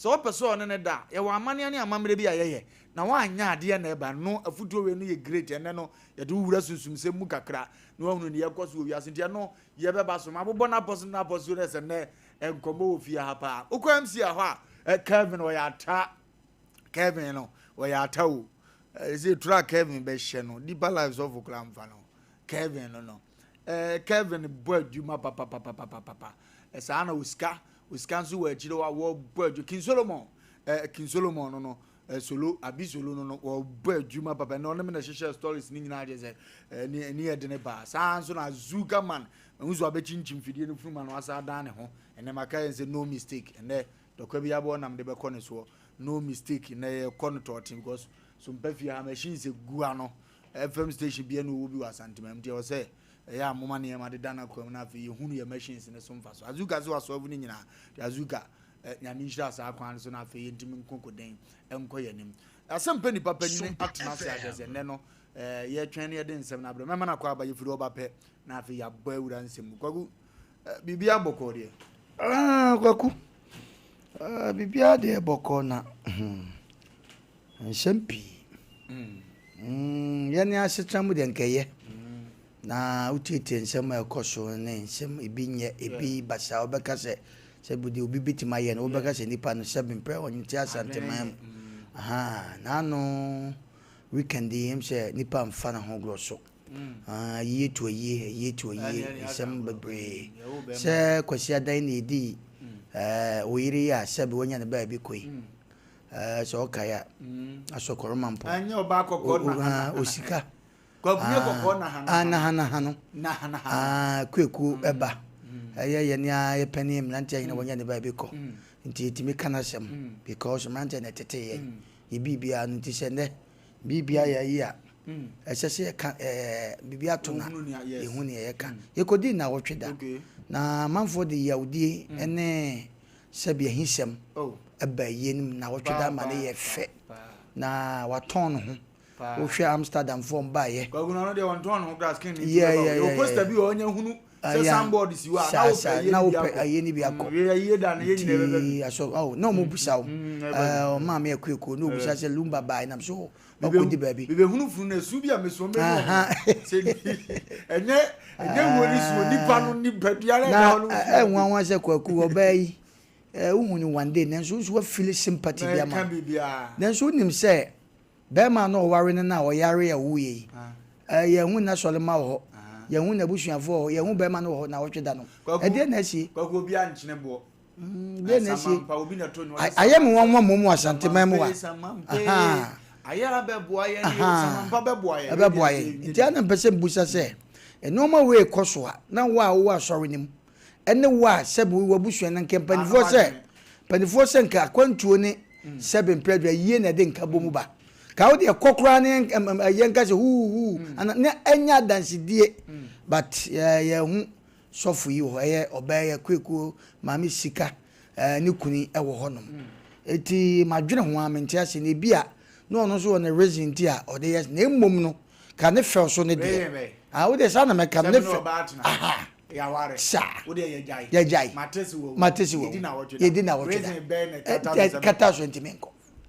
Sɛ wopɛ sɛ ɔne no da a, yɛwɔ amanneɛ ne amammerɛ bi a yɛyɛ, na woanyɛ adeɛ na ɛba no. Afotuo wei no yɛ great. Ɛnnɛ no, yɛde wo wura sunsumsɛm mu kakra na woahunu deɛ ɛrekɔ so wɔ wiase. Nti ɛno yɛbɛba so. Mabobɔ no apɔ so no apɔ so no sɛ nnɛ nkɔmmɔ wɔ fie ha paa. Wokɔ MC hɔ a, Kelvin ɔyɛ ata. Kelvin no, ɔyɛ ata o. Ɛsɛ tura Kelvin bɛhyɛ no. Deeper Life sɔfo koraa mfa no. Kelvin no no. Kelvin bɔ adwuma papapapapapa. Saa na osika Osika nso wɔ akyire hɔ a wɔbɔ adwuma. King Solomon, eh, King Solomon no no, eh, Solo, Abi Solo no no, wɔbɔ adwuma papa. Ɛnna ɔne me na hyehyɛ stories ne nyinaa kyerɛ sɛ, eh, ne ani yɛ dene paa. Saa nso na Azuka man, mahu so abɛkyinkyim fidie no funuma no asa adan ne ho. Ɛnɛ maka yɛn sɛ no mistake. Ɛnɛ dɔkwa bi abɔ nam de bɛkɔ ne soɔ. No mistake. Ɛnɛ yɛkɔ no tɔɔten because so mpa fie ha machines gu ano. FM station bia na ɔwɔ bi wɔ Asanteman mu nti ɛwɔ sɛ Ɛyɛ a moma nneɛma deda n'akwan mu na afei yɛhunu yɛn machines no so mfaso. Azuka nso wasɔlve ne nyinaa. Nti Azuka, eh, Nyame nhyira saa kwan no so na afei yɛntumi nko koden nkɔ yɛn anim. Asɛm pɛ nipa panyini atena ase ahyɛ sɛ nnɛ no eh, yɛtwɛn na yɛde nsɛm no abrɛ. Mɛma no akɔ aba yɛfiri ɔba pɛ na afei yɛabɔ awura nsɛm mu. Kwaku, eh, biribiara bɔkɔɔ deɛ? Ah, Kwaku, ah, biribiara deɛ bɔkɔɔ na hmm, nsɛm pii. Mm, yɛne asetena mu deɛ nkɛyɛ. Na wotietie nsɛm a ɛkɔ so ne nsɛm ebi nyɛ, ebi basaa, wobɛka sɛ sɛ deɛ obi bɛtumi ayɛ no, wobɛka sɛ nipa no sɛbe mprɛ ɔnte Asanteman mu. Ahaa, n'ano weekend yi, ɛm sɛ nipa mfa ne ho gorɔ so. Ah, ayie to ayie, ayie to ayie, nsɛm bebree. Sɛ Kwasi Adan na ɛdii eh, oyere yi a sɛbe wanya ne baabi kɔ yi. Eh, sɛ ɔkae a, asɔkɔrɔma mpo. Ɛnyɛ ɔbaa kɔkɔɔ na hana. Osika. Kwakunye kɔkɔɔ na hana. Ah, na hana hano. Na hana hano. Ah, kuekuo ɛba. Ɛyɛ yɛ ne a yɛ pɛne mmeranteɛ nyina wɔnyɛ ne baabi kɔ. Nti yɛtumi ka n'asɛm because mmeranteɛ na ɛtete yɛn. Yɛ biribiara no nti sɛ nnɛ biribiara yɛ ayi a ɛsɛ sɛ yɛka ɛɛ biribi ato na yɛhu nea yɛka. Yɛkɔdii nnawɔtwe da na amanfoɔ de yawdie ne sɛbi ahisɛm ba ayie no mu nnawɔtwe da ma no yɛ fɛ na watɔn ne ho. Wohwɛ Amsterdam foɔ mbaayɛ. Kwaku na ɔno deɛ ɔntɔn ne ho koraa skin ne ti bɛba o. Yɛwɔ poster bi wɔ hɔ ɔnya hunu sɛ signboard si hɔ a na wopɛ ayie no bi akɔ. Ayie no bi akɔ. Wei ayie da no yɛn nyinaa yɛbɛba bi. Nti asɔ oh na ɔmo bisa o. Ɛɛ ɔmaame Akuakuo na obisa sɛ Lumba bae nam so wakɔdi baabi. Mebɛhunu funu no esu bi a mesuo mɛhu ɔmo sɛ ɛnyɛ ɛnyɛ wuo ne suo nipa no nipadua no ɛda hɔ no Na ɛnwanwa sɛ Kwaku ɔbaa yi wohu no one day nanso wo nso wafili sympathy bi ama no. Nanso wonim sɛ Barima no a ɔware no no a ɔyaree a ɔwuiɛ yi, yɛnhu n'asɔremma wɔ hɔ, yɛnhu n'abusuafoɔ wɔ hɔ, yɛnhu barima no wɔ hɔ nnawɔtwe da no. Ɛdeɛn na asie? Kwaku obi ankyene boɔ. Deɛn na asie? Ayɛ me nwanwa mmom wɔ Asanteman mu ha. Ɛbɛboa yɛn. Nti ana mpɛ sɛ mbusa sɛ, nneɛma wei rekɔ so a, na wo a wowɔ asɔre no mu, ɛne wo a sɛbe wowɔ abusua no nka mpanimfoɔ sɛ mpanimfoɔ sɛ nka akwantuo ne sɛbe mprɛdua yie na ɛde nka bɔ mu ba ka wo deɛ kɔ koraa ne yɛn nka sɛ huuhuu ana ne ɛnyɛ adansedie but yɛhu sɔfo yi wɔ hɔ ɛyɛ ɔbaa yɛ kuekuo maame sika ne kuni ɛwɔ hɔnom eti madwene ho a mente ase na ebi a na ɔno nso wɔ ne reason nti a ɔde yɛ na mmom no ka ne fɛw so ne deɛ ah wo deɛ saa na mɛka ne fɛ aha Yɛaware. Saa. Wo deɛ yɛgyae. Yɛgyae. Mate se wawu. Mate se wawu. Yɛdi nawɔtwe da. Yɛdi nawɔtwe da. Reason bɛn na ɛkata so sɛ. Kata so ntumi nkɔ.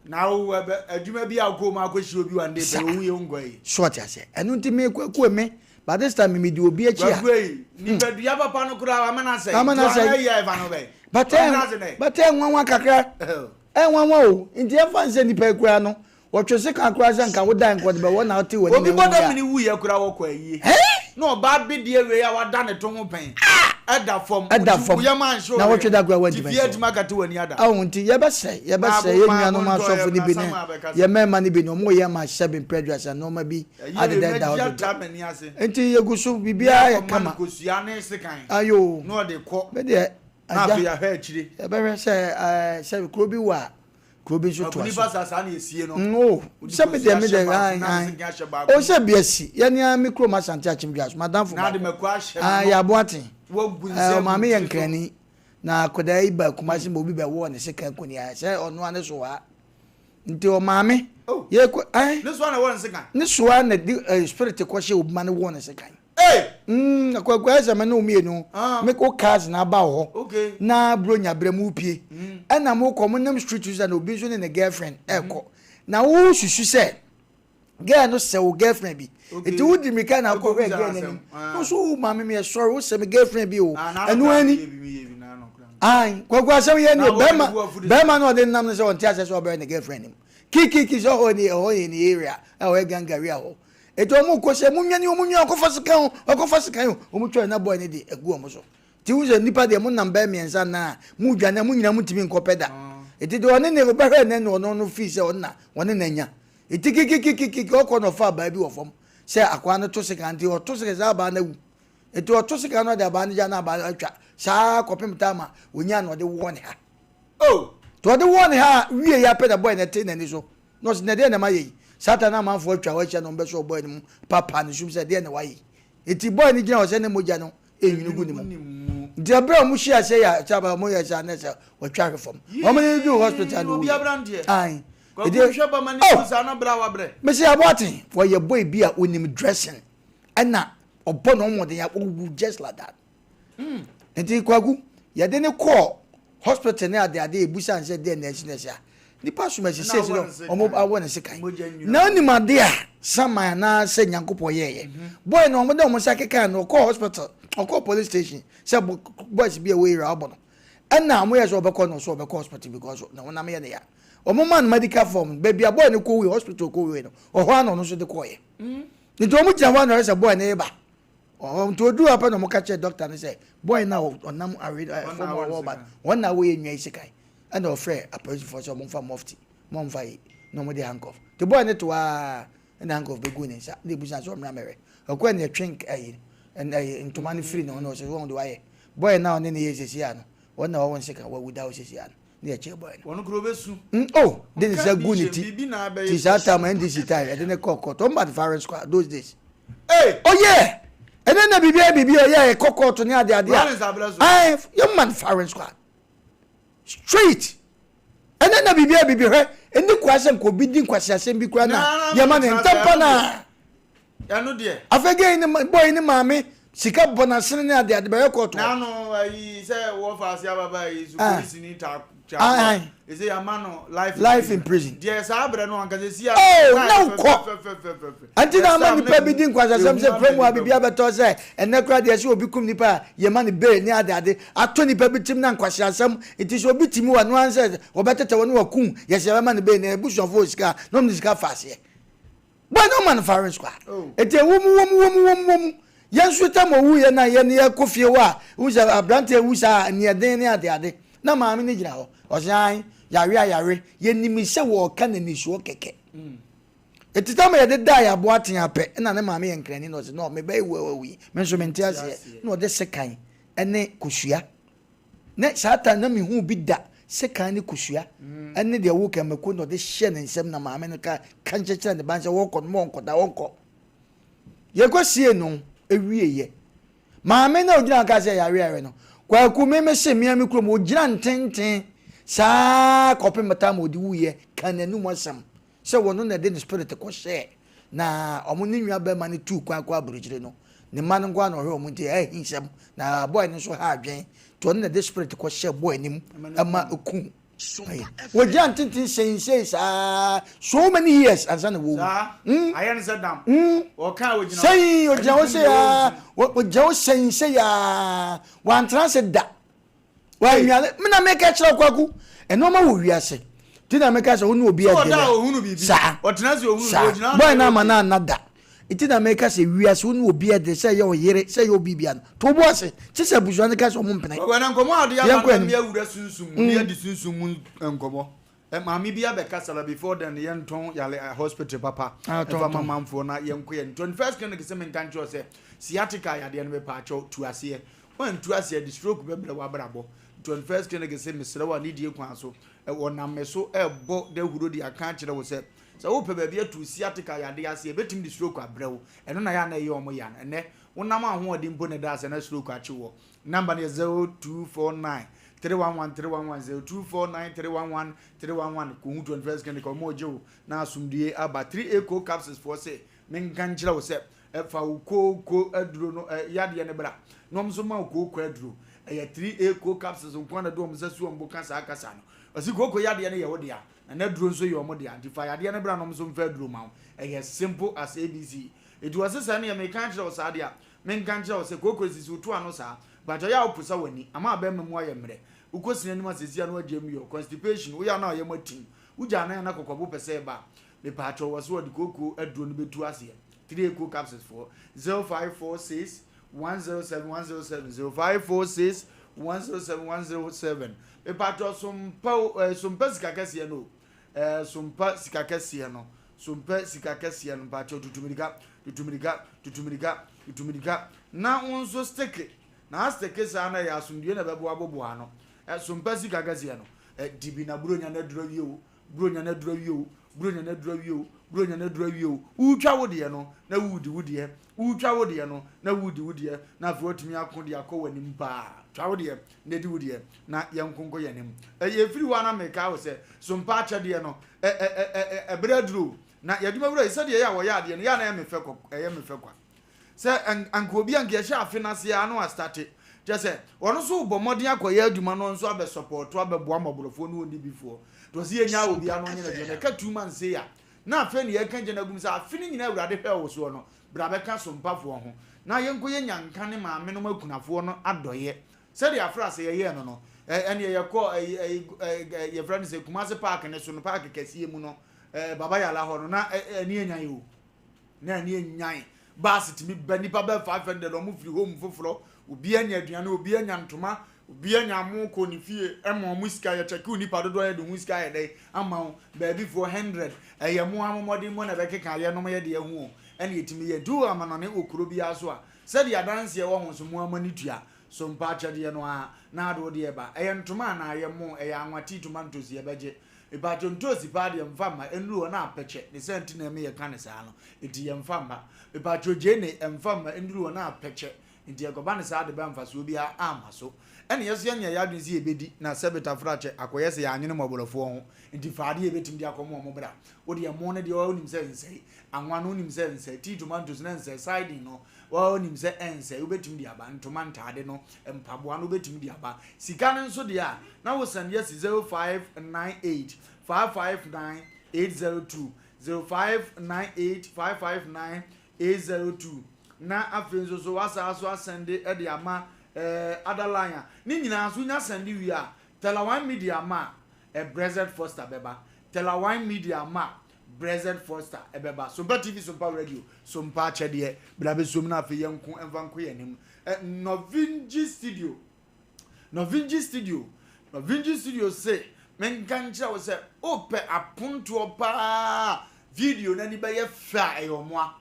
Na wo ɛbɛ adwuma bi a wokɔ mu akɔhyia obi one day pɛ owu yɛ wonkɔ yi. So ɔte aseɛ. Ɛno nti me Kwaku me but this time me di obi akyi a. Kwaku ei nipadua papa no koraa wama no asɛe. Wama no asɛe. Nti wama ayi a ɛfa no bɛn. But ɛ but ɛnwanwa kakra. Ɛnwanwa o. Nti ɛmfa nsɛ nipa yi koraa no Wɔtwe sekan koraa sɛ nka wo dan nkɔ de bɛwɔ na wote w'ani Obi na bɔ wohu dam a. ne wuiɛ koraa wɔkɔ ayie na ɔbaa bedeɛ wei a wada ne to ho pɛn ɛda fam Ɛda nti fam wo yam anhye na wo wɔtwe da koraa hwee nti woantumi fie anhyɛ atumi akate w'ani ada. Ahu nti yɛbɛsrɛ yɛbɛsrɛ Maabo yɛn maabo nuanom ntɔ asɔfo yam no na bi ne Samuel abɛkasa. yɛn mmarima no bi no wɔyɛ ma sɛbe mprɛ aduasa nnoɔma bi Ayie wei adeda da mɛgye hɔ dodo atra m'ani ase. Nti yɛgu so Ne biribiara yɛ akɔma no kama. kosua ne sekan Ayoo na ɔde kɔ me deɛ na agya afei ahwɛ akyire. yɛbɛhwɛ sɛ ɛɛ sɛbe kuro bi wɔ a Kuro bi nso toa so. Nipa saa saa na esie no. Mm, oh, sɛ me deɛ me deɛ ayi ayi. O sɛ bi asi yɛ ni me kurom Asante Akyem Dwaso madamfo baako. Ah, yɛ aboaten. Eh, ɔmaame yɛ nkrani. Na akwadaa yi ba Kumasi ma obi bɛ wɔ ne sekan kɔ ni ayɛ sɛ ɔno ane so ha. Nti ɔmaame. Oh. Yɛ kɔ eh. Ne soa na wɔ ne sekan. Ne soa na di eh, spirit kɔ hyɛ obi ma ne wɔ ne sekan. Hey! Akwaku ayɛ sɛ me ne wo mmienu. Ah. Me wo cars na aba wɔ hɔ. Okay. Na bronya berɛ mu pie. Ɛna mo kɔ mo nam street so na obi nso ne ne girlfriend ɛkɔ. Na wo susu sɛ girl no sɛ wo girlfriend bi. Okay. Nti wo di mirika na akɔ hwɛ Wokɔ girl bisa n'anim. n'asɛm. Ah. No so wo maame mi yɛ sorry wo sɛ me girlfriend bi o. Ah, na Ɛno anokora ani. meyɛ bi, meyɛ bi, na anokora. Ayi Kwaku asɛm yɛ ni Na o wo bɛrima bu afu de- bɛrima no ɔde nam no sɛ ɔnte asɛ sɛ ɔbɛyɛ ne girlfriend nim. Kikiki sɛ ɔhɔ ni ɛhɔ yɛ ne area a ɔyɛ gangaria hɔ. Eti ɔmo kɔ sɛ mo nwani ɔmo nwa ɔkɔfa sekan o ɔkɔfa sekan o ɔmo twɛ na boy ne de egu ɔmo so. Ti hu sɛ nipa deɛ mo nam bɛyɛ mmiɛnsa nan a mo dwane a mo nyinaa mo ntumi nkɔ pɛ da. Eti deɛ ɔne ne ɔbɛhwɛ ne na ɔno no fii sɛ ɔno na ɔne na nya. Eti kikikikiki ɔkɔ na ɔfa abaa bi wɔ fam sɛ akwaa no to sekan nti ɔto sekan saa abaa no awu. Eti ɔto sekan no ɔde abaa no gya na abaa no atwa saa kɔpem time a onyaa na ɔde wɔɔ ne ha. Oh! Nti ɔde wɔɔ ne ha wie yɛ apɛ na boy no te n'ani so. Na ɔse na deɛ na mayɛ yi? Satan ne amanfoɔ atwa hɔ ahyia na wɔbɛsɔ boy no mu paapaa ne sum sɛ deɛ na wayɛ yi? Enti boy no gyina hɔ sɛ ne mogya no ɛnwini gu ne mu. Nti ɛberɛ a wɔn hyia sɛ yɛ sɛ wɔn yɛ saa na sɛ wɔtwa hwe fam. Wɔn ne no duu hospital na ɔwuiɛ. Ae. Enti oh! Mese Aboaten, wɔyɛ boy bi a ɔnim dressing ɛna ɔbɔ ne ho mmɔden a ɔwu just like that. Nti Kwaku, yɛde no kɔɔ hospital ne ade ade ebusa no sɛ deɛ na ɛsi na ɛsi a, nipa som asi sɛ ɛsi dɛ wɔn awɔ ne sekan. Na onim ade a saman anaa sɛ Nyankopɔn yɛɛyɛ. Boy no wɔn de wɔn nsa keka no ɔkɔɔ hospital, ɔkɔɔ police station sɛ boys bi a ɛwɔ area ɔbɔ no. Ɛna wɔn yɛ sɛ ɔbɛkɔ no so ɔbɛkɔ hospital because ne honam yɛ ne ya. Wɔn ma no medical form baabi a boy no kɔ wui hospital kɔ wui no ɔhɔ ara na ɔno nso de kɔɔyɛ. Nti wɔn gyina hɔ a na ɔyɛ sɛ boy no reba. Ɔhɔ nti oduu hɔ pɛ na wɔka kyerɛɛ dɔkta no sɛ boy no a ɔnam awe fam hɔ ɔreba no, wɔn na wɔyɛ nwa yi sekan. Ɛna ɔfrɛɛ apolisifoɔ sɛ wɔmfa mufti ma wɔmfa yi na wɔde handcuff. Nti boy no too ara ɛna handcuff bɛguu ne nsa na ebusa sɛ ɔmmra mmɛhwɛ. Ɔkɔɛ na yɛtwe ɛyi ɛyi ntoma no firi ne ho na ɔsɛ wɔn de wayɛ. Boy no a ɔne ne yɛ sɛsi a no, wɔn na wɔwɔ nsekan wawu da hɔ sɛsi a no na yɛkyee boy no. Wɔn koro bɛsu. Oh, de ne nsa gu ne ti. Ti saa time NDC time yɛde ne kɔɔ court. Wɔn ba de firing squad those days. Hey! Oh yeah! Ɛnɛ na biribi ayɛ biribi a ɔyɛ ɛkɔ court ne ade ade a. Rollins abrɛ so. Ayi, yɛn ma no firing squad. Straight. Ɛnɛ na biribi ayɛ biribi hwɛ. Ɛni kwa sɛ nka obi di nkwasi asɛm bi kura na yɛn ma ne ntɛmpa na. Ɛno deɛ. Afei gay ne boy ne maame sika bɔ n'asene ne ade ade bɛyɛ kɔɔto. N'ano ayi sɛ wɔfa ase ababa yi so ah. polisi ni ta kya. Ɛsɛ yama no life life in prison. Deɛ saa abirɛ no ankasa si a. Oh na wokɔ. Ɛnti na ama nipa bi di nkwasasɛm sɛ kurom a biribi abɛtɔ sɛ ɛnɛ koraa deɛ sɛ obi kum nipa a yɛma no bail ne ade ade ato nipa bi tirim na nkwaseasɛm nti sɛ obi timi wɔ no ara sɛ wɔbɛtetɛ wɔ ne wakum yɛsɛ yɛbɛma no bail na abusuafoɔ wɔ sika na wɔn de sika fa aseɛ. Bɔ no man farin squad. Eti ewu mu wɔ mu wɔ mu wɔ mu wɔ mu. Yɛn nso tam owu yɛ na yɛn yɛ kɔ fie hɔ a wohu sɛ aberante awu saa nea den ne ade ade na maame no gyina hɔ ɔsɛ an yare a yare yɛnim sɛ wɔreka n'anisoɔ kɛkɛ. Eti tam yɛde daa yɛ aboa tea pɛ na ne maame yɛ nkrani na ɔsɛ no mebɛyɛ wu awu yi me nso mente aseɛ na ɔde sekan ne kosua Ne saa time na mehuu bi da sekan ne kosua ɛne deɛ woka mako na ɔde hyɛ ne nsam na maame no ka ka nkyɛkyerɛ ne ba sɛ wɔkɔ no ma ɔnkɔ da ɔnkɔ yɛkɔ sie no ewieɛ maame na ogyina ka sɛ yare yare no kwaku me me se mmea me kurom ogyina ntenten saa kɔpem tam ɔde wuyɛ ka n'anum asɛm Sɛ wɔno na ɛde ne spirit kɔ hyɛɛ na ɔmo ne nua bɛɛma no tuu kwan kɔ abrokyire no ne mma no nkoaa na ɔhwɛ ɔmo nti ɛyɛ ahinsɛm na boy no nso ha adwen nti ɔno na ɛde spirit kɔ hyɛɛ boy no mu ɛma ɛkuu ɛyɛ wɔgyina ntenten sɛn sei saa so many years ansa na wɔwu mm mm sɛn ɔgyina hɔ sei aa ɔgyina hɔ sɛn sei aa wantena ase da. Wanwale. Me na meka kyerɛ kwaku. Nneɛma wɔ wiase. Ti na meka sɛ wo ne obi adwene. Saa. Saa. Boy na ama na anna da. Ti na meka sɛ wiase wo ne obi adwene sɛ ɛyɛ ɔyere sɛ ɛyɛ obi bia no. To bo ase. Kye sɛ abusua no ka sɛ ɔmo mpene. Wɔn nkɔmɔ a ɔde aba no yɛ wura sunsum mu ne yɛ di sunsum mu nkɔmɔ. Maame bi abɛkasa la before then yɛntɔn yale hospital papa ɛfa ma manfoɔ na yɛnkɔ yɛn 21st clinic sɛ menka nkyerɛ sɛ sciatica yadeɛ no mepaakyɛw tu aseɛ wantu aseɛ de stroke bɛbrɛ w'abrabɔ 21st clinic sɛ mesrɛ wo a ne die kwan so wɔnam me so ɛbɔ dahuro de aka akyerɛ wo sɛ sɛ wopɛ baabi atu sciatica yadeɛ aseɛ ɛbɛtumi de stroke abrɛ wo ɛno na yɛ a na ɛyɛ ɔmo ya no ɛnɛ wonam ahoɔden mpo na ɛda asɛ na stroke akye wɔ Number no yɛ 0249 311 311 0249 311 311 Kohu 21st Clinic ɔmo regye wo na asomdue aba 3A Co Capsules foɔ se menka nkyerɛ wo sɛ Fa wo kooko aduro no yadeɛ no bra na wɔn nso ma wo kooko aduro. Ɛyɛ 3A co capsules nko ara na ɛde wɔn nsa si wɔn bo ka saa kasa no. Ɔsi kooko yadeɛ no yɛ wo dea na n'aduro nso yɛ wɔn dea nti fa yadeɛ no bra na wɔn nso mfa aduro ma wo. Ɛyɛ simple as ABC. Enti ɔse sɛ ɛneɛ meka akyerɛ wo saa deɛ a, menka nkyerɛ wo sɛ kooko sisi wo to ano saa but ɛyɛ a woposa w'ani ama abɛɛma mu ayɛ mmerɛ. Wokɔ sini anim a seesei a na wagyae mu yɔ, constipation, woyɛ a na ɔyam atim, wogya anan a na kɔkɔbo pɛ sɛ ɛba a, mepaakyɛw wɔse wɔde kooko aduro no bɛtu aseɛ. 3 Eco Capsules foɔ 0546 107 107 0546 107 107 mepatɔ sompa o eh, sompa sika kɛseɛ no o eh, sompa sika kɛseɛ no sompa sika kɛseɛ no mpatɔ tutumirika tutumirika tutumirika tutumirika na wo nso steke na asteke saa na ɛyɛ asomdue na ɛbɛboa boboa ano eh, sompa sika kɛseɛ no eh, dibi na buronya na aduru awie o Buronya no aduru awie o, Buronya no aduru awie o, Buronya no aduru awie o. Woretwa wo deɛ no, na woredi wo deɛ. Woretwa wo deɛ no, na woredi wo deɛ. Na afei woatumi ako de akɔ w'anim paa. Twa wo deɛ, na di wo deɛ, na yɛnko nkɔ yɛn anim. Ɛyɛ ɛfiri hɔ a na mekae wo sɛ, so mpa akyɛdeɛ no, ɛ, ɛ, ɛ, ɛ, ɛberɛ aduru o. Na yɛn adwumawura yi, sɛdeɛ ɛyɛ a wɔyɛ adeɛ no, yɛ a na ɛyɛ me fɛ kɔ, ɛyɛ me fɛ kwa. Sɛ anka obi anka yɛhyɛ afe no ase ara na wastate. Kyerɛ sɛ, ɔno nso rebɔ mmɔden akɔyɛ adwuma na ɔno nso abɛsɔpɔɔto abɛboa mmɔborɔfoɔ ne onibifoɔ. Nti ɔse yɛnyaa obiara na ɔnyɛ n'adwuma. Na ɛka 2 months sei a, na afei na yɛreka gya no agum sɛ afe no nyinaa Awurade hwɛɛ wo soɔ no, bra bɛka sompafoɔ ho na yɛnkɔyɛ nyanka ne maamenom akunafoɔ no adɔeɛ. Sɛdeɛ afrɛ ase yɛyɛɛ no no, ɛneɛ yɛkɔɔ ɛyi, ɛyi, ɛyi, yɛfrɛ no sɛ Kumasi park no so no, park kɛseɛ mu no, Baba Yala hɔ no, na ɛne anyan o. Na ani enyan. Bus tumi ba nipa bɛyɛ 500 wɔn firi home foforɔ. Obi anya aduane, obi anya ntoma, obi anya amo kɔ ne fie ɛma wɔn sika. Yɛ kyɛke nipa dodoɔ yɛde ho sika yɛ dɛ ama wo. Baabi foɔ 100 ɛyɛ mo amomɔden mo na ɛbɛkeka yɛ nom yɛ deɛ ho o. Ɛna yɛtumi yɛ. Nti wɔ amanɔne wɔ kuro biara so a sɛdeɛ adanseɛ wɔ ho so mo ama ne tua. So mpa akyɛdeɛ no ara na ade wo deɛ ba. Ɛyɛ ntoma anaa ɛyɛ mo, ɛyɛ anwa tea tomatoes yɛbɛgye. Mepakyɛw ntoosi paa deɛ mfa mma, ɛnnuru hɔ na apɛkyɛ, ne saa nti na ɛme yɛka no saa no, nti yɛmfa mma. Mepakyɛw gyeene mfa mma, ɛnnuru hɔ na apɛkyɛ, nti ɛkɔba no saa de bɛ mfasoɔ biara amma so. Ɛna yɛso yɛnyɛ yɛadwene sɛ yɛbɛdi na sɛbe tafrakyɛ akɔyɛ sɛ yɛanwene mmɔborɔfoɔ ho, nti fa adeɛ a yɛbɛtumi de akɔma wɔn bra. Wodeɛ mo no deɛ wonim sɛ ɛnsɛe, anwa no wonim sɛ ɛnsɛe, tea tomatoes no ɛnsɛe, sardine no Wonim sɛ ɛnsɛe, wobɛtumi de aba. Ntoma, ntaade no, mpaboa no, wobɛtumi de aba. Sika no nso deɛ a, na wo sɛnde asi 0598 559 802, 0598 559 802. Na afei nso so, woasan so asɛnde de ama eh, other line a, ne nyinaa nso wonya sɛnde wie a, Telawan Media ma eh, Brexit Foster bɛba. Telawan Media ma Brexit Foster ɛbɛba. Sompa TV, Sompa Radio, Sompa akyɛdeɛ. Bra bɛsom na afei yɛnko mfa nko yɛn anim. Eh, Novinji Studio. Novinji Studio. Novinji Studio se, menka nkyerɛ wo sɛ, wopɛ apontoɔ paa, video no ani bɛyɛ fɛ a ɛyɛ ɔmoa.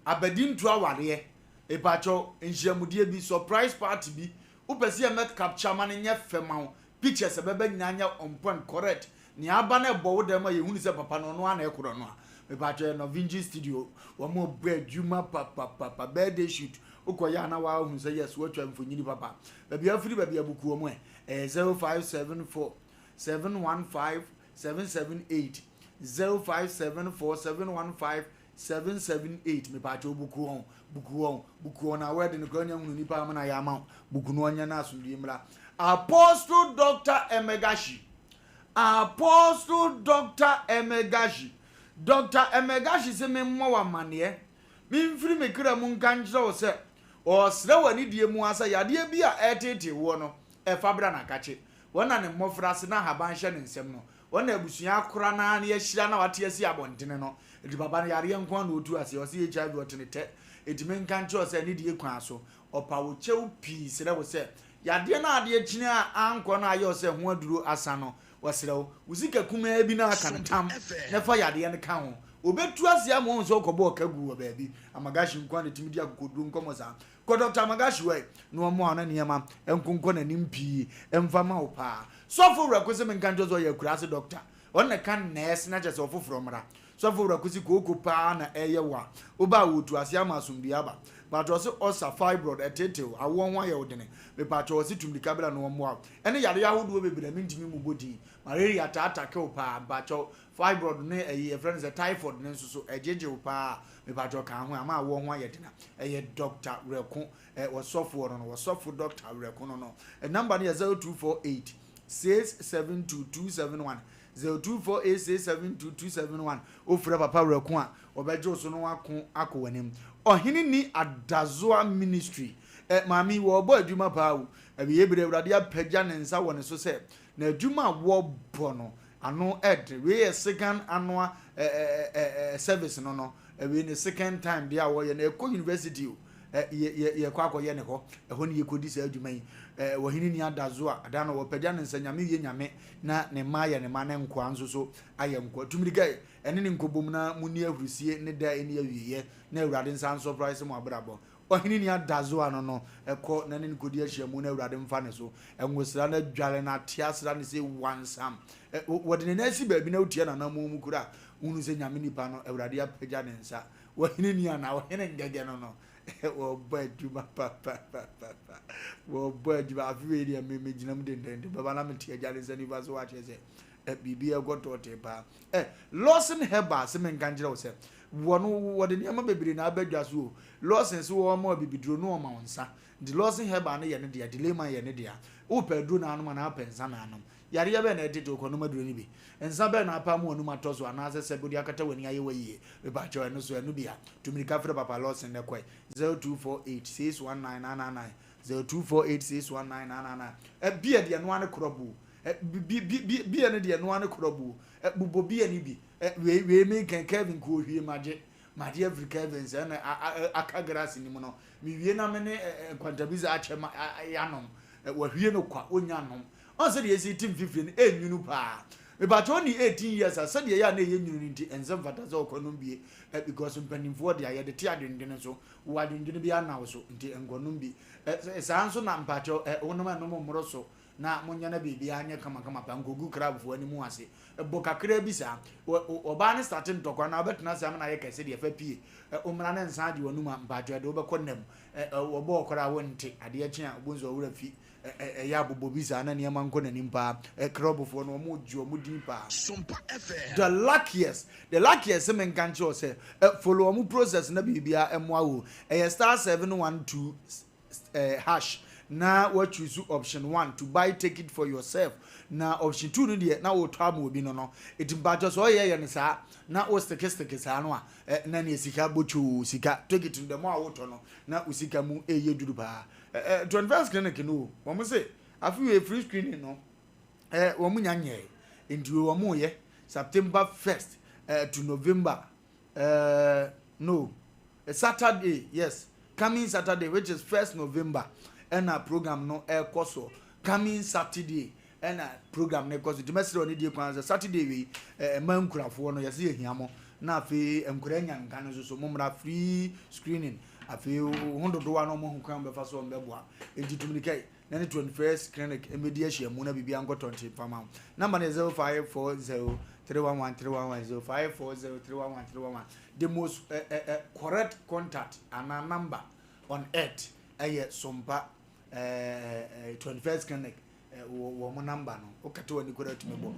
Abadinto awareɛ, mepakyɛw, nhyiamudeɛ bi, surprise party bi, wopɛ sɛ yɛmmɛ capture ma no nyɛ fɛ ma wo, pictures a ɛbɛba nyinaa nyɛ on point, correct, nea aba no ɛbɔ wo dam a yɛhunu sɛ papa no ɔno ara na ɛkorɔ no a, mepakyɛw, yɛ Novinci Studio, wɔn bɔ adwuma papapapa, birthday shoot, wokɔ yɛ a na woahunu sɛ yes, woatwa mfonyini papa. Baabi a afiri baabi a buku wɔn ɛ, ɛyɛ 0574 715 778, 0574 715 778 mepaakyɛw buku wɔn buku wɔn buku wɔn na wɛde no kora nya hunu nipa ama na yɛ ama buku no ɔnyɛ na asomdwie mmra. Apostle Dr. Emegashi, Apostle Dr. Emegashi, Dr. Emegashi sɛ memmɔ wɔ amanneɛ, memfiri me kra mu nka nkyerɛ wo sɛ ɔsrɛ wɔ anidie mu ara sɛ yadeɛ bi a ɛreteetee woɔ no ɛfa bra na kakye wɔn na ne mmɔfra ase na ahaban hyɛ ne nsam no wɔn na abusua akora no ara na yɛahyira na wate asi abɔntene no. Enti papa no yareɛ nko ara na ɔtu aseɛ. Ɔse HIV ɔte ne tɛ. Enti menka nkyerɛ wo sɛ ne die kwan so. Ɔpa wo kyɛw pii srɛ wo sɛ yadeɛ no a adeɛ kyini a ankɔ na ayɛ wo sɛ ho aduro asa no, ɔsrɛ wo, wo sika kumaa bi no a ka no tam na fa yadeɛ no ka ho. Ɔbɛtu aseɛ ama wahu sɛ wokɔbɔɔ ka guu wɔ baabi. Amagashi nko ara na ɛtumi di akokoduro nkɔmmɔ saa. Kɔ Dɔkta Amagashi hɔ ɛ na ɔmmoa wo na nneɛma nkonkɔ n'anim pii mfa ma wo paa. Sɔfo Werɛko se menka nkyerɛ wo sɛ ɔyɛ akuraase dɔkta. Ɔno na ɛka nɛɛse na kyerɛ sɛ ɔfoforɔ mmra. Sɔfo Werɛko se kooko paa na ɛyɛ wo a, woba a wɔtu aseɛ ama asomdue aba. Mpakyɛ ɔse ulcer, fibroid, ɛteetew, awoɔ ho ayɛ wo dene. Mepakyɛ ɔse tu mirika bra na wɔmmoa wo. Ɛne yareɛ ahodoɔ bebree a mentumi mmobɔ din. Malaria taa take wo paa. Mpakyɛ fibroid ne ɛyi yɛfrɛ no sɛ typhoid no nso so ɛgyegye wo paa. Mepakyɛ ka ho ama awoɔ ho ayɛ dena. Ɛyɛ Doctor Werɛko, ɛ, wɔsɔfoɔ no no, wɔsɔfo Doctor Werɛko no no. Number no yɛ 0248 672 271. 0248672271 Wofrɛ Papa Werɛko a, ɔbɛgye wo so na wako akɔ w'anim. Ɔhene ni Adazoa Ministry. Eh, maame yi, wɔrebɔ adwuma paa o. Awieeɛ berɛ, Awurade apagya ne nsa wɔ ne so sɛ n'adwuma a wɔrebɔ no, ano ɛden. Wei yɛ second annual eh, eh, eh, eh, service no no. Wei ne second time deɛ a wɔyɛ no. Ɛkɔ university o. Yɛ, yɛ, yɛkɔ akɔyɛ ne hɔ. Ɛhɔ ne yɛkɔdi saa adwuma yi. Ɔhene ni Adazoa, ada no wɔpagya ne nsa, Nyame yɛ Nyame. Na ne mma ayɛ ne mma, ne nkoa nso so ayɛ nkoa. Tu mmirika ɛ, ɛne no nkɔbom na monni ahurisie ne da a ɛnni awieeɛ, na Awurade nsa nsɔpraese mo abrabɔ. Ɔhene ni adazoa no no, kɔ na ne no kɔdi ahyiamu na Awurade mfa ne so ngosra no adware no ate asra no sɛ wansam. Ɛ, wɔde ne nan asi baabi na wotia n'anammɔn mu koraa a, wohunu sɛ Nyame nipa no, Awurade apagya ne nsa. Ɔhene ni anaa ɔhene ngɛgɛ no no, Wɔbɔ adwuma papapapa. Wɔbɔ adwuma. Afe wei deɛ me megyina mu dendenden. Bɛba na mete agya ne nsa nifa so akyerɛ sɛ eh, biribi ɛkɔ tɔɔtee paa. Eh, Lawson Herbal se menka nkyerɛ wo sɛ wɔn wɔde nneɛma bebree na aba dwa so o. Lawson se wɔma abibiduro na wɔma wo nsa. Nti Lawson Herbal no yɛ ne dea, Delayman yɛ ne dea. Wopɛ aduro na anom anaa wopɛ nsa na anom. Yareɛ bɛn na ɛtete wo? Kɔnom aduro no bi. Nsa bɛn na apam w'anum atɔ so anaasɛ sɛbe wode akata w'ani ayɛ w'ayie? Mepakyɛw, ɛno so, ɛno bi a? Tu mmirika frɛ Papa Lawson na kɔe. 0248 619 999, 0248 619 999. Ɛ, beer deɛ ɛno ara ne korɔbo o. Ɛ, bi, bi, bi, beer no deɛ ɛno ara ne korɔbo o. Ɛ, bobɔ beer no bi. Ɛ, wei, wei mekɛn, Kevin kɔ ohwie magye. Magye afiri Kevin sɛ ɛna a, a, aka grass no mu no. Mewie na me ne ɛ, ɛ, Nkwantabisa akyɛ ma, a, a, yɛanom. Ɛ, wahwie no kwa, ɔnnya nnom. Ɔn sɛdeɛ yɛsi te mfifire no ɛnwunu paa. Mepakyɛ ɔnni 18 years a sɛdeɛ ɛyɛ a na ɛyɛ nwunu no nti ɛnsɛ mfata sɛ ɔkɔ nom bie eh, because mpanimfoɔ deɛ yɛde te adwendwene so wɔ adwendwene bi ana wo so nti nkɔ nom bi eh, saa nso na mpakyɛ eh, wonom ɛnom mmoro so na monyɛ na biribiara nyɛ kamakama pa nkɔgu crabfoɔ anim ase bɔ kakra bi saa ɔbaa ne starte ntɔkwa na wobɛtena ase ama no ayɛ kɛse deɛ fa pie wommra ne nsa agye w'anum a mpakyɛ ɛde wobɛkɔ nam wɔbɔɔ koraa wonte adeɛ kye a wobɛhu sɛ ɔwerɛ fi Ɛyɛ abobɔ bi saa na nneɛma nkɔ n'anim paa. Krɔbofoɔ no wɔn gye wɔn din paa. Sompa FM. The luckiest the luckiest sɛ menka nkyerɛ wo sɛ follow wɔn process na biribiara mmoa wo. Ɛyɛ star 712 hash na wa choose option 1 to buy ticket for yourself na option 2 no deɛ na wotɔ ama obi no no. Eti mpakyɛ sɛ ɔyɛ yɛ no saa na wo stick stick saa no a na neɛ sika botwoo sika ticket no the more a wotɔ no na wo sika mu ɛyɛ duru paa. Eh, 21st clinic no o, wɔn se afe wei free screening no, eh, wɔn nya nyɛɛ, nti wei wɔn yɛ September 1st eh, to November, eh, no, Saturday, yes, coming Saturday which is 1st November, ɛna program no ɛkɔ so, coming Saturday, Ɛna program no kɔ so nti mɛsrɛ ɔne die kwan sɛ Saturday wei ɛma nkurafoɔ no yɛsɛ yɛhia mo na afei nkura nya nka no nso so mommra free screening afei ho dodoɔ a na ɔmo ho kwan bɛfa so ɔmo bɛboa nti tumini kɛi na ne 21st clinic mmɛdi ahyia mu na biribi ankɔtɔ nti mfa ma wo number no yɛ 0540 311 311 0540 311 311 the most correct contact anaa number on earth ɛyɛ Sompa 21st clinic wɔ wɔn number no wokata w'ani koraa tumi bɔ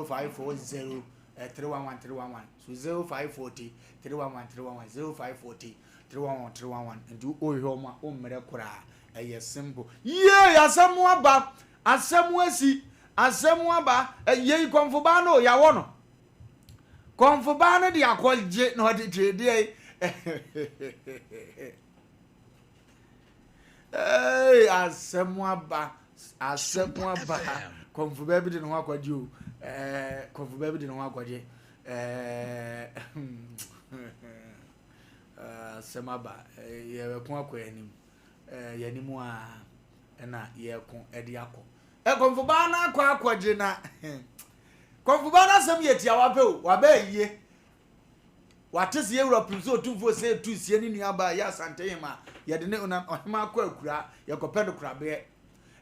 0540 311 311 so 0540 311 311 0540 311 311 nti wohwehwɛ wɔn a wommerɛ koraa ɛyɛ simple yie asɛm aba asɛm asi asɛm aba yei kɔmfobaa no yɛawɔ no kɔmfobaa no de akɔgye na ɔde twedeɛ Hey, asɛm aba asɛm aba kɔnfo baabi de ne ho akɔgye o ɛɛ kɔnfo baabi de ne ho akɔgye ɛɛ asɛm aba yɛbɛko akɔ yɛn anim ɛɛ yɛn anim a ɛna yɛko ɛde akɔ ɛkɔnfo baa no akɔ akɔgye na kɔnfo baa no asɛm yɛ tiawa pɛ o wabɛɛ yie. Wate sɛ yɛn wura pem sɛ Otumfoɔ Osei tu sie ne nua baa yɛ Asantehema yɛde ne onan ɔhemaa kɔ akuraa yɛkɔpɛ no korabeɛ.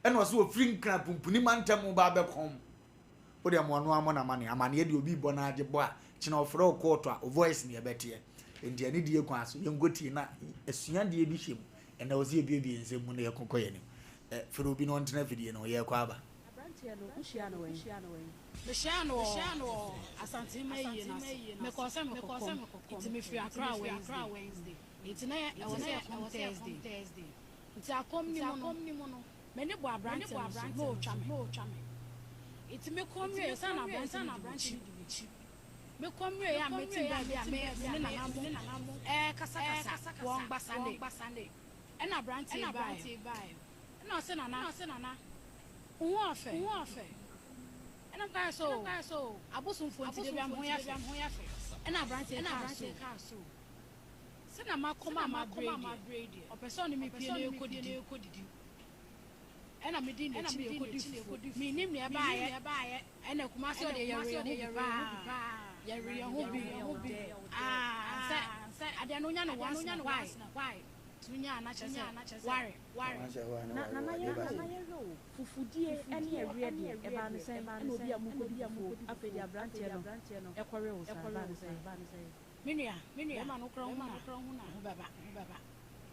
Ɛna ɔse ɔfiri Nkran Pumpuni mantam ba abɛkɔm. Wo deɛ mo ɔno ara mo n'amaneɛ. Amaneɛ deɛ obi rebɔ no ara gye bɔ a, kyena ɔfrɛ wo kɔɔto a, wo voice na yɛbɛteɛ. Enti anidie kwan so, yɛnkɔtie na asuadeɛ bi hyɛ mu. Ɛnnɛ wɔ sɛ yɛbuebue nsɛm mu na yɛko kɔ yɛn anim. Ɛ, frɛ obi na ɔntena afidie no ho, yɛrekɔ aba. Aberanteɛ no, wohyiaa no wɛn? Mehyiaa no wɔ Asantehene ayie no ase. Mekɔɔ sɛ mekɔkɔm, nti mefiri Accra Wednesday. Nti na ɛwɔ sɛ yɛkɔm Thursday. Nti akɔm no mu no, m'ani bɔɔ aberanteɛ no so, na ɔretwa me. Nti mekɔm wieeɛ, sɛ na aberanteɛ no di m'akyi. Mekɔm wieeɛ a mete baabi a me ne Nana mo ɛrekasakasa wɔ Ngbasande. Ɛna aberanteɛ yi baeɛ. Ɛna ɔse Nana, wo ho ɔfɛ. Ɛna mekae sɛ oo, abosomfoɔ nti da biara me ho yɛ fɛ. Ɛna aberanteɛ yi kaa so. Sɛnea makɔm a mabrɛ yi deɛ, ɔpɛ sɛ ɔne me pue na yɛkɔdidi. Ɛna medi n'akyi na yɛkɔdi fufuo. Mennim nea ɛbaeɛ. Ɛna Kumasi hɔ deɛ yɛwee yɛn ho bi paa. Yɛwee yɛn ho bi. Ah, sɛ adeɛ no wonya no once in a while. Nti wonya a na kyerɛ sɛ ware. Na Nana yɛnhwɛ o, fufudie ne ɛweɛ deɛ, ɛbaa no sɛn? Ɛna obi a mokɔdi fufuo, afei deɛ aberanteɛ no kɔwe wo saa, ɛbaa no sɛn? Me nua, bɛrima no kora hu na ne ho bɛba.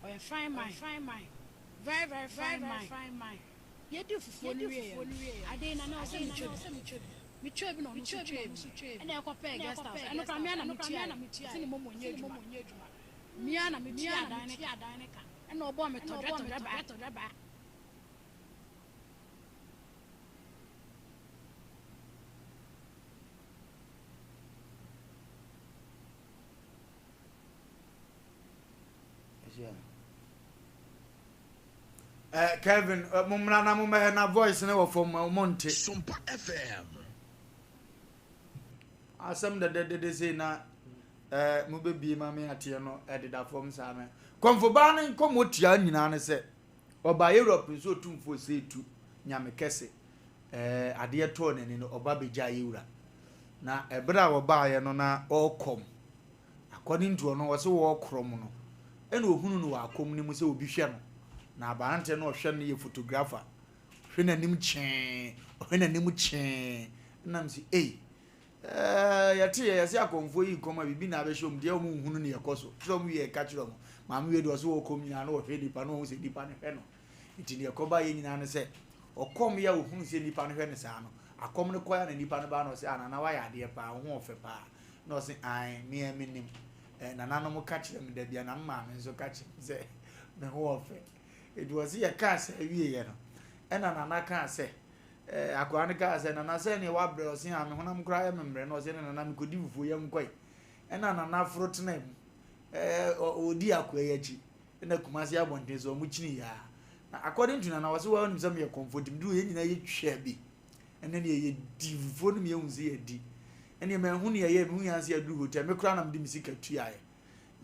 Ɔyɛ fine man, very very fine man. Yɛdii fufuo no wieeɛ no, ade yi Nana ɔsɛ metwa bi. Metwaa bi na ɔno nso twaa bi. Ɛna yɛkɔpɛɛ guest house. Ɛno koraa me ara na metuaeɛ. Ɔse ne momo nyɛ adwuma. Me ara na metuaa dan no ka. Ɛna ɔbɔɔ me tɔdwɛ tɔdwɛ baa. Eh, Kevin, eh, mommra na mommɛhɛ na voice no wɔ fam ma monte. Sompa FM. Asɛm dɛdɛdɛdɛ sei na eh, mobɛbie ma me ateɛ no ɛdeda fam saa me. Kɔmfobaa no nkɔmmɔ tia nyinaa ne sɛ ɔbaa Europe nso otumfoɔ sɛ tu nyame kɛse Ɛɛ, adeɛ tɔɔ n'ani no, ɔba bɛgyaa yɛ wura. Na ɛberɛ a ɔbaeɛ no na ɔrekɔm. According to ɔno, ɔse ɔrekorɔm no, ɛna ɔhunu no wɔ akɔm no mu sɛ obi hwɛ no. Na aberanteɛ no ɔhwɛ no yɛ photographer. Ɔhwɛ n'anim kyee, ɔhwɛ n'anim kyee. Ɛna mese, ei, ɛɛ, yɛte yɛ, yɛse akɔmfoɔ yi rekɔm a, biribi na abɛhyɛ wɔn, deɛ wɔn nhunu ne ɛkɔ so. Kyerɛ wɔn wie ɛka kyerɛ wɔn. Maame wei deɛ ɔse ɔrekɔm nyinaa na ɔhwɛ nipa na ɔhu sɛ nipa no hwɛ no. Nti deɛ ɛkɔbaeɛ nyinaa ne sɛ, ɔkɔm yi a ɔhunuu sɛ nnipa no hwɛ no saa no, akɔm no kɔeɛ a na nnipa no baa na ɔse, ah Nana woayɛ adeɛ paa, wo ho ɔfɛ paa. Na ɔse, ae, me ara menim. Eh, nananom ka kyerɛ me da biara, na me maame nso ka kyerɛ me sɛ me ho ɔfɛ. Nti ɔse yɛkaa saa wieeɛ no, ɛna Nana kaa sɛ, eh, akoa no kaa sɛ, Nana sɛ neɛ woabrɛ, ɔse, ah, me honam koraa yɛ me mmerɛ. Na ɔse, ne Nana mekɔdi fufuo, yɛnkɔe. Ɛna Nana foro tenaa mu, eh, ɔdii akoa yi akyi. Ɛna Kumasi abɔnten so ɔmo kyini yaa. Na according to Nana ɔse waa wonim sɛ meyɛ kɔmfoɔ nti meduru yɛn nyinaa yɛtwaa bi. Ɛnɛ deɛ yɛdi fufuo no meyɛhu sɛ yɛdi. Ɛneɛ manhu neɛ ɛyɛɛ mehu yɛn sɛ yɛaduru hotel me koraa na mede me sika tuaeɛ.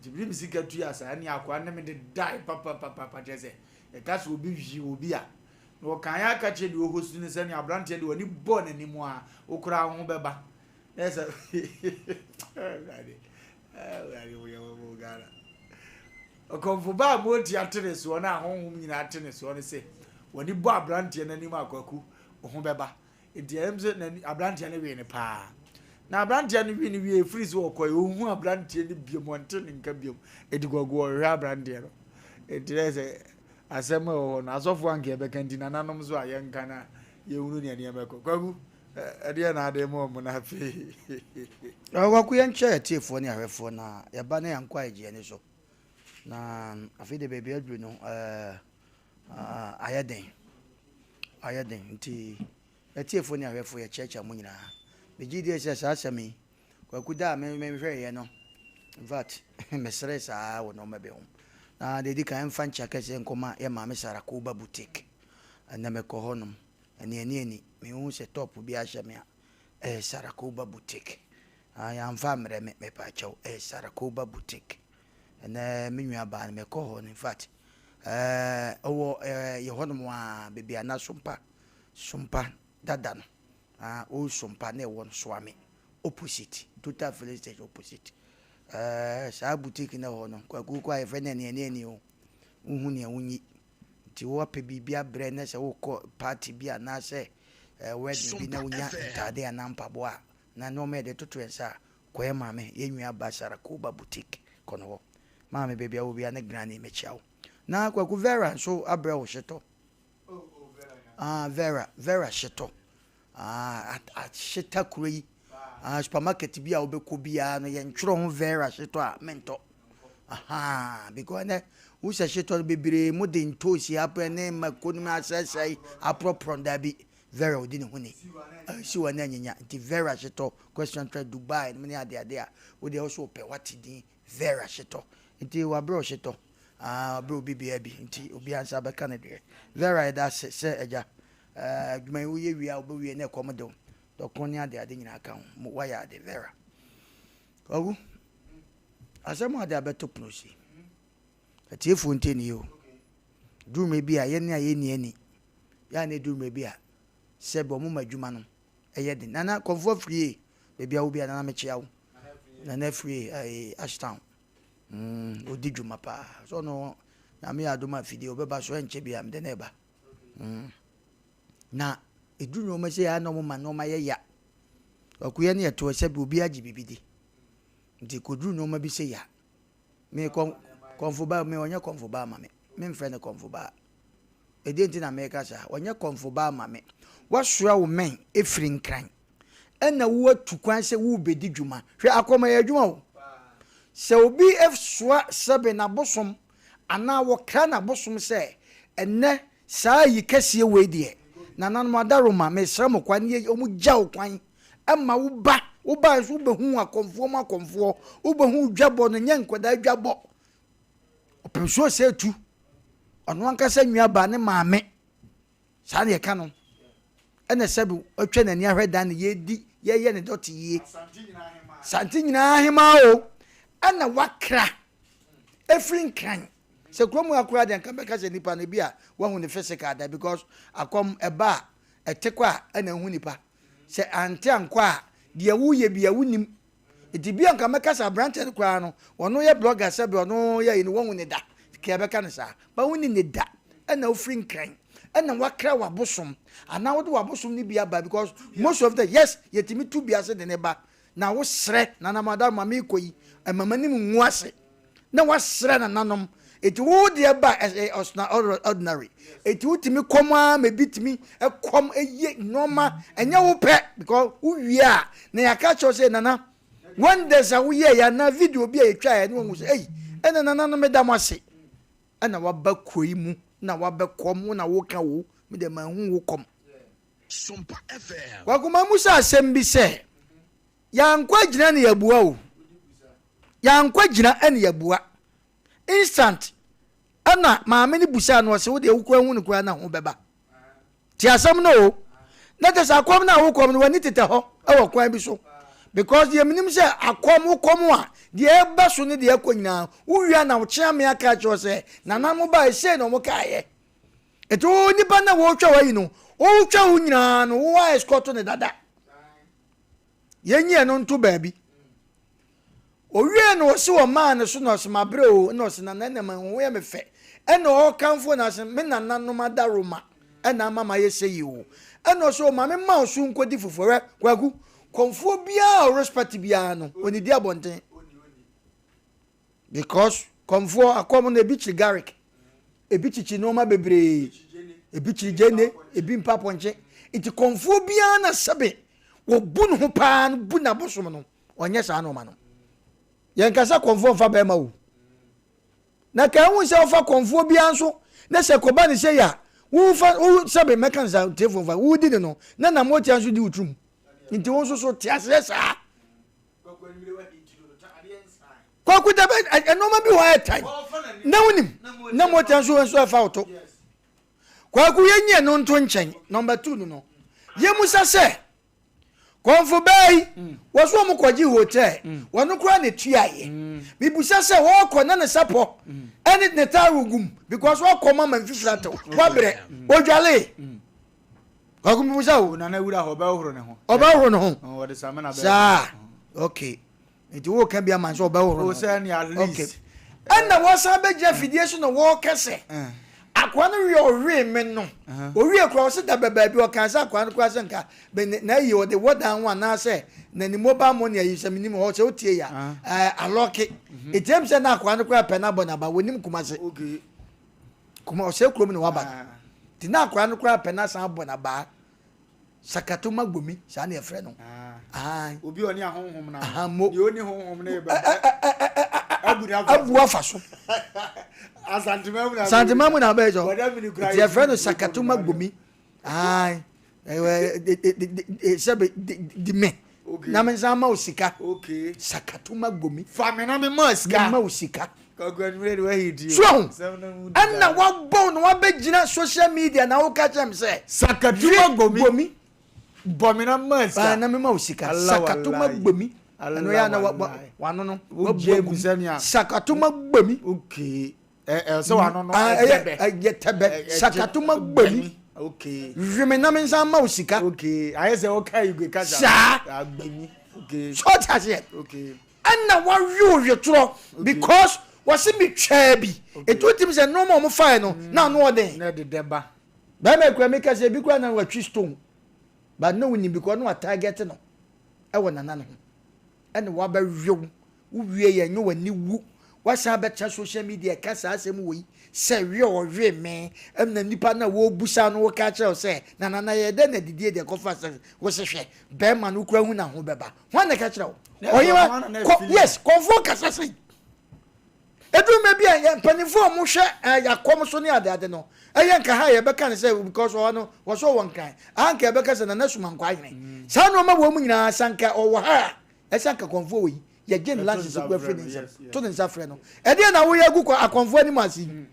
Nti mede me sika tua saa ɛneɛ akoa ne me de dae papapapapa kyerɛ sɛ yɛka sɛ obi hwii obi a na ɔkaeɛ aka kyerɛ deɛ ɔhost no sɛ ne aberanteɛ deɛ w'ani bɔɔ n'anim a wo koraa wo ho bɛba. Na ɛsɛ Awurade Awurade wo yɛ wɔn Ghana. Ɔkɔmfo ba a motia te ne soɔ na ahonhom nyinaa te ne soɔ no se w'ani bɔ aberanteɛ no anim a Kwaku wo ho bɛba. Nti ɛyɛ sɛ n'ani aberanteɛ no wee no paa. Na aberanteɛ no wee no wie efiri so ɔkɔe ɔnhu aberanteɛ no biom ɔnte ne nka biom. Eti Kwaku ɔhwehwɛ aberanteɛ no. Eti dɛ sɛ asɛm a ɛwɔ hɔ no asɔfoɔ anka yɛbɛka nti nananom nso a yɛnka na yɛhunu nea nneɛma ɛkɔ. Kwaku ɛdeɛ na ade ma ɔmo na afei. Kwaku yɛnkyɛ atiefoɔ ne ahwɛfoɔ na yɛba na yɛnkɔ a yɛgye yɛn ani so. Na afei de baabi aduru no ayɛ den ayɛ den nti atiefoɔ ne ahwɛfoɔ yɛkyerɛkyerɛ mo nyinaa megye die sɛ saa asɛm yi kwaku da a mehwɛeɛ no in fact mesere saa wɔ nneɛma bi ho na deɛ ɛdi kan mfa nkyia kɛseɛ nkɔma yɛ maame Sarah Koba boutique ɛnɛ mekɔ hɔnom ɛne ani ani mehu sɛ top bi ahyɛ me a ɛyɛ Sarah Koba boutique yɛamfa mmerɛ me mepaakyɛw ɛyɛ Sarah Koba boutique Ɛnɛ me nua baa no mekɔ hɔ no infact ɛɛ ɔwɔ ɛɛ yɛ hɔ nom aa baabi a na sompa sompa dada no ah old sompa na ɛwɔ no soame opposite total filling station opposite ɛɛ saa boutique na ɛwɔ hɔ no kwaku kɔ a yɛfrɛ no ɛni ɛni ɛni o wohu nea wonyi nti woapɛ biribi abrɛ na sɛ wokɔ party bi anaasɛ. eh, wedding bi na wonya ntaade anaa mpaboa a, na nneɛma yɛde toto yɛn nsa a, kɔ yɛn maame, yɛn nua ba Sarakoba Boutique, kɔ no hɔ. Maame, baabi a wɔ biara ne granny, mekyia wo. Na Kwaku Vera nso abrɛ wo hyetɔ. Ah, Vera, Vera hyetɔ. Ah, ahyeta kuro yi. Ah, supermarket bi a wobɛkɔ biara no, yɛntwerɛ ho Vera hyetɔ a, mentɔ. Aha, because ɛnɛ, wosɛ hyetɔ no bebree mo de ntoosi apɛ ne mako no asɛesɛe aporɔporɔ daabi. Vera odi ne ho ni. Si wɔ ne anyinya. Nti Vera hyetɔ, question try Dubai no ne adeade a, wodeɛ wo so wopɛ wate din Vera hyetɔ. Nti wabrɛ hyetɔ. Ah, wabrɛ obi bia bi. Nti obiara nsa bɛka ne deɛ. Vera yɛda ase sɛ agya. Eh, adwuma yi woyɛ wie a wobɛwie na ɛkɔm de wo. Dɔko ne ade ade nyinaa ka ho. Mo wayɛ ade Vera. Kwaku, asɛm a ade abɛto pono si. Atiefoɔ ntie ne yie o. Duru mmerɛ bi a yɛne a yɛnni ani. Yɛ a na ɛduru mmerɛ bi a sɛ bɛ ɔmo ma adwuma no ɛyɛ den. Nana Kɔmfoɔ Afriyie, baabi a wo bia Nana mekyea wo. Nana Afriyie, ɛɛ Ashtown. Mm, ɔdi dwuma paa. So ɔno Nyame yɛ adom a fidie ɔbɛba so ɛnkyɛ bia mede no ɛba. Mm. Na ɛduru nneɛma sɛ yɛ na ɔmo ma nneɛma yɛ ya. Ɔkoyɛ ne yɛtoɔ sɛ bi obi agye biribi di. Nti kɔduru nneɛma bi sɛ ya. Me kɔn kɔnfo baa me ɔnyɛ kɔnfo baa ma me. Me mfrɛ no kɔnfo baa. Ɛdeɛ nti na meka saa. Ɔnyɛ kɔnfo baa ma me. Wasoa wo mɛn ɛfiri Nkran. Ɛna woatu kwan sɛ worebɛdi dwuma. Hwɛ akɔm ɛyɛ adwuma o. Sɛ obi soa sɛbe n'abosom anaa wɔkra n'abosom sɛ ɛnɛ saa ayi kɛseɛ wei deɛ nananom adaworoma mesrɛ mo kwan yɛ wɔn gya wo kwan ma wo ba, wo ba nso wobɛhu akɔmfoɔ mu akɔmfoɔ, wobɛhu dwabɔ no nyɛ nkwadaa dwabɔ. Ɔpem so sɛ tu, ɔno ankasa nuabaa ne maame, saa na yɛka no, ɛna sɛbi atwa n'ani ahwɛ dan ne yɛdi yɛyɛ ne dɔte yie. Sante nyinaa hemaa o, ɛna wakra ɛfiri Nkran. Sɛ kurom ha koraa deɛ nka bɛka sɛ nipa no ebi a wahu ne physical da because akɔm ɛba a ɛte kɔ a ɛna ehu nipa. Sɛ ante ankɔ a, deɛ woyɛ bia wonim. Nti bia nka mɛka sɛ aberanteɛ no koraa no, ɔno yɛ blogger sɛbe ɔno yɛ yi no wahu ne da. Kɛ yɛbɛka no saa. But wonni ne da. Ɛna wofiri Nkran. Ɛna wakra wabosom. Anaa wode wabosom no bi aba because most of the yes yɛtumi tu bi ase de ne ba. Na wosrɛ Nana Madam ma meekɔ yi, ɛma m'anim ngu ase. na wasrɛ nananom eti wo deɛ ba ɛyɛ ordinary eti wotumi kɔm ara ma ebi tumi kɔm eye nneɛma ɛnyɛ wo pɛ because wowie a na yɛaka kyerɛw sɛ nana wonders a woyɛ yɛ anaa video bi a yɛtwa yɛ ne wɔn sɛ ei ɛna nananom meda mo ase ɛna waba kuro yi mu na wabɛkɔm wo na woka wo me deɛ manhu wo kɔm. Kwakuma mu sɛ asɛm bi sɛ Yɛankɔ agyina ne yɛabua o. Yɛankɔ agyina ne yɛabua. Instant ɛna maame no busaa no ɔse wo deɛ wokɔ ahu no koraa na ho bɛba. Te asɛm no o. Na kyɛ sɛ akɔm no a wokɔm no w'ani tetɛ hɔ ɛwɔ kwan bi so. Because deɛ menim sɛ akɔm wokɔm a deɛ ɛba so ne deɛ ɛkɔ nyinaa wowia na wokyea me aka akyerɛ sɛ nananom baeɛ sei na wɔn kaeɛ. Nti wo nipa na wɔretwa w'ayi no wotwa wo nyinaa no wo a escort ne dada. Yɛnyi ɛno nto baabi. Owie no ɔsi ɔmaa ne so na ɔsi mabrɛ o na ɔsi nana ɛna ma ho yɛ me fɛ ɛna ɔkamfo na ɔsi me nananom adaroma ɛna ama ma yɛ sɛ yi o ɛna ɔsi o maame ma ɔso nkɔdi fufuo hwɛ kwaku kɔnfoɔ biara o respect biara no onidi abɔnten. Because kɔmfoɔ akɔm no ebi kyiri garlic, ebi kyikyi nneɛma bebree, ebi kyiri gyeene, ebi mpa pɔnkye. Nti kɔmfoɔ biara na sɛbe wɔbu ne ho paa no bu n'abosom no, ɔnyɛ saa nneɛma no. Yɛnka sɛ kɔmfoɔ mfa bɛrima o. Na ka ehu sɛ ɔfa kɔmfoɔ biara nso na sɛ kɔba ne sɛ yɛ a wofa wo sɛbe mɛka no saa tiefoɔ mfa wodi ne no na nam wotia nso di wo tirim. Nti wo nso so te aseɛ saa. Kwaku da bɛ nneɛma bi wɔ hɔ ɛtan na wonim na mota nso nso ɛfa wo to. Kwaku yɛnyi ɛno nto nkyɛn nɔmba tu no no yɛmusa sɛ kɔnfo bɛɛ yi mm. wɔso wɔn kɔgye hotel mm. wɔn koraa na etuaeɛ mm. mibusa sɛ wɔkɔ na ne sapɔ ɛne ne taaro gum because wɔkɔ mama nfifiri atew wabrɛ odwale. Kwaku mi busa o. Nana wura hɔ ɔbɛhohoro ne ho. Ɔbɛhohoro ne ho. Ɔde samina bɛyɛ. Saa okay nti wo ka bi ama nso ɔbɛhohoro ne ho. O sɛ ni at least. Okay ɛna wɔsan bɛgyina fidie so na wɔka sɛ eh. Akoa no wie ɔwee me no. Owie koraa ɔse da bɛ baabi ɔkaa sɛ akoa no koraa sɛ nka bɛ na ayi ɔde wɔ dan ho anaasɛ na ne mobile money ayi sɛ menim hɔ sɛ wotie ya ɛɛ alɔke. Eti ɛm sɛ na akoa no koraa pɛ no abɔ n'aba wɔnim Kumase. Kuma ɔsɛ kurom na waba no. Nti na akoa no koraa pɛ no asan abɔ n'abaa. Sakatoma Gbomi, saa na yɛfrɛ no. Ah. Obi a ɔne ahonhom na. Aha mo. Deɛ ɔni honhom no yɛ bɛ. Abu na abu afa so. Asantema mu na. Asantema mu na abɛyɛ sɔ. Nti yɛfrɛ no Sakatoma Gbomi. Ayi. Sɛbi di me. Na me nsa ma wo sika. Sakatoma Gbomi. Fa me na me ma sika. Me ma wo sika. So ahu? Ɛna wabɔ na wabɛgyina social media na woka kyerɛ me sɛ. Sakatuma gbomi. Gbomi. Bɔ me na ma sika. Na me ma wo sika. Sakatuma gbomi. Ɛno yɛ na wano no. Wagye mu sɛ nea. Sakatuma gbomi. Okay. Ɛ sɛ wano no ɛtɛbɛ. Ɛyɛ tɛbɛ. Sakatuma gbomi. Okay. Hwɛ me na me nsa ma wo sika. Okay. Ayɛ sɛ woka igwe kasa. Saa. Agbemi. Okay. So ɔte aseɛ. Okay. Ɛna wawe owetorɔ because wɔse me twaa bi ɛti wotim sɛ nnoɔma ɔmo faɛ no na ano ɔden. Na ɛdedɛ ba. Bɛɛma yi kura meka sɛ ebi kura na watwi stone but na wonim because na wa target no ɛwɔ nana no ho ɛna wabɛwew wo wie yɛ nyɛ wani wu wasan abɛtena social media ɛka saa asɛm wɔ yi sɛ we ɔwe me ɛna nipa na wɔbusa no wɔka kyerɛ wo sɛ na nana yɛ dɛ na didie deɛ kɔfa sɛ wo se hwɛ bɛɛma no kura hu na ho bɛba Hwan na ɛka kyerɛ wo? Ɔhema kɔ yes kɔnfoɔ kasa sei. Ɛduru mmerɛ bi a yɛ mpanimfoɔ a wɔhwɛ eh, akɔm so ne adeade no ɛyɛ nka ha yɛbɛka no sɛ because ɔhɔ no wɔsɛ ɔwɔ nkran aha nka yɛbɛka sɛ Nana Sumankwa ahene mm. saa nneɛma wɔ mu nyinaa sanka ɔwɔ ha a ɛsɛ nka kɔnfoɔ wɔ yi yɛgye ne lances kura firi ne nsam to ne nsa frɛ no ɛdeɛ na woyɛ agu akɔnfoɔ anim ase yi mm.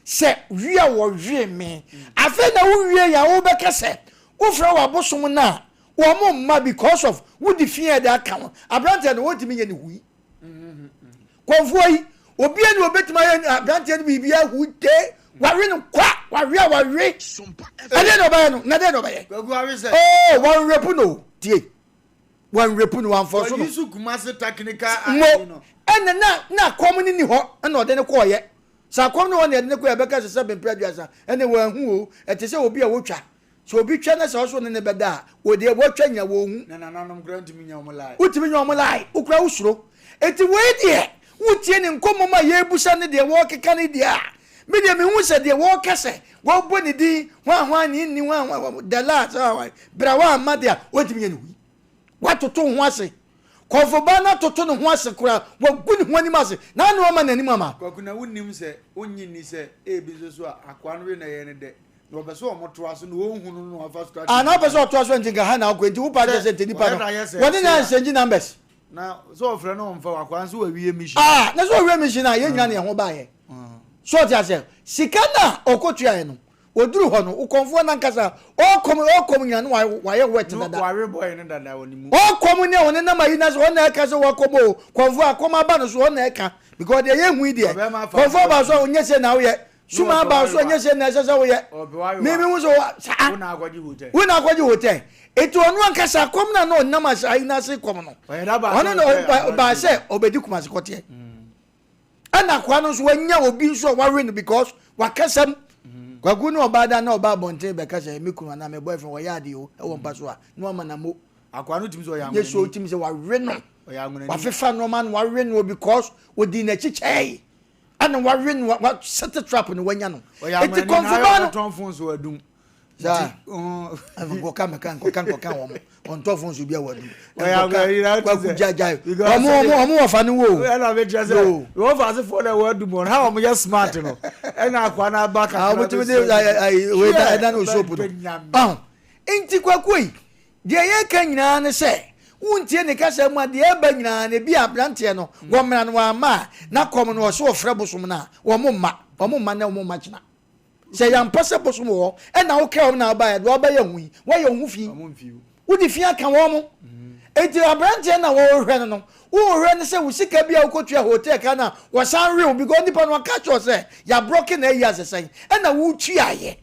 sɛ wie a wɔwe me mm. afei na wowie yɛ a wobɛka sɛ wofrɛ wɔ abosom no a Wɔn mma because of wodi fi a ɛde aka ho. Aberanteɛ no wɔntumi nyɛ ne hui. Kɔnfoɔ yi obia ni obetumi ayɛ aberanteɛ no biribi ahu de wawe no kwa wawe a wawe. Ɛdeɛ na ɔbɛyɛ no na deɛ na ɔbɛyɛ. Oh wɔn rape no tie wɔn rape no wɔn afɔ so no. Mo ɛna na na kɔm no ni hɔ ɛna ɔde no kɔɔyɛ. Sɛ akɔm no hɔ na ɛde no kɔɔyɛ bɛka sɛ sɛ bɛmpere aduasa ɛna wɔn ahu o ɛte sɛ obi a wotwa. Sɛ obi twɛ na sɛ ɔso ne no bɛda a, wɔ deɛ wɔatwa nyina wɔnhu. Na nananom koraa ntumi nyɛ wɔn lie. Wotumi nyɛ wɔn lie, wo koraa wosuro. Enti wei deɛ, wotie ne nkɔmmɔ mu a yɛrebusa ne deɛ wɔrekeka no deɛ a, me deɛ mehu sɛ deɛ wɔreka sɛ wɔrebɔ ne din hwan hwan ne nni hwan hwan the last hwan hwan bra woamma deɛ a, wɔntumi nyɛ ne hui. Woatoto wo ho ase. Kɔmfoba no atoto ne ho ase koraa, wagu ne ho anim ase, na ano ama n'anim ama. Kwaku na wonnim sɛ, wonnye nni sɛ ebi nso so a akoa no we na ɛyɛ ne dɛ. Na ɔpɛ sɛ ɔmo toa so na ɔnhu no na wafa strategy. Ah na ɔpɛ sɛ ɔtoa so nti nka ha na ɔkɔ nti wo paa kyerɛ sɛ nti nipa no wɔne na exchange numbers. Na sɛ ɔfrɛ no ɔmfa wakoa nso wawie mission. Ah na sɛ ɔwie mission a yɛn nyina na yɛn ho baayɛ so ɔte aseɛ sika no a ɔkɔ tuaeɛ no ɔduru hɔ no wokɔnfoɔ no ankasa ɔkɔm ɔkɔm nyina no wayɛ wet dada wawe boy no dada wɔ ne mu ɔkɔm ne ɔne nam ayi na sɛ ɔna ɛka sɛ wakɔm o kɔnfoɔ akɔm aba no so ɔna ɛka because deɛ yɛhu yi deɛ kɔnfoɔ aba so a ɔnyɛ sɛ na woyɛ Suma aba so ɛnyɛ sɛ na ɛsɛ sɛ woyɛ. Mimi hu sɛ saa. Wo na akɔgye hotel. Wo na akɔgye hotel. Eti ɔno ankasa kɔm na na ɔnam ase ayi n'ase kɔm no. Ɔno na ɔbaa sɛ ɔbɛdi Kumasi kɔteɛ. Ɛna akoa no nso wanya obi nso a wawe no because wakasam. Kwaku ne ɔbaa da na ɔbaa abɔnten bɛka sɛ me kunu anaa me boyfriend wɔyɛ adeɛ o ɛwɔ mpa so a na wama na mo. Akoa no tumi sɛ ɔyɛ anwonani. Nyɛ so tumi sɛ wawe no. Wafefa nneɛma no wawe no because odi n'akyi kyɛe. Ɛna wawe no wa set trap no wanya no. Eti kɔnfo ba no. Ɔtɔn fon so adum. Saa. Nkɔka mɛka nkɔka nkɔka wɔn ɔntɔ fon so bi a wadum. Nkɔka kwaku gyagya wɔn wɔn wɔn wɔfa no wo. Ɛna mi kyerɛ sɛ wɔn fa ase fo na wɔadum wɔn ha wɔn yɛ smart no ɛna akwa na aba kakra. Wɔn tumi de ayi wei ɛda no soap no. Nti kwaku yi. Deɛ yɛreka nyinaa ne sɛ, wontie ne kasa mu a, deɛ ɛreba nyinaa no, ebia aberanteɛ no, wɔmmra no wamma a, na kɔm no, ɔse ɔfrɛ bosom no a, wɔn mma, wɔn mma nnɛ, wɔn mma kyena. Sɛ ɛyɛ ampa sɛ bosom wɔ hɔ, ɛna wokra wɔn na wobaeɛ a, deɛ wɔbɛyɛ ho yi, woayɛ wo ho fi. Wode fi aka wɔn. Enti aberanteɛ no a wɔrehwɛ no no, worehwɛ no sɛ wo sika bi a wokɔtua hotel ka no a, wɔsan we wo because nipa no waka kyerɛ wo sɛ, yɛabrɔke na ayi asesɛn, ɛna wotuaeɛ.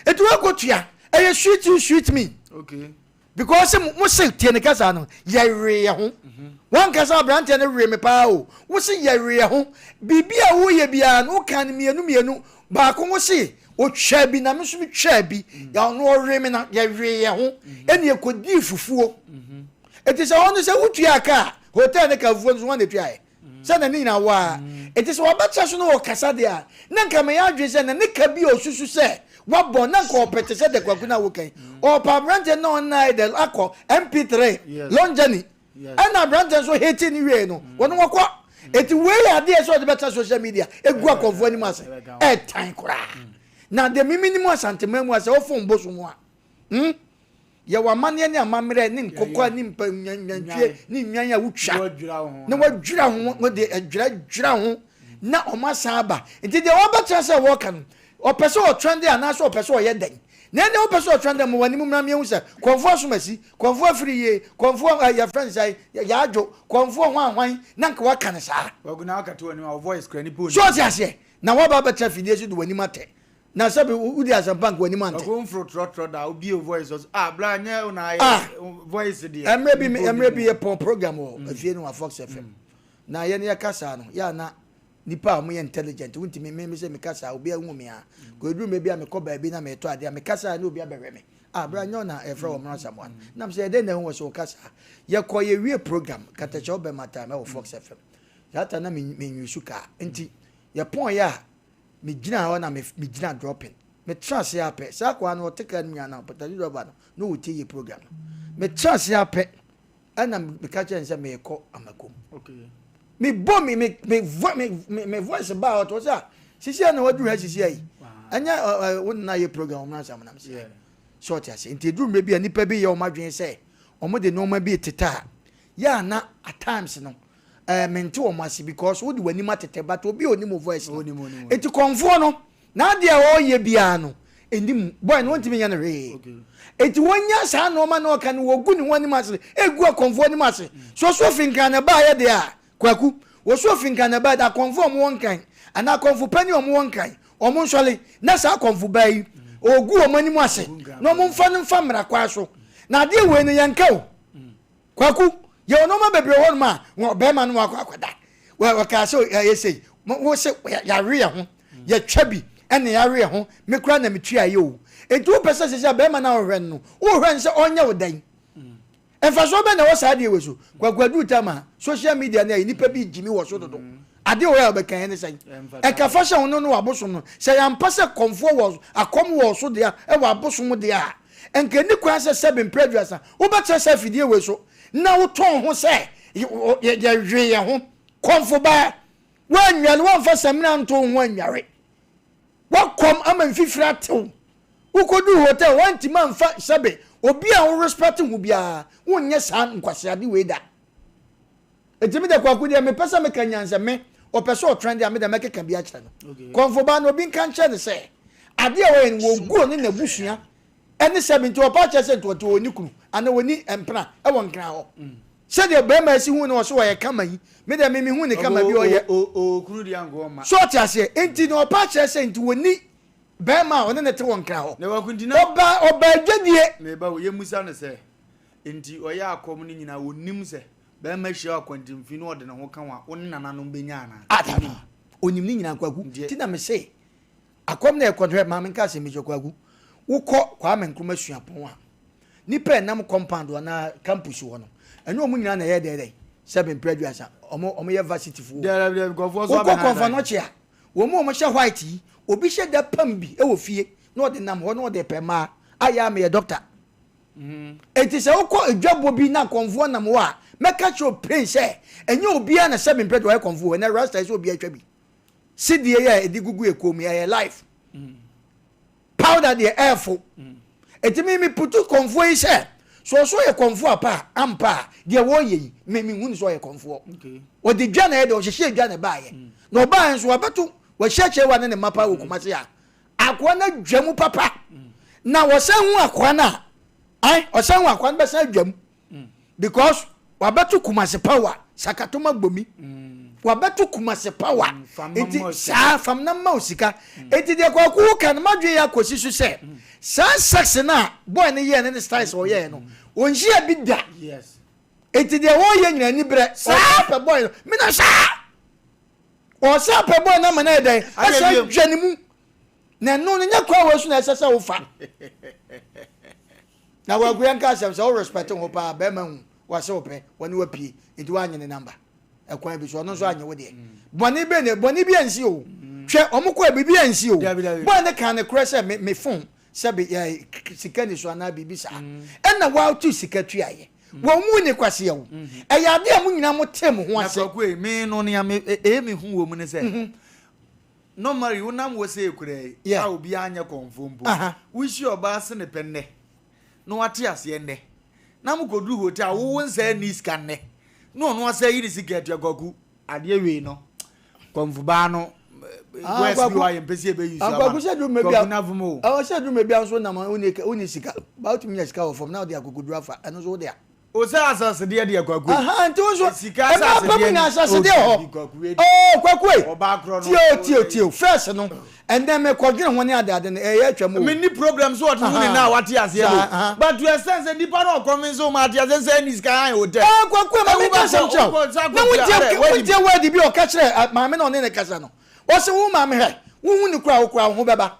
Enti woakɔtua, Ɛyɛ sweet you sweet me. Okay. Because mo se tie ne kasa no yɛwee yɛ ho. Mhm. Wankasa aberanteɛ no wee me paa o. Wo se yɛwee yɛ ho. Biribi a woyɛ biara no woka no mmienu mmienu. Baako ho se ɔtwaa bi na me nso metwaa bi. Yɛ ɔno ɔwee me na yɛwee yɛn ho ɛna yɛkɔdii fufuo. Enti sɛ ɔno sɛ wotuaa ka a, hotel ne ka fufuo no so hwan na ɛtuaeɛ? Sɛ na ne nyinaa wo ara. Enti sɛ wabɛtra so na ɔkasa deɛ a, na nka meyɛ adwene sɛ na ne ka bi a ɔsusu sɛ wabɔ na nka ɔpɛ te sɛ de Kwaku no a woka yi. Ɔɔpɛ aberanteɛ no na ɔne no ayɛ dɛ akɔ MP3 long journey. Ɛna aberanteɛ nso hate no wiei no, wɔne wɔkɔ. Enti wei yɛ adeɛ sɛ ɔde bɛtra social media ɛgu akɔmfoɔ anim ase. Ɛɛtan koraa. Na deɛ me menim Asanteman mu a sɛ wofom bosom a, hmm, Yɛwɔ amanneɛ ne amammerɛ ne nkokɔ ne mpa nnwantwie ne nnwan a wotwa na wadwira ho wɔde adwira dwira ho na wɔn asan aba. Nti deɛ wɔbɛkyerɛ sɛ wɔka no ɔpɛ sɛ ɔtrɛnde anaasɛ ɔpɛ sɛ ɔyɛ dɛn? Na ɛnna wopɛ sɛ ɔtrɛnde ma w'anim mmra mmiɛhu sɛ kɔnfoɔ asomasi, kɔnfoɔ afiri yie, kɔnfoɔ ɛ yɛfrɛ no sɛ yɛadwo, kɔnfoɔ hwan hwan na nka waka no saa. Wagu na wakata w'anim a wo voice kura nipa onim. So ɔte aseɛ? Na waba abɛtena afidie so de w'anim atɛ Na sɛbi wodi asɛmpa nka w'anim ante. Ɔko mforo trɔtrɔ da obi o voice ɔs ah bra nyɛ wo na ayɛ ah voice deɛ. Mmerɛ bi mmerɛ bi yɛ pɔn program wɔ mm. efie no wɔ Fox FM. Mm. Na yɛn yɛ kasa no yɛ ana nipa a wɔn yɛ intelligent wontumi me me sɛ me kasa obi ahu me a. Mm. Kò eduru mmerɛ bi a mekɔ baabi na metɔ adeɛ a me kasa na obi abɛhwɛ me. Ah bra nyɛ na ɛfrɛ wɔn mmerɛ samoa. Nam sɛ yɛdɛ na ɛho wɔ so kasa. Yɛkɔ yɛ wie program katakyɛ ɔbɛma time ɛwɔ Fox FM. Saa ta na me me nyusu kaa nti yɛ pɔn yɛ a. Me gyina hɔ na me me gyina dropping. Me tra ase ara pɛ, saa akwaa no ɔte car no mu nyinaa na taxi driver no na ɔretie yɛ program no. Me tra ase ara pɛ ɛna me ka kyerɛ no sɛ merekɔ Amakom. Okay. Me bɔ me me me vo me me me voice baa ɔtɔ sɛ ah sisi a na waduru ha sisi ayi. Ɛnyɛ ɛ ɛ wo nana yɛ program wɔn ansa mo nam sɛ. Sɛ ɔte ase nti eduru mmerɛ bi a nipa bi yɛ wɔn adwene sɛ wɔn de nneɛma bi reteta a yɛ a na at times no Eh mente wɔn ase because wode w'anim atetɛ but obi a onim wo voice no eti kɔnfoɔ no n'adeɛ a ɔreyɛ biara no ɛni mu boy no wɔntumi nyɛ no hwee eti wɔnya saa nneɛma na ɔka no wɔgu ne ho anim ase egu akɔnfoɔ anim ase so ɔso ofi nkran na ɛbaayɛ deɛ a kwaku wɔso ofi nkran na ɛbaayɛ deɛ akɔnfoɔ a wɔwɔ nkran anaa akɔnfo panyin a wɔwɔ nkran wɔn nsɔle na saa akɔnfo baa yi ɔgu wɔn anim ase na wɔn mfa no mfa mmara kwan so na adeɛ wei no yɛnka o. Kwaku, yɛwɔ nneɛma bebree wɔ hɔnom a wɔ bɛrima no wakɔ akɔda. Wɔkaa sɛ ɛyɛ sei, wo se yɛawe yɛn ho, yɛtwa bi ɛna yɛawe yɛn ho, me koraa na metua yɛ o. Enti wopɛ sɛ sɛ sɛ bɛrima no a wohwɛ no no, wohwɛ no sɛ ɔnyɛ wo dɛn? Mfasoɔ bɛn na ɛwɔ saa adeɛ wei so? Kwaku aduru tam a social media no ayi nipa bi gyimi wɔ so dodo. Adeɛ wei a wɔbɛka yɛn ne sɛn? Ɛka fa hyɛ ho no ne wɔ abosom no. Sɛ yɛampa sɛ kɔmfoɔ wɔ akɔm wɔ so deɛ ɛwɔ abosom deɛ a, Nka enni kwan sɛ sɛbe mprɛ aduasa wobɛkyerɛ saa afidie wei so na wotɔn ho sɛ yɛwe yɛn ho. Kɔmfo baa, woannware, woamfa samina anto wo ho annware. Woakɔm ama mfifiri ate wo. Wokɔduu hotel, woantumi amfa sɛbe obi a wo respect ho biara, wonyɛ saa nkwaseade wei da. Enti me deɛ Kwaku deɛ mepɛ sɛ meka nyan sɛ me ɔpɛ sɛ ɔtrɛnde a me deɛ mɛkeka bi akyerɛ no. Kɔmfo baa no obi nka nkyerɛ no sɛ adeɛ a ɔyɛ no wɔgu ɔne n'abusua ɛne sɛbe nti ɔpa akyerɛ sɛ nti ɔte ɔni kunu anaa ɔni mpena ɛwɔ nkran hɔ. Sɛdeɛ barima asi hu no ɔse ɔyɛ kama yi me deɛ me mehu ne kama bi ɔyɛ. So ɔte aseɛ nti na ɔpa akyerɛ sɛ nti ɔni barima a ɔne ne te wɔ nkran hɔ. Ɔbaa ɔbaa adwadie. Meba o yɛmmusa no sɛ nti ɔyɛ akɔm no nyinaa ɔnim sɛ Bɛrima hyia wo akwantemfi na ɔde ne ho ka wo a, wo ne nananom bɛnya anaa? Ah, dabi. Onim ne nyinaa, Kwaku. Nti na mese, akɔm na ɛkɔ no, hwɛ, ma menka asɛm bi kyerɛ Kwaku. Wokɔ Kwame Nkrumah Suapɔn a, nnipa a ɛnam compound anaa campus hɔ no, ɛnyɛ wɔn nyinaa na ɛyɛ dɛn dɛn, sɛbe mprɛ aduasa, wɔn, wɔyɛ varsity foɔ. Dabi, dabi, nkurɔfoɔ nso Wokɔ abɛhan dan. Kɔmfanɔkye a, wɔn a wɔhyɛ white yi, obi hyɛ da pam bi wɔ fie na ɔde nam hɔ na ɔde repɛ mmaa, ayɛ a meyɛ doctor. Enti sɛ wokɔ adwabɔ bi na kɔmfoɔ nam hɔ a, mɛka kyerɛ wo plain sɛ, ɛnyɛ obiara na sɛbe mpɛ deɛ ɔyɛ kɔmfoɔ. Ɛnɛ rasta yi sɛ obiara twa bi. Sedie yi a ɛde gugu yɛ kɔn mu yi, ɛyɛ life. Powder deɛ ɛɛfo. Enti me meputu kɔmfoɔ yi sɛ, sɛ ɔso ɔyɛ kɔmfoɔ apa a, ampa a, deɛ wɔreyɛ yi, me menhu no sɛ ɔyɛ kɔmfoɔ. Ɔde dwa na ɛyɛ dɛ, ɔhyehyɛɛ dwa na ɛbaeɛ. Na ɔbaeɛ nso, wabɛto, wahyia Kyerɛwa ne ne mma paa wɔ Kumasi a, Akoa no adwa mu papa. Na wɔsan hu akoa no a, ai, ɔsan hu akoa no bɛsan adwa mu. Because wabɛto Kumasi power, Sakatoma Gbomi. Wabɛto Kumasi power. Nti saa fam na ma osika. Nti deɛ Kwaku wo ka no madwene yɛ akɔsi so sɛ saa sex no a boy no yɛɛ ne ne styles a ɔyɛɛ no, ɔnhyia bi da. Nti deɛ wɔyɛ nyina ani berɛ. Ɔsan pɛ boy no. Mena saa! Ɔsan pɛ boy no ama no ayɛ dɛn? Asan dwa ne mu. Na ɛno no nyɛ kwan wei so na ɛsɛ sɛ wofa. Na Kwaku yɛnka asɛm sɛ wo respect ho paa bɛrima hu wase wo pɛ wɔne wapie nti woanye ne number ɛkwan bi so ɔno nso anye wo deɛ bɔne bɛ ne bɔne bi ansi o hwɛ ɔmo kɔ biribi ansi o bɔne ne kan ne korɛ sɛ me me phone sɛ bi yɛ sika ni so anaa biribi saa ɛna wɔatu sika tuayɛ wɔn mu ne kwaseɛ o ɛyɛ adeɛ a mo nyinaa mo te mo ho ase. Na Kwaku ei me no nea me ɛyɛ me hu wɔ mu ne sɛ Normally wo nam wɔ sei koraa yi a obiara nyɛ kɔmfoɔ mpo, wo hyia ɔbaa se ne pɛ nnɛ na wate aseɛ nnɛ na mo kɔduru hotel a wo wo nsa nni sika nnɛ na ɔno asa ayi ne sika atua kwaku adeɛ wei no kɔmfo baa no wɛs bi wɔ a yɛmpɛ sɛ yɛbɛyi so ama no kwaku no avom o. Ɛwɔ sɛ duru baabi a nso nam wonni sika ba wotumi nya sika wɔ fam na wode akokoduru afa ɛno nso wode a. O sɛ asasedeɛ deɛ kwaku. Ahaa nti wo nso Sika ɛmaa pa mu asasedeɛ nya ni asasedeɛ o hɔ dabi kwaku wei deɛ oo kwaku ei ɔbaa korɔ no tie o tie o tie o first no ɛnɛ me kɔdwene ho ne ade ade no ɛyɛ atwa mu o Me ni problem so ɔte ho ne na ahaa wate aseɛ saa do ahaa. but to extent sɛ nipa no ɔconvince wo ma ate aseɛ sɛ ɛni sika han hotel Ɛɛ kwaku ei ma ɛwo me nka bɛkɔ asɛm kyerɛ wo wokɔ sa na kɔtua wontie adɛ wadi wontie word bi a ɔka kyerɛ maame na ɔne ne kasa no ɔse wo maame hwɛ wohu ne koraa wo koraa wo ho bɛba.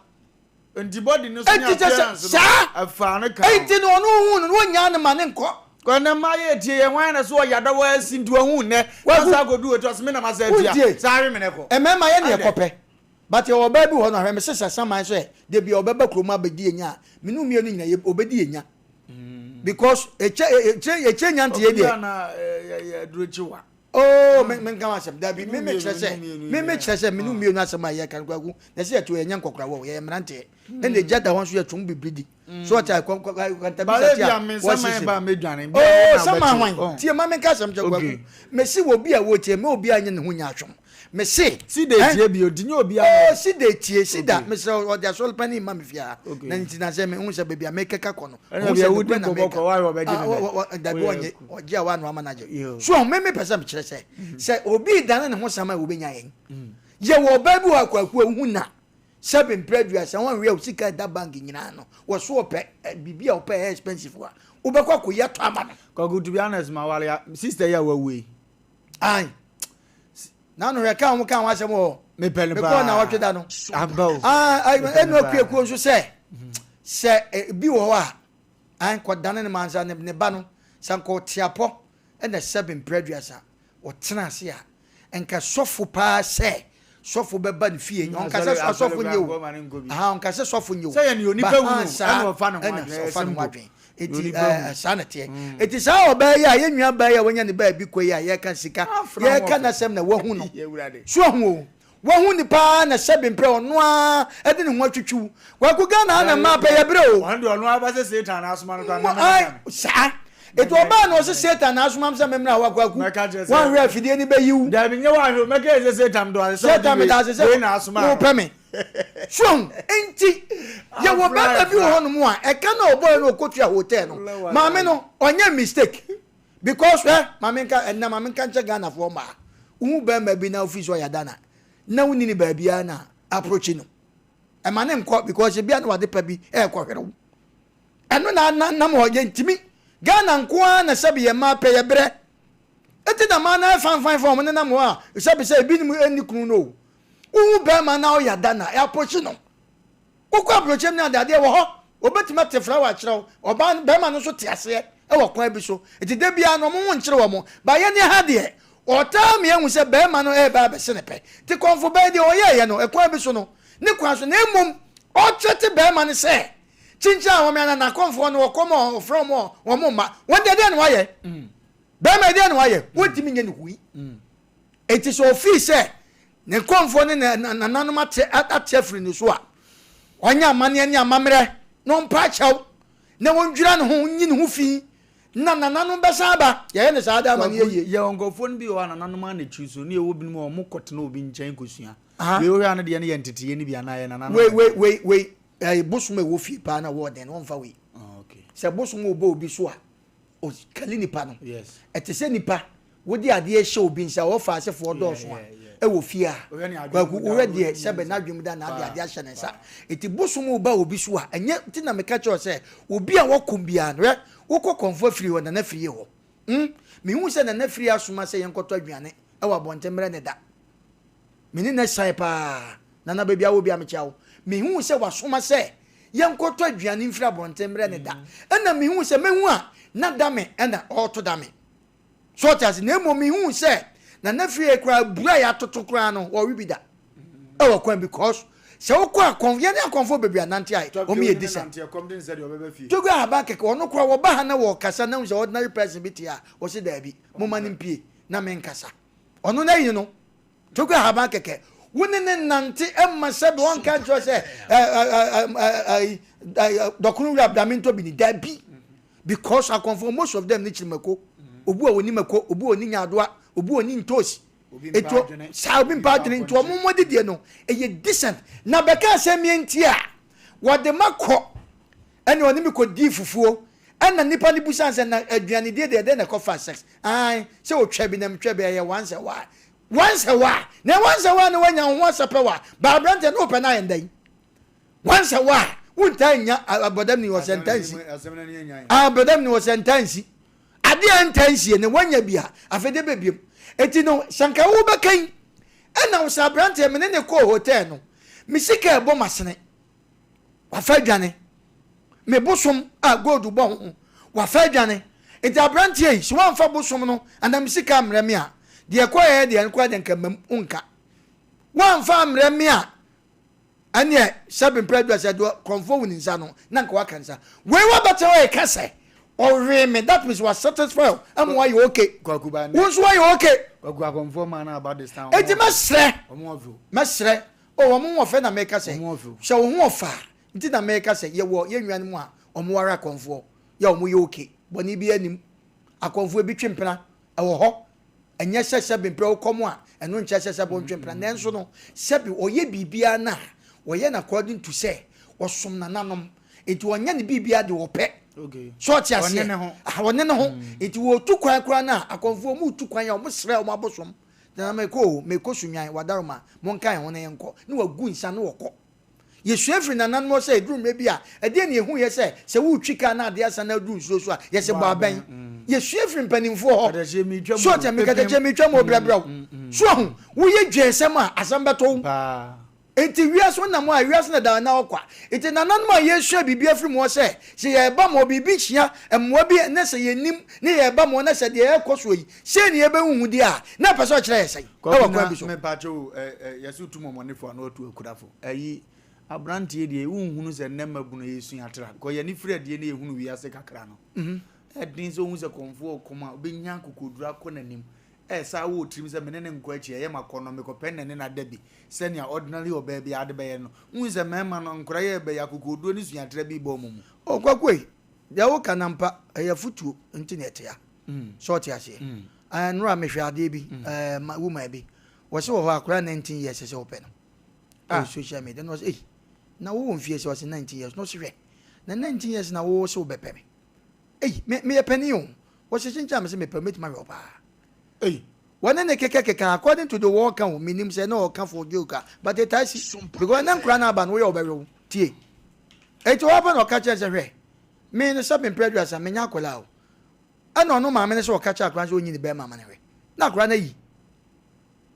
Nti body no so ne Enti kyɛ sɛ appearance no saa ɛfaa no ka ho. Enti no ɔno ohuu no no wonyaa no ma ne nkɔ. Kɔ na mma yɛ tie yɛ hwan na so ɔyɛ adawa asi nti wahu nnɛ na Kwaku saa kɔdu otu ɔse me na masa atua wontie saa we me ne kɔ mmarima yɛ neɛ adɛn. kɔpɛ but yɛwɔ ɔbaa bi wɔ hɔ no ahwɛ me sesa saman sɛ da bia ɔbɛba kurom abɛdi yɛ nya a me ne wo mmienu nyina yɛ ɔbɛdi yɛ nya because ɛkyɛ ɛkyɛ ɛkyɛ nya nteɛ Ɔbi deɛ. a na yɛ aduro kye wa. Oh, me me nka asɛm dabi me me kyerɛ sɛ me me kyerɛ sɛ me no mmienu asɛm a yɛka no kwaku na sɛ yɛto yɛnyɛ nkɔkora wɔ yɛyɛ mmeranteɛ ɛna egya da hɔ nso yɛtwom bibiri di so ɔkyɛ kwantabisa ti a wɔsese oh sama hwan tie ma me nka asɛm kyɛ kwaku mesi wɔ obi a wɔtie me obi a nyɛ ne ho nya atwom mese si de tie bi odi nye obi a oh si de tie si da mesrɛ ɔde asɔre panyin ma me fia na nti na sɛ mehu sɛ baabi a mekeka kɔ no Ɛna bia wodi nkɔmɔ kɔ wa ɔbɛgye ne dɛ. Dabi ɔnye ɔgye a wa no ama no agye. So me me pɛ sɛ mekyerɛ sɛ sɛ obi dane ne ho sama a obenya yɛn. Yɛ wɔ ɔbaa bi wɔ akwaku a wohu na sɛbe mpere aduasa wɔn wia sika ɛda bank nyinaa no wɔ so ɔpɛ biribi a ɔpɛ ɛyɛ expensive a wobɛkɔ akɔyi atɔ ama no. Kwaku to be honest ma wale sister yi a wawu yi. Ayi. Na no hwɛ ka ho ka ho asɛm wɔ. Mepɛ no paa. Mekɔɔ na wɔtwe da no. Aba o. Ah, ɛnu akuakuo nso sɛ sɛ ebi wɔ hɔ a an kɔdane ne mansa ne ne ba no sɛ nka ɔte apɔ ɛna sɛbe mpere aduasa ɔtena ase a nka sɔfo paa sɛ sɔfo bɛba ne fie ɔnka sɛ asɔfo nye o aha ɔnka sɛ sɔfo nye o sɛ yɛ ne onipa wunu ɛna ɔfa ne ho adwene ɔfa ne ho adwene Eti ɛɛ saa na ɛteɛ. Mm. Eti saa ɔbaa yi a yɛn nua baa yi a wanya ne baabi kɔ yi a yɛka sika yɛka n'asɛm na wahu no. So ahu o. Wahu ne paa na sɛbi mprɛ ɔno ara ɛde ne ho atwitwiw. Kwaku Ghana ha na mmaa pɛ yɛ brɛ o. Ɔno deɛ ɔno ara bɛsɛ Satan na asoma no koraa mɛmɛ no. Saa. Eti ɔbaa na ɔsɛ Satan na asoma sɛ memmra hɔ Kwaku. Wanhwɛ afidie no bɛyiw. Dabi nyɛ wanhwɛ mɛka yɛ sɛ Satan do ase sɛ Satan meda ase sɛ wopɛ me. So ahu? Enti, yɛwɔ barima bi wɔ hɔnom a, ɛka no a ɔbɔeɛ no ɔkɔtua hotel no, maame no, ɔnyɛ mistake. Because hwɛ, maame nka, ɛnna maame nka nkyɛ Ghanafoɔ mmaa, wohu barima bi na wofii sɛ ɔyɛ adana, na wonni ne baabiara na approach no. Ɛma ne nkɔ because ebia na wade pa bi ɛrekɔhwere wo. Ɛno na nam hɔ, yɛntumi. Ghana nko ara na sɛbi yɛn mmaa pɛ yɛbrɛ. Enti na mmaa no ayɛ fanfanfan, wɔn nenam hɔ a, sɛbi sɛ ebinom nni kunu no o. Wohu bɛrima na ɔyɛ ada na approach no. Wokɔ aburokyerɛ mu ne ade adeɛ wɔ hɔ. Obetumi ate flower akyerɛ wo. Ɔbaa no bɛrima no nso te aseɛ wɔ kwan bi so. Nti da biara no wɔn ho nkyere wɔn. Ba yɛn ha deɛ ɔtaa ma yɛhu sɛ bɛrima no reba abɛse ne pɛ. Nti kɔmfo bɛn deɛ ɔyɛɛyɛ no ɛkwan bi so no ne kwan so na mmom ɔkyerɛte bɛrima no sɛ kyinkyin a wɔn ana n'akɔmfoɔ no ɔkɔm a ɔfrɛ wɔn a wɔn mma. Wɔn deɛ deɛ na wayɛ. Bɛrima yi deɛ na wayɛ. Wɔntumi nyɛ no hui. Enti sɛ ɔfii sɛ ne nkɔmfoɔ ne ne nananom ate ate afiri ne so a, ɔnyɛ amanneɛ ne amammerɛ na ɔmpa akyɛw na ɔndwira ne ho nyi ne ho fi na nananom bɛsan aba. Yɛyɛ no saa daa ma no yɛ yie. Yɛwɔ nkurɔfoɔ no bi wɔ hɔ a nananom ara na ɛtwi so ne yɛwɔ binom a wɔkɔtena obi nkyɛn kɔsua. Wei wohwɛ a ne deɛ no yɛ nteteeɛ no bi anaa ɛyɛ nananom? Wei wei wei wei ɛyɛ bosom a ɛwɔ fie paa na wɔɔden no wɔmfa wei. Ah, okay. Sɛ bosom a ɔbɔ obi so a ɔkali nipa no. Yes. Ɛte sɛ nipa wode adeɛ hyɛ obi nsa ɔfa asefoɔ dɔɔso a ɛwɔ fie a kwaku wohwɛ deɛ sɛbɛ n'adwene da na ade adeɛ ahyɛ ne nsa eti bosom ba obi so a ɛnyɛ ti na meka kyerɛ sɛ obi a wɔkɔm biara no hwɛ wokɔ kɔnfo afiri hɔ nana firi hɔ mm mehu sɛ nana firi asoma sɛ yɛnkɔtɔ aduane ɛwɔ abɔnten mmerɛ ne da me ne na san paa nana baabi a wɔ bi a mekyia wo. Mehuu sɛ wasoma sɛ yɛnkɔtɔ aduane mfiri abɔnten mmrɛ no da. Ɛna mehuu sɛ mɛhu a na dame ɛna ɔreto dame. So ɔte ase? Na mmom mehuu sɛ Nana fie koraa abura a yɛatoto koraa no wɔwe bi da. Ɛwɔ kwan because sɛ wokɔ akɔmfo yɛne akɔmfo bebree anante a wɔn yɛ decent. Togo ahaban kɛkɛ ɔno koraa wɔba ha na wɔkasa na hu sɛ ordinary person bi te a wɔse daabi momma no mpie na menkasa. Ɔno n'ayi no Togo ahaban kɛkɛ. Wo ne no nnante mma sɛbe ɔnka nkyerɛ wo sɛ dɔkono wura bra mentɔ bi ni. Dabi. Because akɔmfoɔ most of them ne kyiri mako. Obi wɔ ɔni mako, obi wɔ ɔni nyaadoa, obi wɔ ɔni ntoosi. Eto saa obi mpa adwene nti ɔmo mo didie no ɛyɛ decent. Na bɛka asɛm yi nti a wɔde ma kɔ ɛne ɔne me kɔ dii fufuo ɛna nipa no busa sɛ na aduane die deɛ ɛdɛn na ɛkɔ fa sex ae sɛ otwa bi na metwa bi ɛyɛ once a while once a while na once a while na wanya wo ho asɛpɛ wa ba aberanteɛ na wopɛ no ayɛ ndɛn once a while wontaa nya abɔdam ni wɔ sɛ ntaa nsi abɔdam ni wɔ sɛ ntaa nsi adeɛ a ntaa nsie ne wanya bi a afei de bɛbiem eti no sɛ nka wobɛka yi ɛna wo sɛ aberanteɛ me ne ne kɔɔ hotel no me sika ɛbɔ masene Wafa adwane. Me bosom a gold bɔ ho, wafa adwane. Nti aberanteɛ yi, sɛ woamfa bosom no anaa me sika ammrɛ me a, deɛ ɛkɔeɛ deɛ ɛno koraa deɛ nka mmam wonka. Woamfa ammrɛ me a, ɛneɛ sɛbe mprɛ aduasa deɛ korɔmfoɔ wu ne nsa no, na nka waka nsa. Wei wabɛtena hɔ reka sɛ ɔwee me, that means wa satisfy wo ama wayɛ okay. Wo nso woayɛ okay. Enti mɛsrɛ, mɛsrɛ Oh, wɔn ho ɔfɛ na meka sɛ, sɛ wo ho ɔfɛ a, nti na meka sɛ yɛwɔ yɛn nuanom a wɔn ware akɔmfoɔ, yɛ a wɔn yɛ okay, bɔne biara nnim. Akɔmfoɔ ebi twe mpena, ɛwɔ hɔ. Ɛnyɛ sɛ sɛbe mpɛ wokɔm a, ɛno nkyerɛ sɛ sɛbe wontwe mpena, nanso no, sɛbe ɔyɛ biribiara no a, ɔyɛ no according to sɛ ɔsom nananom, nti ɔnyɛ ne biribiara deɛ ɔpɛ. So ɔte aseɛ? Aha, ɔne ne ho. Nti wɔtu kwan koraa no a, akɔmfoɔ wɔn tu kwan a, wɔn srɛ wɔn abosom. Nana mekɔ o, mekɔ Sunnwan, Wadaroma, monka yɛn ho na yɛnkɔ. Ne wagu nsa ne wɔkɔ. Yɛsua firi nananom hɔ sɛ ɛduru mmerɛ bi a, ɛdeɛn na yɛhuiɛ sɛ, sɛ woretwi kaa na adeɛ asa na aduru nsuo so a, yɛse bɔ abɛn. Yɛsua firi mpanimfoɔ hɔ. So ɔte, mekatakyie metwa mu o, brɛbrɛ wo. So wahu, woyɛ dwensɛm a, asɛm bɛtɔ wo. Enti wiase wo nam a, wiase na da anaa ɔkwa. Enti nananom a yɛresua biribi afiri mo hɔ sɛ, sɛ yɛreba mo hɔ, biribi hyia mmoa bi na sɛ yɛnnim ne yɛreba mo hɔ na sɛ deɛ ɛrekɔ soɔ yi, sei na yɛbɛhuhu deɛ a, na ɛpɛ sɛ ɔkyerɛ yɛ sɛn? Ɛwɔ kwan bi so. Kwaku na mepakyɛ o, ɛ ɛ yɛse wotu mɔmɔnefo a na watu akurafo. Ayi, abranteɛ deɛ wonhunu sɛ nnɛ mmabunu yɛsua tra because yɛne firi adie na yɛhunu wiase kakra no. Ɛden sɛ wohu sɛ kɔmfoɔ ɔkɔm a wobɛnya akokoduro akɔ n'anim. Ɛsa wɔ wo tirim sɛ me ne no nkɔ akyi, ɛyɛ m'akɔnnɔ, mekɔpɛ nnɛ ne no ada bi, sɛnea ordinary ɔbaa biara de bɛyɛ no. Wohu sɛ mmarima no, nkwadaa yi ɛbɛyɛ akokoɔduro ne suatrɛ bi rebɔ wɔn mu. Oh Kwaku ei, deɛ woka no ampa, ɛyɛ afotuo nti na ɛte ha. So wote aseɛ? Ɛɛ nnora mehwɛ adeɛ bi, ɛɛ woman bi, wɔse wɔ hɔ akwadaa 19 years sɛ wopɛ no. Ɛwɔ social media, na ɔse ei, na wowɔ mfie sɛ? Ɔse 19 years, na ɔse hwɛ, na 19 years na wo se wobɛpɛ me? Ei, me, meyɛ panin o. Wɔhyɛ kyenkyen a mese mepɛ, mɛtumi ahwɛ wo paa. Ei, wɔne ne keka keka according to the wɔka o, menim sɛ na ɔka for joke a, but ɛtaa si. Because na nkora no aba no, woyɛ ɔbɛwe wo. Tie. Enti hɔ pɛ na ɔka kyerɛ sɛ hwɛ, me no sɛ mempɛ aduasa, menyɛ akwadaa o. Ɛna ɔno maame no sɛ ɔka kyerɛ akwadaa no sɛ ɔnyi ne bɛrima ma no hwɛ. Na akwadaa no ayi.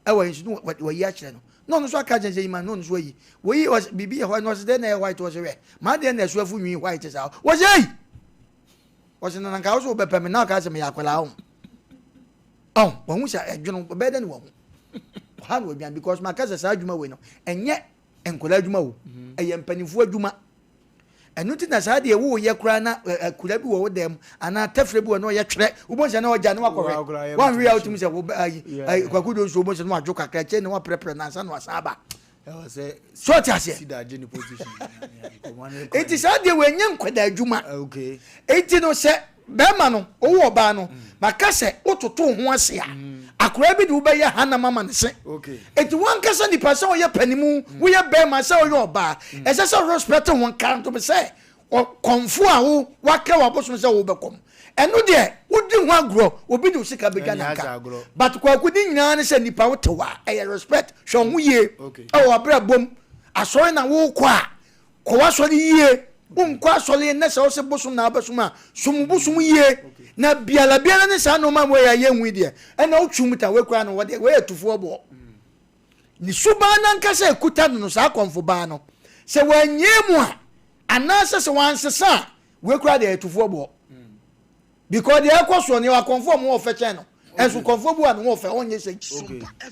Ɛwɔ yi nso no wayi akyerɛ no. Na ɔno nso aka kyerɛ sɛ yi ma no, na ɔno nso ayi. Wɔyi, ɔsɛ biribi yɛ white, na ɔsɛ dɛn na ɛyɛ white, ɔsɛ hwɛ, m'adeɛ na ɛso afu nwi white saa. Wɔsɛ ei! Ɔsɛ na nka wo so wobɛpɛ me na ɔka sɛ meyɛ akwadaa ho. Ɔn, wahu sɛ ɛdwono, ɔbɛyɛ dɛ na wahu. Ɔha na wadwan because maka sɛ saa adwuma wei no, ɛnyɛ nkwadaa adwuma o, ɛyɛ mpanimfoɔ adwuma. Ɛno nti na saa deɛ woyɛ koraa na akura bi wɔ wo dan mu anaa tɛfrɛ bi wɔ na ɔyɛ twerɛ wobɛhu sɛ na ɔgya na wakɔhwɛ wanhwɛ a wotumi sɛ wo ayi ayi kwaku do nso wobɛhu sɛ na wadwo kakra kyɛ na waprɛprɛ na ansa na wasan aba so ɔte aseɛ nti saa deɛ wɔnyɛ nkwadaa adwuma nti no sɛ Bɛrima no, wowo ɔbaa no, maka sɛ wototo wo ho ase a, akoraa bi de wo bɛyɛ hanam ama ne se. Enti wankasa nipa sɛ ɔyɛ panimu, woyɛ bɛrima sɛ ɔyɛ ɔbaa, ɛsɛ sɛ respect ho nkantom sɛ ɔkɔmfo a wo wakra w'abosom sɛ wobɛkɔm. Ɛno deɛ wodi ho agorɔ, obi de wo sika bɛdwa nanka. But Kwaku ne nyinaa ne sɛ nipa wote hɔ a, ɛyɛ respect, hwɛ wo ho yie ɛwɔ w'abrabɔ mu. Asɔre na wokɔ a, Kɔ w'asɔre yie. Wonkɔ asɔre nnɛ sɛ wose bosom na wobɛsom a, som bosom yie. Na biara biara ne saa nnoɔma wei a yɛnhu yi deɛ, ɛna wotwe mu ta wei koraa no wɔde wei yɛ tufoɔ boɔ. Ne suban no ankasa ɛkuta no no saa akɔmfo baa no. Sɛ wanyɛ mu a, anaasɛ sɛ wansesa a, wei koraa deɛ ɛtufoɔ boɔ. Because deɛ ɛkɔ soɔ no, yɛwɔ akɔmfoɔ a wɔn wɔ fɛ kyɛn no. Ɛnso kɔmfoɔ bi wɔ a ne ho ɔfɛ, ɔnyɛ sei.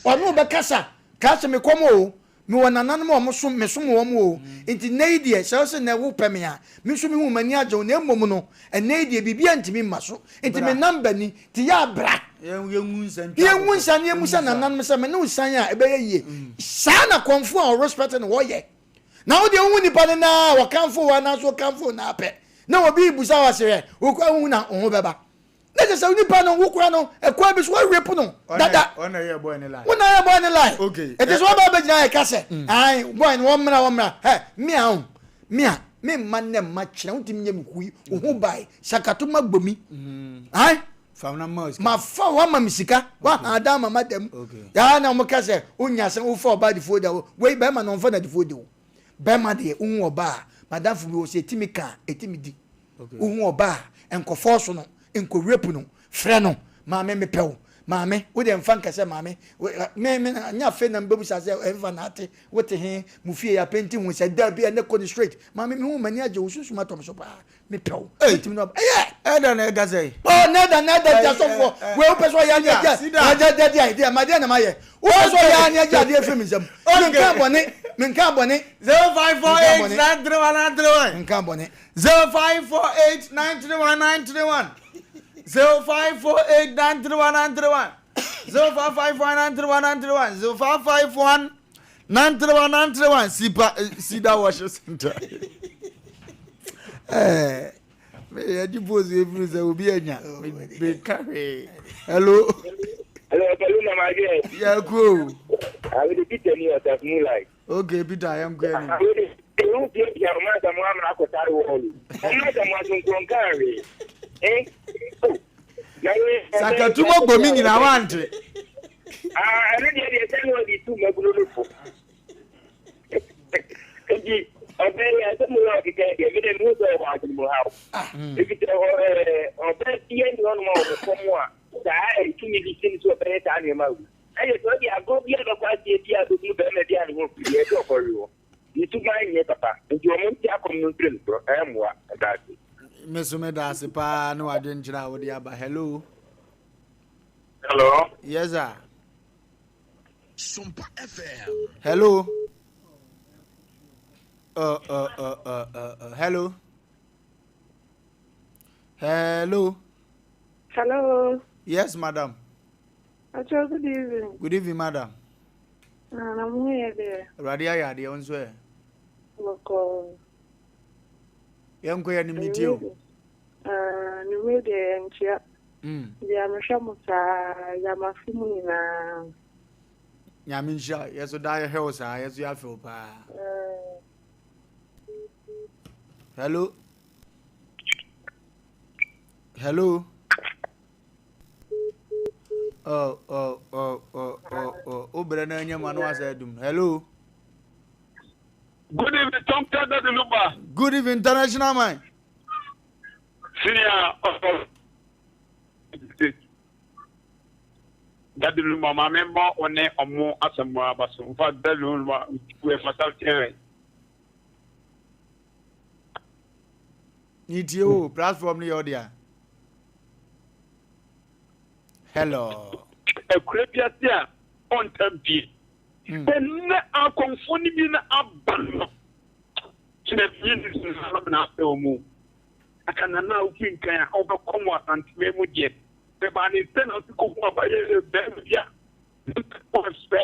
Ɔno bɛkasa, kaa sɛ mekɔm o, mewɔ nananom a wɔsom, mesom wɔn o. Nti nnɛ yi deɛ, sɛ wose nnɛ wopɛ me a, me nso mehu m'ani agye wo, na mmom no, ɛnnɛ yi deɛ biribiara ntumi mma so. Nti me number ni, nti yɛ a bra. Yɛngu nsa ntwa Yɛngu nsa na yɛmmisa nananom sɛ me ne wo san a ɛbɛyɛ yie. Saa na kɔmfoɔ a ɔrespect no wɔyɛ. Na wo deɛ wohu nipa no naa wɔkamfo wo anaasɛ wɔkamfo wo naa pɛ na obi rebusa wo ase hwɛ wo koraa wohu na wo ho bɛba na kyerɛ sɛ nipa no wo koraa no ɛkwan bi so wɔrepe no dada Ɔna yɛ boy ne lie. Wo na yɛ boy ne lie. Okay. Ɛte sɛ wɔba abɛgyina yɛ ka sɛ ae boy no wɔmmra wɔmmra hɛ me a o me a me mma nnɛ mma kyerɛ wontumi nyɛ me hui wo ho bae sakato ma gbomi ae Fa na ma sika. Ma fa wa ma me sika. Wa ha da ma ma dam. Ya na mo ka sɛ onya sɛ wofa ɔba adifoɔ da wei bɛrima na ɔmfa n'adifoɔ di o. Bɛrima deɛ wohu ɔba a madamfo bi wɔ sɛ ɛtumi ka ɛtumi di. Wohu ɔba a nkɔfɔɔ so no nkɔ rape no frɛ no maame mepɛ wo maame wo deɛ mfa nka sɛ maame me me nyɛ afei na mbɛbusa sɛ ɛmfa na ate wote he mo fie yɛ apɛnti ho sɛ da bi ɛnɛ kɔ ne straight maame mehu m'ani agye wo sunsum atɔ me so paa mepɛ wo mɛtumi no ɛyɛ ɛda na ɛka sɛ ɔ na ɛda na ɛda gya sɔfoɔ wei wopɛ sɛ ɔyɛ ane agya agya dadi ayɛ deɛ ma deɛ na mayɛ wopɛ sɛ ɔyɛ ane agya adeɛ firi me nsam menka bɔne menka bɔne 0548931931 menka bɔne 0548931931 0548931931 0551931931 0551 931 931 sipa sida worship center ɛɛ yɛgye post efiri sɛ obi anya meka hwee hello. Hello, Pẹ̀lú Mama Agye. Yẹ kú o. Àwọn èdè Peter ní ọ̀sẹ̀ fún láì. Ok Peter yẹn kú ẹni. Àwọn èdè ìlú pie pia ọmọ àtàmú àmàlà akọ̀tàrí wọ̀ọ̀lù. Ọmọ àtàmú àtúnkùn káàrí. Sakatumɔ gbomi nyinaa wante. Ah, ɛno deɛ deɛ sɛ na ɔde tu mmabunu no fo. Nti ɔbɛ yi asɛm wɔ ɔkeka deɛ me deɛ mehu sɛ ɔwɔ adwene mu haw. Ɛfiri sɛ ɔbɛ yɛ ne ɔnom a ɔwɔ fam a saa ɛtumi bi si ne so ɔbɛyɛ saa nneɛma wu. Ɛyɛ sɛ ɔde agorɔ bi a bɛkɔ aseɛ bi a bɛhunu bɛrima bi a ne ho firi deɛ ɛsɛ ɔkɔwe wɔ. Ne suban nyɛ papa nti wɔn nte akɔm no mfiri no so ɛmmoa. Ɛda ase. Me so meda ase paa ne w'adwenkyerɛ a wode aba. Hello. Hello. Yes sir. Sompa FM. Hello. Hello. Hello. Hello. Yes, madam. Acho, good evening. Good evening, madam. Na na mo yɛ deɛ. Awurade ayɛ adeɛ wo nso ɛ. Bɔkɔɔ. Yɛnkɔ yɛ anim tie o. Ne wei deɛ yɛnkyea. Deɛ mehwɛ mo saa ya mafe mu nyinaa. Nyame nhyira yɛ so daa yɛhwɛ wo saa yɛ so yɛafe wo paa. Hello. Hello. Oh, oh, oh, oh, oh, oh. Wo brɛ no anya mu ano asɛ adum. Hello. Good evening, Tom Tata de Luba. Good evening, international man. Senior of Daddy Lumba, maame mbɔ wo ne ɔmo asɛm aba so. Nfa Daddy Lumba, wɛ fasa tiɛrɛ. Ne tie o, platform no yɛ ɔde a. Hello. Akura bi ase a ɔntam pie. Ɛnnɛ akɔmfoɔ no bi na aba no. Kyerɛ fie ne sunsun na asɛ wɔn mu. Aka nana a wofi nkan a ɔbɛkɔ mu Asanteme mu deɛ. Bɛbaa ne nsɛ na ɔsi kɔhu abayɛ bɛrima bi a ɔsɛ.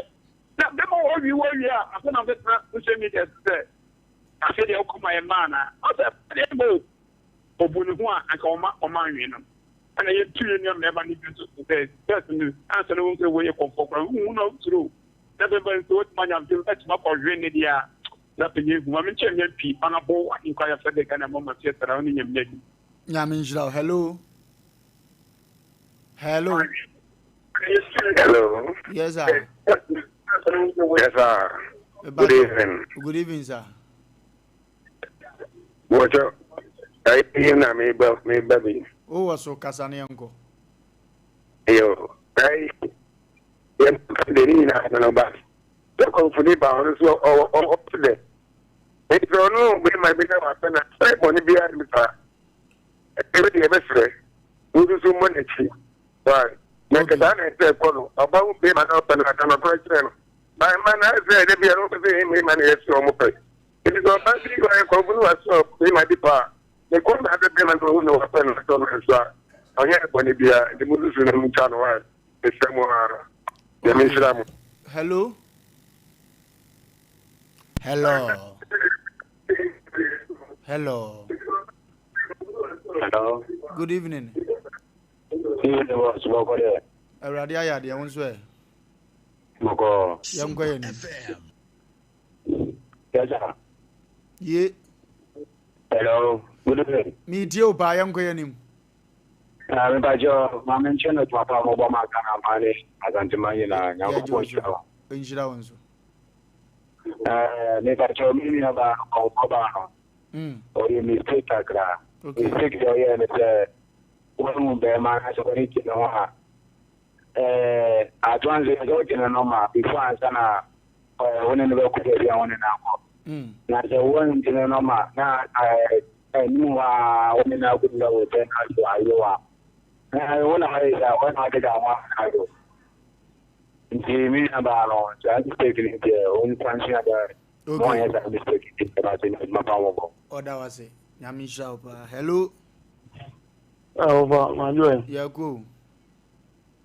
Na bɛma wɔwie wɔwie a afei na ɔbɛtena social media so sɛ afei deɛ wokɔma yɛ mmaa anaa. Ɔsɛ deɛ mo obu ne ho a anka ɔma ɔma anwe no. Ɛna yɛtu yɛn nua mmarima no bi nso so sɛ first no ansa na wohu sɛ wɔyɛ kɔmfoɔ koraa wohu na wosuro na bɛba nso watumi anya mfem atumi akɔhwe ne deɛ a na afei yɛhu ma menkyɛ nyɛ pii ɔnabo ahenkwa yɛfrɛ de Ghana mama fie sara wo ne nyame adi. Nyame nhyira wo. Hello. Hello. Hello. Yes, sir. Yes, sir. Good evening. Good evening, sir. Wɔkyɛ ɛyi na meba meba bi. Wowɔ so kasa ne yɛnkɔ. Yo, ɛyi yɛn de ne nyinaa no ba. Sɛ kɔnfoni ba ɔno nso ɔwɔ ɔwɔ dɛ. Nti ɔno bɛrima bi na wapɛ na sɛ bɔne biara nni saa. Ɛno deɛ yɛbɛsrɛ wo nso mmɔ n'akyi. Why? Na nka saa na ɛsɛ ɛkɔ no. Ɔba wo bɛrima na ɔpɛ no aka nokorɛ kyerɛ no. Ba mma no ayɛ sɛ ɛda biara wɔpɛ sɛ yɛn mmarima na yɛsɛ wɔn pɛ. Nti sɛ ɔba bi ɔyɛ kɔmfo no wasɔ bɛrima bi pɛ a, ne kɔn na abɛ bɛrima no ɔhu no wapɛ no asɔ no nso a, ɔnyɛ bɔne biara. Nti mo susu na mo twa no why? Mesrɛ mo ara. Nyame nhyira mo. Hello. Hello. Hello. Hello. Good evening. Evening, boss. Bɔkɔ dɛ. Awurade ayɛ adeɛ wo nso ɛ. Bɔkɔ. Yɛnkɔ yɛn nim. Yes, sir. Ye. Hello. Good evening. Meetie wo paa yɛnkɔ yɛn nim. Ah, me pacho, ma me nkyɛn no tuma paa mɔbɔ ma Ghana man ne Asanteman nyinaa. Nyankopɔn nhyira wo. Nhyira wo nso. Eh, me pacho, me nua ba kɔnkɔ ba no. Ɔyɛ mistake kakra. Mistake deɛ ɔyɛ ne sɛ wɔn bɛrima na sɛ wɔde gye ne ho a ɛɛ ato ansa sɛ ɔgye ne nɔma before ansa na ɛɛ wɔne ne bɛkɔ baabi a wɔne no akɔ. Na sɛ wɔn gye ne nɔma na ɛɛ anim hɔ a wɔne no akɔ wura wɔ pɛ na so ayewa. Ɛɛ wɔn na wɔyɛ sɛ wɔn na wɔde ka ho ayo. Nti me nua baa no saa mistake no deɛ ɔnfa nsua dɛ. Okay. Wɔn yɛ saa mistake nti ɛba ase na adwuma pa wɔn bɔ. Ɔda wase. Nyame nhyira wo paa. Hello. Ah, ɔfa madwo ɛ. Yɛkɔ o.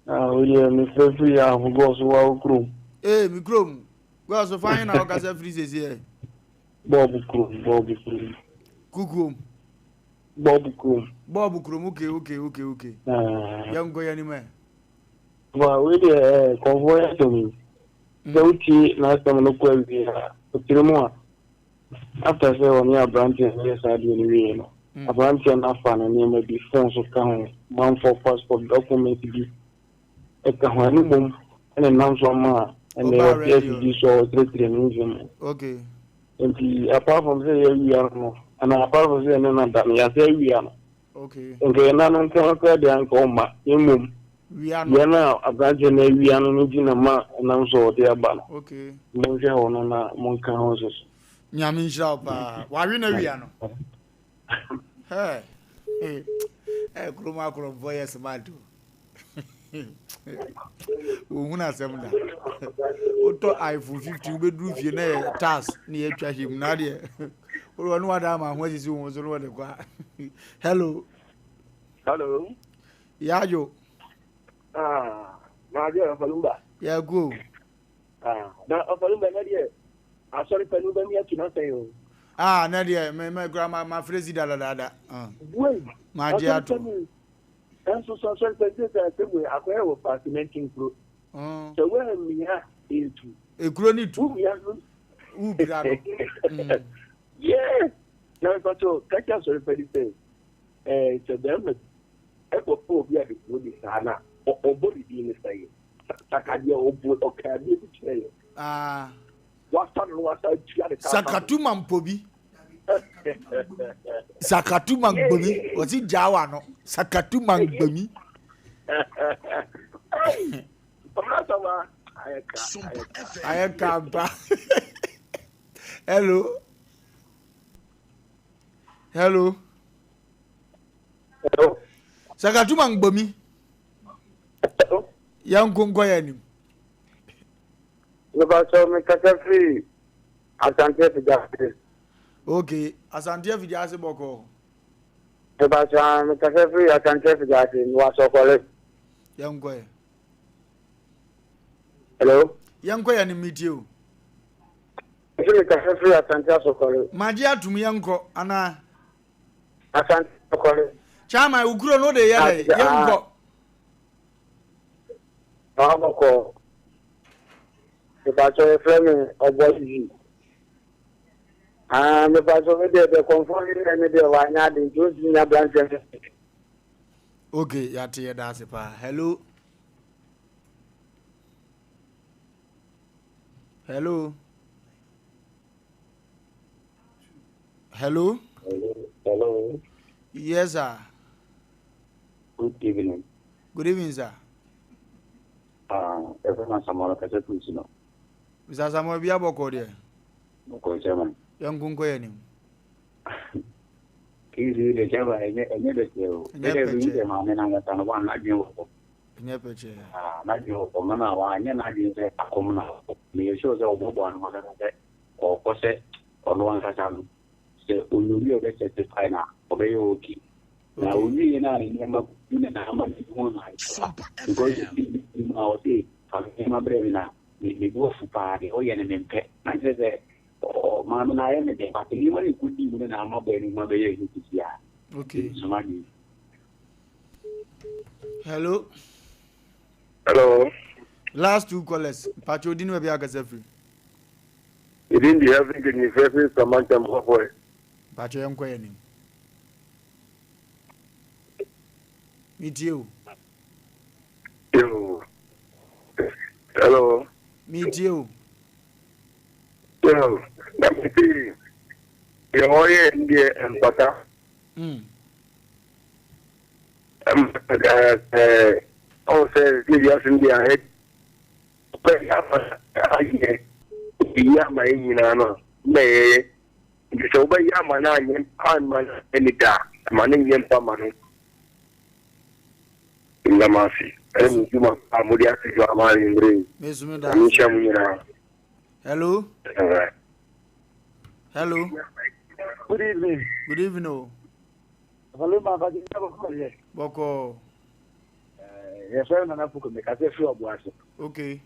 Ah, wodeɛ mefrɛ firi ahogɔ so wa wo kurom. Ee, me kurom. Gɔɔ so fa na wɔkasa firi sɛsi ɛ. Bɔɔbo kurom, bɔɔbo kurom. Kukuom. Bɔɔbo kurom. Bɔɔbo kurom, okay, okay, okay, okay. Ah. Yɛnkɔ yɛn anim ɛ. Ba wei deɛ ɛɛ kɔnfoɔ yɛ asɛm yi. Sɛ wotie n'asɛm no kɔ awie a, ɔkyerɛ mu a, after sɛ ɔne aberanteɛ no yɛ saa adeɛ no wieɛ no, aberanteɛ no afa ne nneɛma bi, phone so ka ho, manfoɔ passport, document bi ɛka ho, ɛno mmom ɛna ɛnam so ama ɛnɛ Ɔbaa ɔte radio afidie so a ɔkyerɛkyerɛ ne nsɛm mu. Okay. Nti apart from sɛ yɛawia no no, anaa apart from sɛ yɛne no ada no, yɛasɛ awia no. Okay. Nka yɛn nan no nko ara koraa deɛ anka ɔmma, na mmom Wia no. yɛn a aberanteɛ no awia no no nti na ma ɛnam so ɔde aba no. Okay. Monhwɛ hɔ no na monka ho nso so. Nyame nhyira wo paa. Wawe na wia no. Hey. Hey, kurom akorɔmfoɔ yɛ smart o. Wɔhunu asɛm da. Wotɔ iPhone 15 wobɛduru fie na yɛ tas na yɛatwa hwɛ mu na adeɛ. Wode ɔno wada ama ho asisi wo ho so na wɔde kɔ a. Hello. Hello. Yajo. Ah, Majo Ɔfalumba. Yago. Ah, na Ɔfalumba na deɛ asɔre pɛ no bɛmi atu n'asɛn o. Ah, na deɛ me me kura ma ma frɛ si dada dada. Ah. Buei. Ma gye ato. Nso so asɔre pɛ sɛ sɛ asɛm wei akɔyɛ wɔ faase nantin kuro. Sɛ woammia etu. Ekuro ni tu. Womia no. Wupira no. Yeah. Na mpatɔ kakyɛ asɔre pɛ ni sɛ ɛɛ sɛ bɛrima ɛkɔfa obi a kuro de saa na ɔbɔ ne din ne sɛn sakadeɛ ɔbɔ ɔka adeɛ bi kyerɛ yɛ. Ah. Wasa no wasa tua ne ka. Sakatuma mpobi. Sakatuma mpobi. Wɔsi gyawa no. Sakatuma mpobi. Ayɛ ka mpa. Hello. Hello. Hello. Sakatuma mgbomi. Hello. Yɛn nko nkɔ yɛn anim. Mepakyɛw mekasa firi Asante Afigya-Ase. Okay, Asante Afigya-Ase bɔkɔɔ. Mepakyɛw mekasa firi Asante Afigya-Ase, mewɔ Asɔkɔre. Yɛn nkɔ yɛ. Hello. Yɛn nkɔ yɛn anim metie o. Nti mekasa firi Asante Asɔkɔre. Magye atum yɛn nkɔ anaa. Asante Asɔkɔre. Chairman, wo kuro no de yɛ dɛ, yɛn nkɔ. Maa bɔkɔɔ. Mepakyɛw yɛfrɛ me Ɔbɔ Easy. Ah, mepakyɛw me deɛ deɛ kɔnfɔ ne deɛ ne deɛ wanyɛ ade nti ontumi nya aberanteɛ no. Okay, yɛate yɛda ase paa. Hello. Hello. Hello. Hello. Yes, sir. Good evening. Good evening, sir. Ah, ɛfɛ na Samuel kasa firi si no. Mr. Samuel bi abɔkɔ deɛ. Bɔkɔ chairman. Yɛnko nkɔ yɛn anim. Case yi deɛ kyɛfa ɛnyɛ ɛnyɛ bɛkyɛ o. Ɛnyɛ Ɛdɛ bi pɛkyɛ. sɛ maame n'ankasa no wɔn n'adwene wɔ hɔ. Ɛnyɛ pɛkyɛ. Ah, n'adwene wɔ hɔ mama wanyɛ n'adwene sɛ akɔm na ɔkɔ. Meyɛ sure sɛ ɔbɔbɔ ano ankasa sɛ ɔkɔ sɛ ɔno ankasa no sɛ onowi a ɔbɛ certify na ɔbɛyɛ okay. Na owie na ne nneɛma gu na na ama ne ho na ayɛ because bi mu a ɔse fa me nneɛma brɛ me na me me bo afu paa deɛ ɔyɛ no mempɛ. Na kyerɛ sɛ Ɔɔ maame no ayɛ me dɛ but nneɛma no ɛkɔdii mu no na ama bɔɔ no ho abɛyɛ ahi sisi a. Okay. Soma deɛ. Hello. Hello. Last two callers. Pacho di ni baabi akasa firi. Edin di Heaven Gate ni fɛfɛ Samantam Kɔkɔɛ. Pacho yɛn kɔ yɛn nim. Mi tie o. Yo. Hello. Mi tie o. Yo, na mese deɛ ɔyɛ no deɛ ɛmfata. Ɔwɔ sɛ sɛ wiase no deɛ ayɛ pɛ ama ayɛ obi ama yɛ nyinaa no na ɛyɛ nti sɛ wobɛyɛ ama no anyɛ amma no ɛne da ama no nyɛ mpa ma no ndamase ɛne mo dwuma a mode ato dwa ama anwummerɛ yi. Nyame nhyira mo nyinaa. Hello. Hello. Good evening. Good evening. Oh. Hello, ma ba di bɔkɔ yɛ. Bɔkɔ. Yɛfrɛ no Nana Poku mekasa firi Ɔboase. Okay.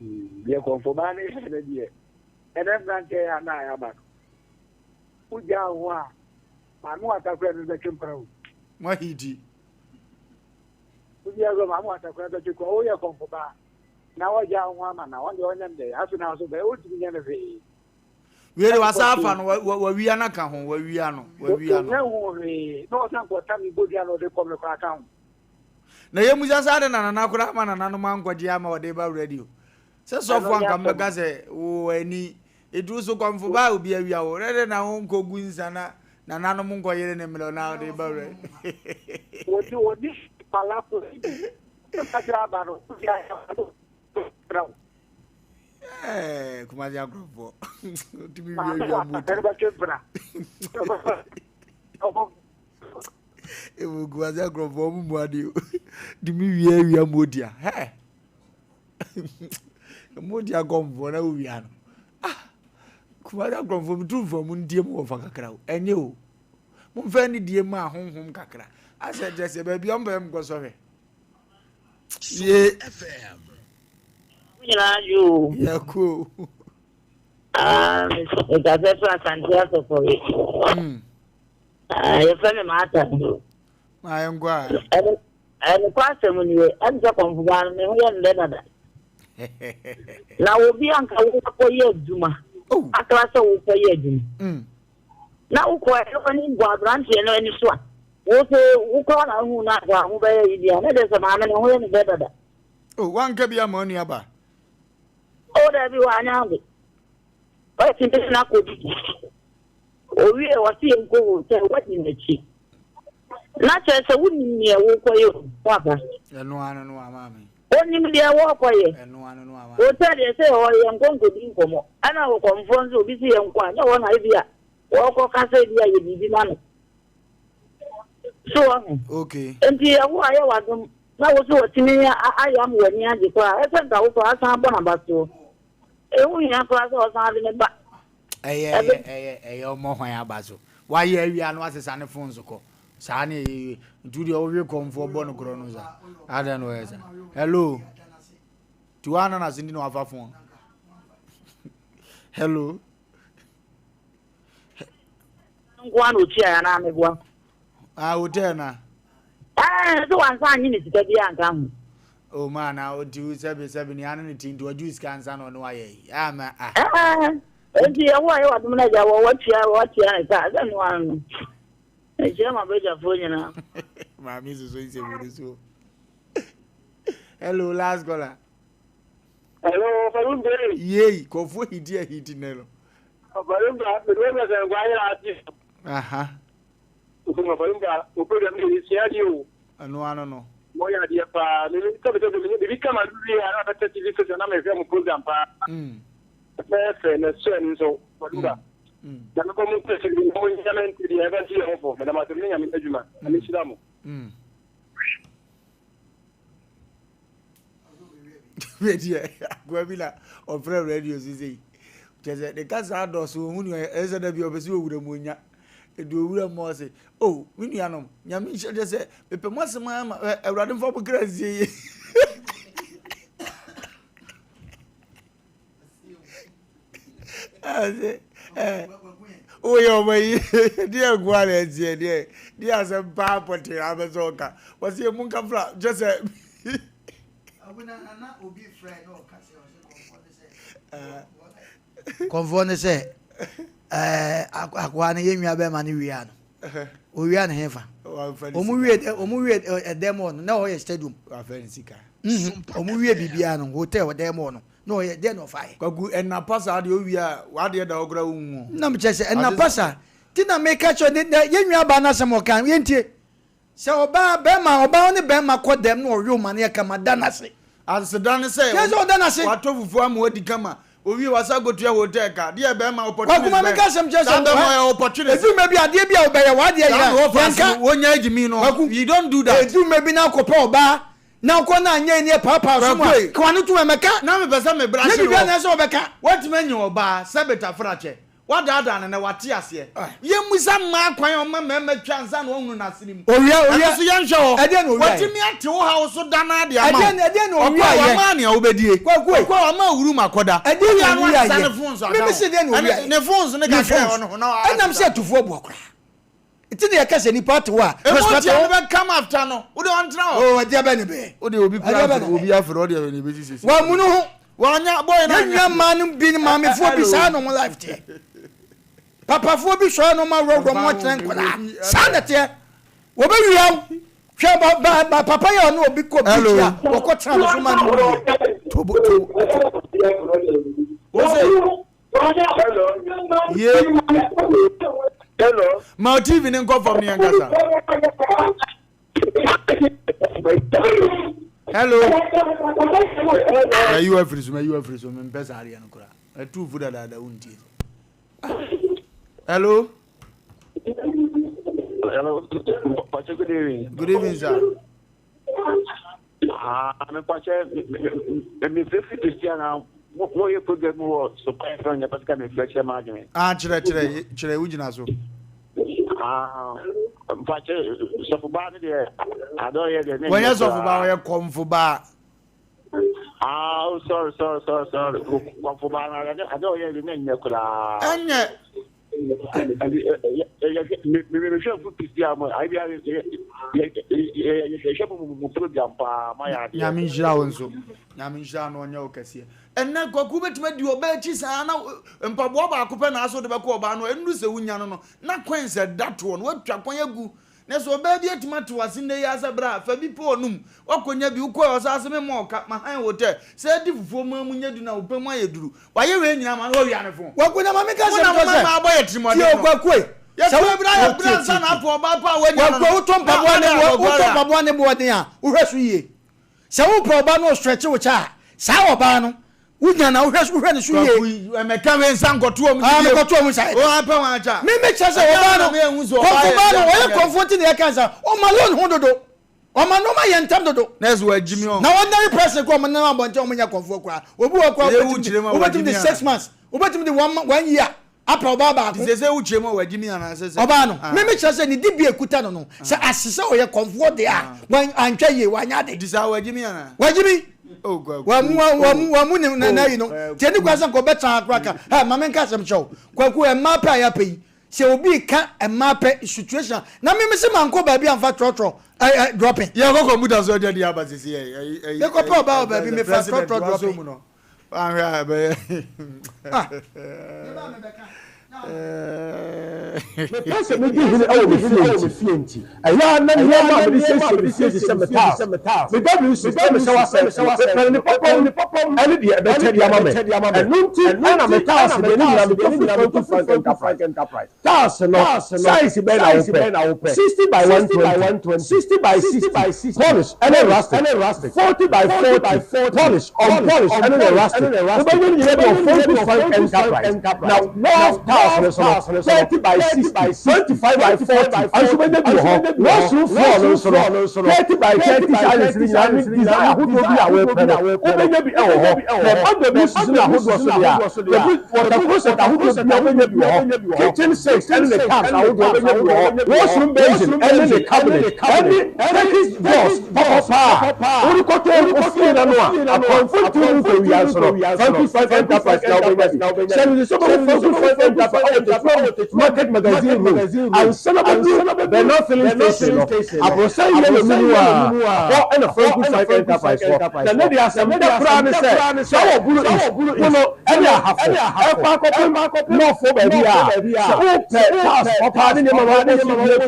Deɛ kɔnfɔbaa ne yɛ no deɛ ɛnɛ mmeranteɛ a na ayaba no wogyaa ho a maame watakora no bɛtwe mpena o. Mahidi. Wogyaa ho maame watakora bɛtwe kɔ woyɛ kɔnfɔbaa. Na wagyaa wo ho ama no a, ɔno deɛ ɔnyɛ no dɛn? Afei na nso bɛyɛ, ɔntumi nyɛ no hwee. Wei de wasa afa no, wawia no ka ho, wawia no, wawia no. Ɔnyɛ ho hwee, na ɔsan kɔtam ne bodua na ɔde kɔm no koraa ka ho. Na yɛ musa sɛ ade na nana koraa ama nananom ankɔgye ama ɔde ba radio. Sɛ sɔfo anka mbɛka sɛ wo ani ɛduru so kɔmfo ba obi awia wo rɛdɛ na wo nkɔgu nsa na nananom nkɔyere ne mmerɛ na ɔde ba radio. Wɔde wɔde palafo Kumasi akorɔfoɔ tumi wiawia mu ewu Kumasi akorɔfoɔ ɔmo mu adeɛ tumi wiawia mu odia hɛ mu odia kɔnfoɔ na owia no ah Kumasi akorɔfoɔ mi tu nfa mu ndie mu wɔ fa kakra o ɛnyɛ o mo nfa ni die mu ahonhom kakra asɛ kyerɛ sɛ baabi ɔmo bɛyɛ mu kɔ sɔhwɛ. Ye. Nyinaa yo. Yɛko. Ah, mekasa firi Asante Asɔfɔre. Ah, yɛfrɛ me Maata. Ma yɛnkɔ a. Ɛnokɔ asɛm nie, ɛne sɛ kɔmfobaa no me ho yɛ ndɛ dada. Na obi anka wokɔyɛ adwuma. Oh. Akra sɛ wokɔyɛ adwuma. Na wokɔɛ na w'ani bɔ aberanteɛ no ani so a, wo so wokɔ na wohu no anka ho bɛyɛ yi deɛ, na deɛ sɛ maame no ho yɛ no dɛ dada. O, woanka bi ama wo nua ba? O, dabi, wanyɛ ade. Watumi na akɔdidi. Owie, ɔse yɛnkɔ hotel, wadi n'akyi. Na kyerɛ sɛ wonim neɛ wokɔyɛ o, papa. Ɛno ano no a maame. Onim deɛ wɔrekɔyɛ. Ɛno ano no a maame. Hotel deɛ sɛ ɛhɔ yɛnkɔ nkɔdi nkɔmmɔ. Ɛna ɔkɔmfoɔ nso obi se yɛnkɔ a, nyɛ hɔ na ebi a wɔrekɔ ka sɛ ebi a yɛ biribi ma no. So wahu? Okay. Nti ɛho ayɛ w'adom na wo so watumi ayɛ ama w'ani agye koraa. Ɛsɛ nka wo koraa asan abɔ n'abasoɔ. Ɛho hia koraa sɛ ɔsan de ne ba. Ɛyɛ ɛyɛ ɛyɛ ɛyɛ ɔmɔ hwan aba so. Wayɛ awia no asesa ne phone so kɔ. Saa ne ɛyɛ nti wodeɛ wowe kɔmfoɔ bɔ no korɔ no sa. Adɛn na ɔyɛ sa. Hello. Ti wa na nase ndi na wafa phone. Hello. Nkoa na otua ya na meboa. Ah, hotel na. Eh, so wansa anyi ne sika bi anka ho. O ma na odi sɛbi sɛbi ne ano ne ti nti wagye sika ansa na ɔne wayɛ yi. Ah ma ah. Eh, nti yɛ ho a yɛ wadom na gya wɔ watua watua ne ka sɛ no ano no. Nhyira ma badwafoɔ nyinaa. Maame soso nsɛm no so. Hello, last caller. Hello, Falumbe. Yei, kɔfoɔ hidi a hidi ne no. Falumbe, mede wɔ sɛ nkwa ayɛ ase. Aha. Falumbe, o program ne yɛsua adeɛ o. Ɛno ano no. Mɔyɛ adeɛ paa. Sɛbi sɛbi me bibi kama wie a na bɛtɛ TV station na mehwɛ mo program paa. Fɛfɛ na sua ni nso. Falumbe. Nyame bɔ mo mpɛ sɛ mo nyame nti deɛ ɛbɛnti yɛ ho fo. Meda mo ase mo ne Nyame adwuma. Nyame nhyira mo. Deɛ akoa bi na ɔfrɛ radio so sei kyɛ sɛ ne kasa adɔso ɔhu nea ɛyɛ sɛ da bi ɔpɛ sɛ ɔwura mu ɔnya ɛdi owura mu ɔse o oh, me nuanom nyame nhyɛ kyɛ sɛ mepɛ mo asɛm ama awurade mfa mo kra nsie yie. Woyɛ ɔma yi deɛ nkoa na ɛteɛ deɛ deɛ asɛm paa pɔtee abɛ sɛ ɔka wɔsi emu nka fra kyɛ sɛ. Kɔnfoɔ ne sɛ ɛɛ akoa no yɛn nua bɛrima no wia no owia ne hefa wɔn wie wɔn wie ɛdɛm hɔ no na ɔyɛ stadium wɔn wie biribiara no hotel ɛdɛm hɔ no na ɔyɛ deɛ na ɔfa yɛ. Kwaku ɛna pasa adeɛ owie a wadeɛ da hɔ koraa wonhu o. Na mekyerɛ sɛ ɛna pasa ti na meka kyerɛ ne na yɛn nua baa n'asɛm ɔka yɛntie sɛ ɔbaa bɛrima ɔbaa ne bɛrima kɔ dɛm na ɔwe ɔma no yɛ kama da n'ase. Aseda ne sɛ Kyerɛ sɛ ɔda n'ase. watɔ fufuo ama wadi kama owie wasa akotua hotel ka deɛ bɛrima opportunist Kwaku ma bɛn meka asɛm kyerɛ saa sɛ bɛrima ɔyɛ opportunist. Edu mmerɛ bi adeɛ bi a wobɛyɛ w'adeɛ Saa yera na wɔfa ase yɛnka. no wonya agyimi no Kwaku you don't do that. Edu mmerɛ bi na akɔpɛ ɔbaa Na ɔkɔ na anyɛ ni ɛpaapaa so mu a, Kwaku ei, ka w'ano tom ɛmɛka. Na mepɛ sɛ me bra Nyɛ hye biribiara wɔ. na ɛsɛ sɛ ɔbɛka. Woatumi anya ɔbaa sɛ betafrakyɛ, woadaadaa no na wate aseɛ. Yɛmmisa mmaa kwan a ɔma mmarima twa ansa na wɔahunu n'asene mu. Owia, Ɛno owia, nso yɛnhwɛ hɔ. ɛdeɛn na owia yɛ? Watumi ate wo haw so da no ara de ama wo. Ɛdeɛn, ɛdeɛn na owia Ɔkɔ a, yɛ? wama nea wobɛdie. Kwaku ei. Ɔkɔ a, wama awuru ma akɔda. Ɛdeɛn Wowie na a na owia wasesa yɛ? ne phones aka Me, ho. mese deɛn na owia Ɛne, yɛ? ne phones no Ne kakra a phones. ɛwɔ ne ho na Ɛnam wasesa. sɛ atufoɔ boɔ koraa. Nti na yɛka sɛ nipa te hɔ a, Emu respect tia no wo. bɛ come after no. Wode ɔntena hɔ. Oh, ɛdeɛ bɛ ne bɛ. Wode obi kura Ɛdeɛ bɛ afere, ne bɛ. obi afere, ɔde ɛwɛ ne bɛsi sisi. Wɔamunu ho. Wɔanya boy na Yɛn nua mmaa no bi ne maamefoɔ bi saa na wɔn life teɛ. Papafoɔ bi sɔre na wɔn aworɔworɔ wɔn akyerɛ nkwadaa. Saa na ɛteɛ. Wɔbɛwia wo. Hwɛ ba ba ba papa yi a ɔne obi kɔ beach a wɔkɔ tena no so ma no wuiɛ. Tobo tobo. Wose. Ye. Hello. Ma TV ne nkɔ fam ne yɛn kasa. Hello. Mayi wa firi so, mayi wa firi so, mempɛ saa adeɛ no koraa. Ɛtu fu dadaada wo ntie. Hello. Hello. Good evening. Good evening, sir. Ah, me pakyɛ me me firi Christian na mo yɛ program wɔ so kwan fɛn nyɛ pasika me fɛ kyerɛ m'adwene. Ah, kyerɛ kyerɛ kyerɛ wo gyina so. Ah, mpakyɛ sɔfobaa ne deɛ adɔ yɛ deɛ ne. Wɔnyɛ sɔfobaa wɔyɛ kɔmfobaa. Ah, oh, sorry sorry sorry sorry kɔmfobaa na adɔ yɛ deɛ ne nyɛ koraa. Ɛnyɛ. Nyame nhyira wo nso. Nyame nhyira no ɔnyɛ wo kɛseɛ. Ɛnɛ kwaku bɛtumi adi ɔbaa akyi saa na mpaboa baako pɛ na aso de bɛkɔ ɔbaa no ɛnuru sɛ wonya no no na kwan sɛ da toɔ no watwa kwan agu Na sɛ ɔbaa bi atumi ate w'ase nnɛ yi ara sɛ bra, fa bi pɛ ɔnom, woakɔnya bi, wokɔe ɔsan se memmɔ wo ka, mahan wo tɛ, sɛ adi fufuo maa mu nyɛ du na wo pɛ mu ayɛ duru, wayɛ wei nyinaa ma no, wawia ne fon. Kwaku na ma menka Mo asɛm na kyerɛ moma sɛ, mmaa bɔ yɛ tirimuɔden tie no. o Kwaku ei, sɛ Yɛtu wo, abira yɛ o bra tie ansa tie na tie. apɛ ɔbaa pa a woanya no Kwaku no, wotɔ na mpaboa ne woada boɔ, akɔkɔ wotɔ ara. mpaboa ne boɔ den a, wohwɛ so yie. Sɛ wopɛ ɔbaa na ɔstretch wo kyɛ a, saa ɔbaa no, Wonya na wohwɛ wohwɛ ne so yie. Kwaku ɛmɛka wei nsa nkɔto wɔn Ah, mekɔto wɔn nsa yɛ. O apɛ wɔn akyɛ. Me me kyerɛ sɛ ɔbaa no kɔnfo baa no ɔyɛ kɔnfo nti na yɛka nsa ɔma loan ho dodo ɔma nneɛma yɛ ntɛm dodo. Na ɛsɛ wɔagyi mi ɔn. Na ordinary person kɔ ɔmo nenam abɔnten ɔmo nyɛ kɔnfoɔ koraa obi wɔ koraa wobɛtumi de 6 months wobɛtumi de one year Apɛ ɔbaa baako. Nti sese wo kyerɛ mu a wagye mi anaa sɛ sɛ. Ɔbaa no. Me me kyerɛ sɛ ne dibea ekuta no no sɛ ase sɛ ɔyɛ kɔmfoɔ deɛ a wan antwa yie wanyɛ ade. Nti saa wagye mi anaa. Wagye mi. Oh kwaku. Wamu wamu wamu ne na na yi no. Nti ɛni kwan sɛ nka ɔbɛtena ha koraa ka hɛ ma me nka asɛm kyerɛ wo. Kwaku mmaa pɛ a yɛapɛ yi sɛ obi reka mmaa pɛ situation na me me se mankɔ baabi amfa trɔtrɔ ɛ ɛ dropping. Yɛ kɔ kɔmputa so ɛdeɛ deɛ aba sisi ɛ ɛ ɛ. Mekɔpɛ ɔbaa wɔ baabi mefa trɔtrɔ dropping. Woanhwɛ a ɛbɛyɛ. Mepɛ sɛ medi hene wɔ me fie nti, ɛyɛ a na nneɛma a mede siesie me fie te sɛ me tiles, me WC, na me shower set no, mepɛ no ne papa mu ne deɛ ɛbɛkyɛ de ama me. Ɛno nti na me tiles deɛ ne nyinaa metɔ firi Kwaku Frank Enterprise. Tiles no, size bɛn na wopɛ? 60 by 120, 60 by 60, polish ɛne rustic, 40 by 40, polish, unpolish ɛne ne rustic. Wobɛnya ne nyinaa bi wɔ Fonku Frank Enterprise. Na walls tiles. tiles no nso no, 30 by 60, 25 by 40 nso wobɛnya bi wɔ hɔ. Washroom floor no nso no, 30 by 30 sizes no nyinaa ne design ahodoɔ bi a wopɛ no, wobɛnya bi wɔ hɔ. Na ɛba WC no ahodoɔ so deɛ a, yɛde water closet ahodoɔ biara wobɛnya bi wɔ hɔ, kitchen sinks ne ne taps ahodoɔ wobɛnya bi wɔ hɔ, washroom basin ne ne cabinet ne Turkish doors papa paa a wode kɔtɔ wo fie no ano a, akɔmfo ntumi mu nkɔwia nso no, Franco Frank Enterprise na wobɛnya bi. Hyɛ no nso sɛ wobɛhu Franco Frank Enterprise wɔ Tetuam Market Magazine Road, ansa na wobɛduru Bernard Filling Station no, aborosan yellow no mu a, hɔ na Franco Frank Enterprise wɔ. Na ne deɛ asɛm dɛ koraa ne sɛ, sɛ wɔ Buru East, Bono ne Ahafo, ɛkɔ akɔpem North baabi a, sɛ wopɛ cars papa ne nneɛma ma wobɔ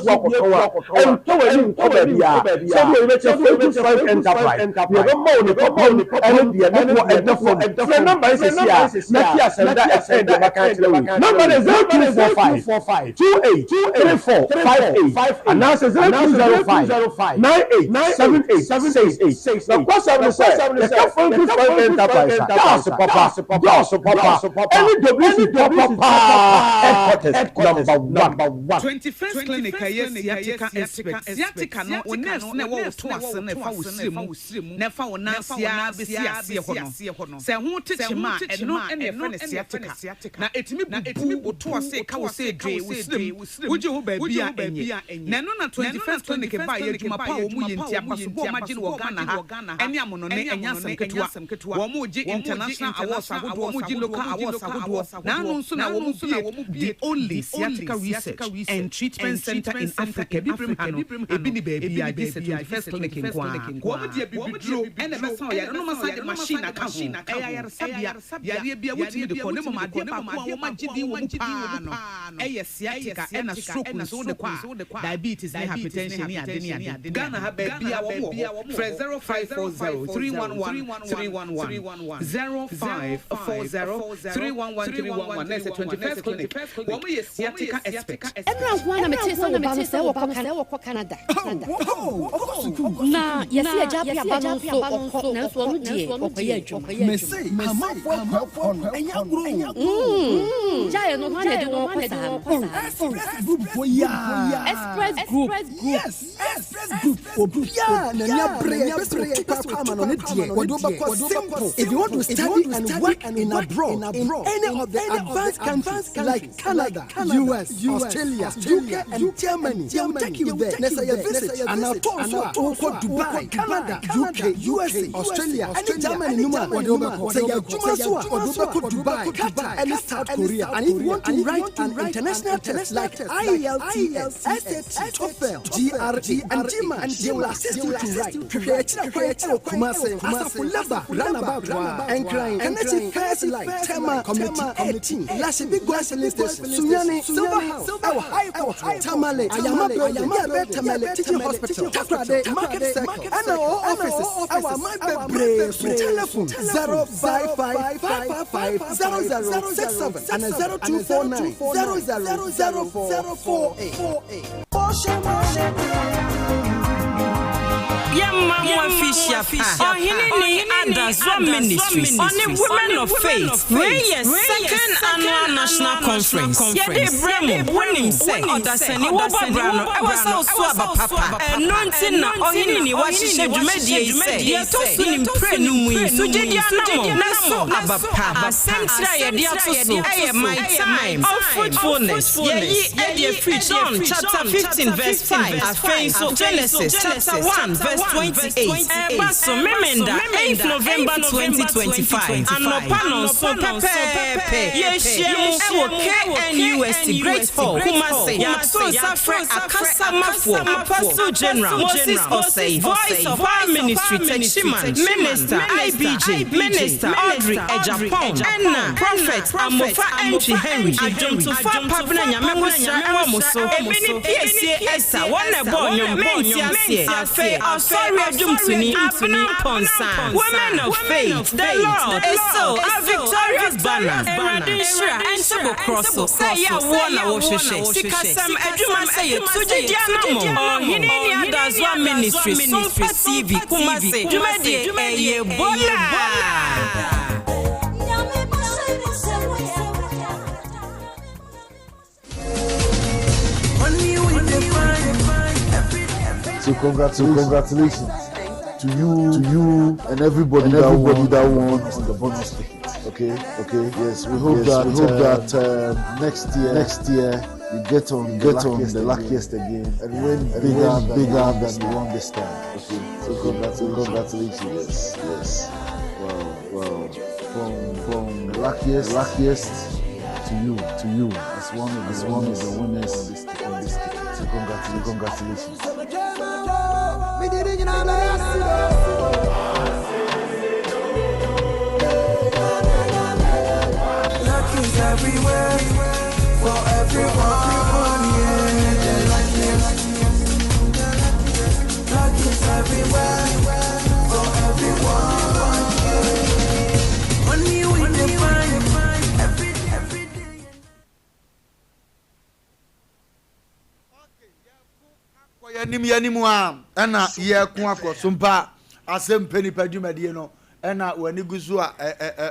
so bi atu akɔtɔn a, ɛntɔ w'ani nkɔ baabiara. Sɛ wode w'ani bɛkyerɛ Franco Frank Enterprise, deɛ ɛbɛma wo ne papa mu ne deɛ ne boɔ ɛda fam. Frɛ nɔmba yi seesei ara na te asɛm da ɛkyɛn deɛ maka akyerɛ wo yi. Nɔmba no yɛ 0245 28 34 58 anaasɛ 0205 98 78 68. Nokwasɛm ne sɛ, yɛka Franco Frank Enterprise a, cars papa, doors papa, ɛne WC papa paa headquarters number one. 21st Clinic a ɛyɛ sciatica expert. Sciatica no, wo nerves no a ɛwɔ wo to ase no ɛfa wo srɛ mu na ɛfa wo nan ase ara bɛsi aseɛ hɔ no. Sɛ ɛho te kyema a, ɛno na yɛfrɛ no sciatica. Na ɛtumi bubu wo to ase ka wo sɛ dwee wo srɛ mu, wogye ho baabi a ɛnyɛ. Na ɛno na 21st Clinic baeɛ, adwuma pa a wɔn yɛ nti, abasobɔ a wɔagye no wɔ Ghana ha ne amonɔne, ɛnyɛ asɛm ketewa. Wɔregye international awards ahodoɔ, wɔregye local awards ahodoɔ. Na ano nso na wɔbue the only sciatica research and treatment centre in Africa, Abibirem ha no, ebi nni baabiara gye sɛ 21st Clinic nko ara. Wɔn de abibiduro na ɛbɛsa wo yare, na wɔasan de machine aka ho. Ɛyɛ ayaresabea, yareɛ biara wotumi de kɔ, na mmom adeɛ baako a wɔagye din wɔ mu pa ara no yɛ sciatica ɛna stroke nso wode kɔ a, diabetes ne hypertension ne ade ne ade. Ghana ha baabiara wɔn wɔ hɔ, frɛ 0540 311 311, 0540 311 311, na ɛsɛ 21st Clinic, wɔn yɛ sciatica expert. Ɛnora nko ara na metee sɛ wo ba no sɛ wɔkɔ Canada. Na yɛse agya apia ba no nso ɔkɔ nanso ɔno deɛ ɔkɔyɛ adwuma. Mese amanfoɔ akuafoɔ no ɛnyɛ agorɔ o. Gyae no hwan na ɛde wɔn kɔ saa no. Oh express group foɔ yi aa. Express group. Yes express group obiaa n'ani abere ɛpɛ sɛ otu kwan kɔ amanɔne deɛ wɔde wo bɛkɔ simple if you want to study and work in abroad in any of the advanced countries like Canada, US, Australia, UK and Germany, they will take you there. Na sɛ yɛ visit anaa tour nso a, wokɔ Dubai, Canada, UK, USA, Australia ɛne Germany no mu a, wɔde wo bɛkɔ. Sɛ yɛ adwuma nso a, wɔde wo bɛkɔ Dubai, Qatar ɛne South Korea. And if you want to write an international test like IELTS, SAT, TOEFL, GRE and GMAT, they will assist you to write. Hwehwɛ akyiri kwan ɛwɔ Kumasi, Asafo Labour Runabout hɔ a, Nkran, Kanakyi First Light, Tema Community 18, Lashibi Goil Filling Station, Sunyani, Silver House, ɛwɔ High Court hɔ, Tamale, Ayama Building, yɛ ɛbɛn Tamale Teaching Hospital, Takoradi, Market Circle, ɛna ɔwɔ offices ɛwɔ aman bebree so. Telephone 0555 55 0067 ana 0249 00 04 48. Yɛma mo afehyia pa. Ɔhene ni Adazoa Ministries ɔne Women of Faith. Wei yɛ Second Annual National Conference. Yɛde rebrɛ mo. Wonim sɛ ɔdasani wobɔ bra no ɛwɔ sɛ woso aba papa. Ɛno nti na Ɔhene ni wahyehyɛ dwumadie yi sɛ deɛ ɛtɔ so ne mprenu mu yi so gyedie anammɔn na so aba pa. Asɛmtire a yɛde ato so yɛ My Time of Fruitfulness. Yɛyi adi afiri John chapter 15 verse 5, afei nso Genesis chapter 1 verse 28. Ɛreba so Memenda, 8 November 2025, anɔpa nnɔnson pɛpɛɛpɛ. Yɛrehyia mu wɔ KNUST Great Hall, Kumasi. Yɛato nsa frɛ akasamafoɔ, Apostle General Moses Osei, Voice of Our Ministry Techiman, Minister IBJ, Minister Audrey Agyapong, ɛna Prophet Amofa Antwi Henry, Adwontofo Apabena Nyame Nwosra wɔ mo so, ebi ne Piesie Esther, wɔn na ɛbɔɔ nnwom, Mente Aseɛ, afei Ɔsɔre Adwomtoni, Abena Mpɔnsa, Women of Faith, The Lord is still our victorious banner, Awurade nhyira ɛnte bo korɔ so, sɛ ɛyɛ awoɔ na wohwehwɛ, sikasɛm, adwuma sɛ yɛtu gyedie anammɔn, Ɔhene ne Adazoa Ministry, Sompa TV, Kumasi, dwumadie ɛyɛ Bola! congratulations, so congratulations to you, to you, and everybody, and everybody that won, that won on the bonus ticket. Okay, okay. Yes, we hope yes, that we hope that next year, next year you get on, you get on the luckiest again and win and bigger, win bigger than you won this time. Okay, so congratulations, congratulations. Yes, yes. Wow, wow. From from the luckiest, luckiest to you, to you as one of the, as one of the winners on this, on this ticket. So congratulations, congratulations. Luck is everywhere for everyone, yeah. Luck is everywhere for everyone, yeah. Money we define every every day. Kɔ yɛnim yɛnim a ɛna yɛko akɔ so mpa asɛm pɛ nipa dwumadie no ɛna w'ani gu so a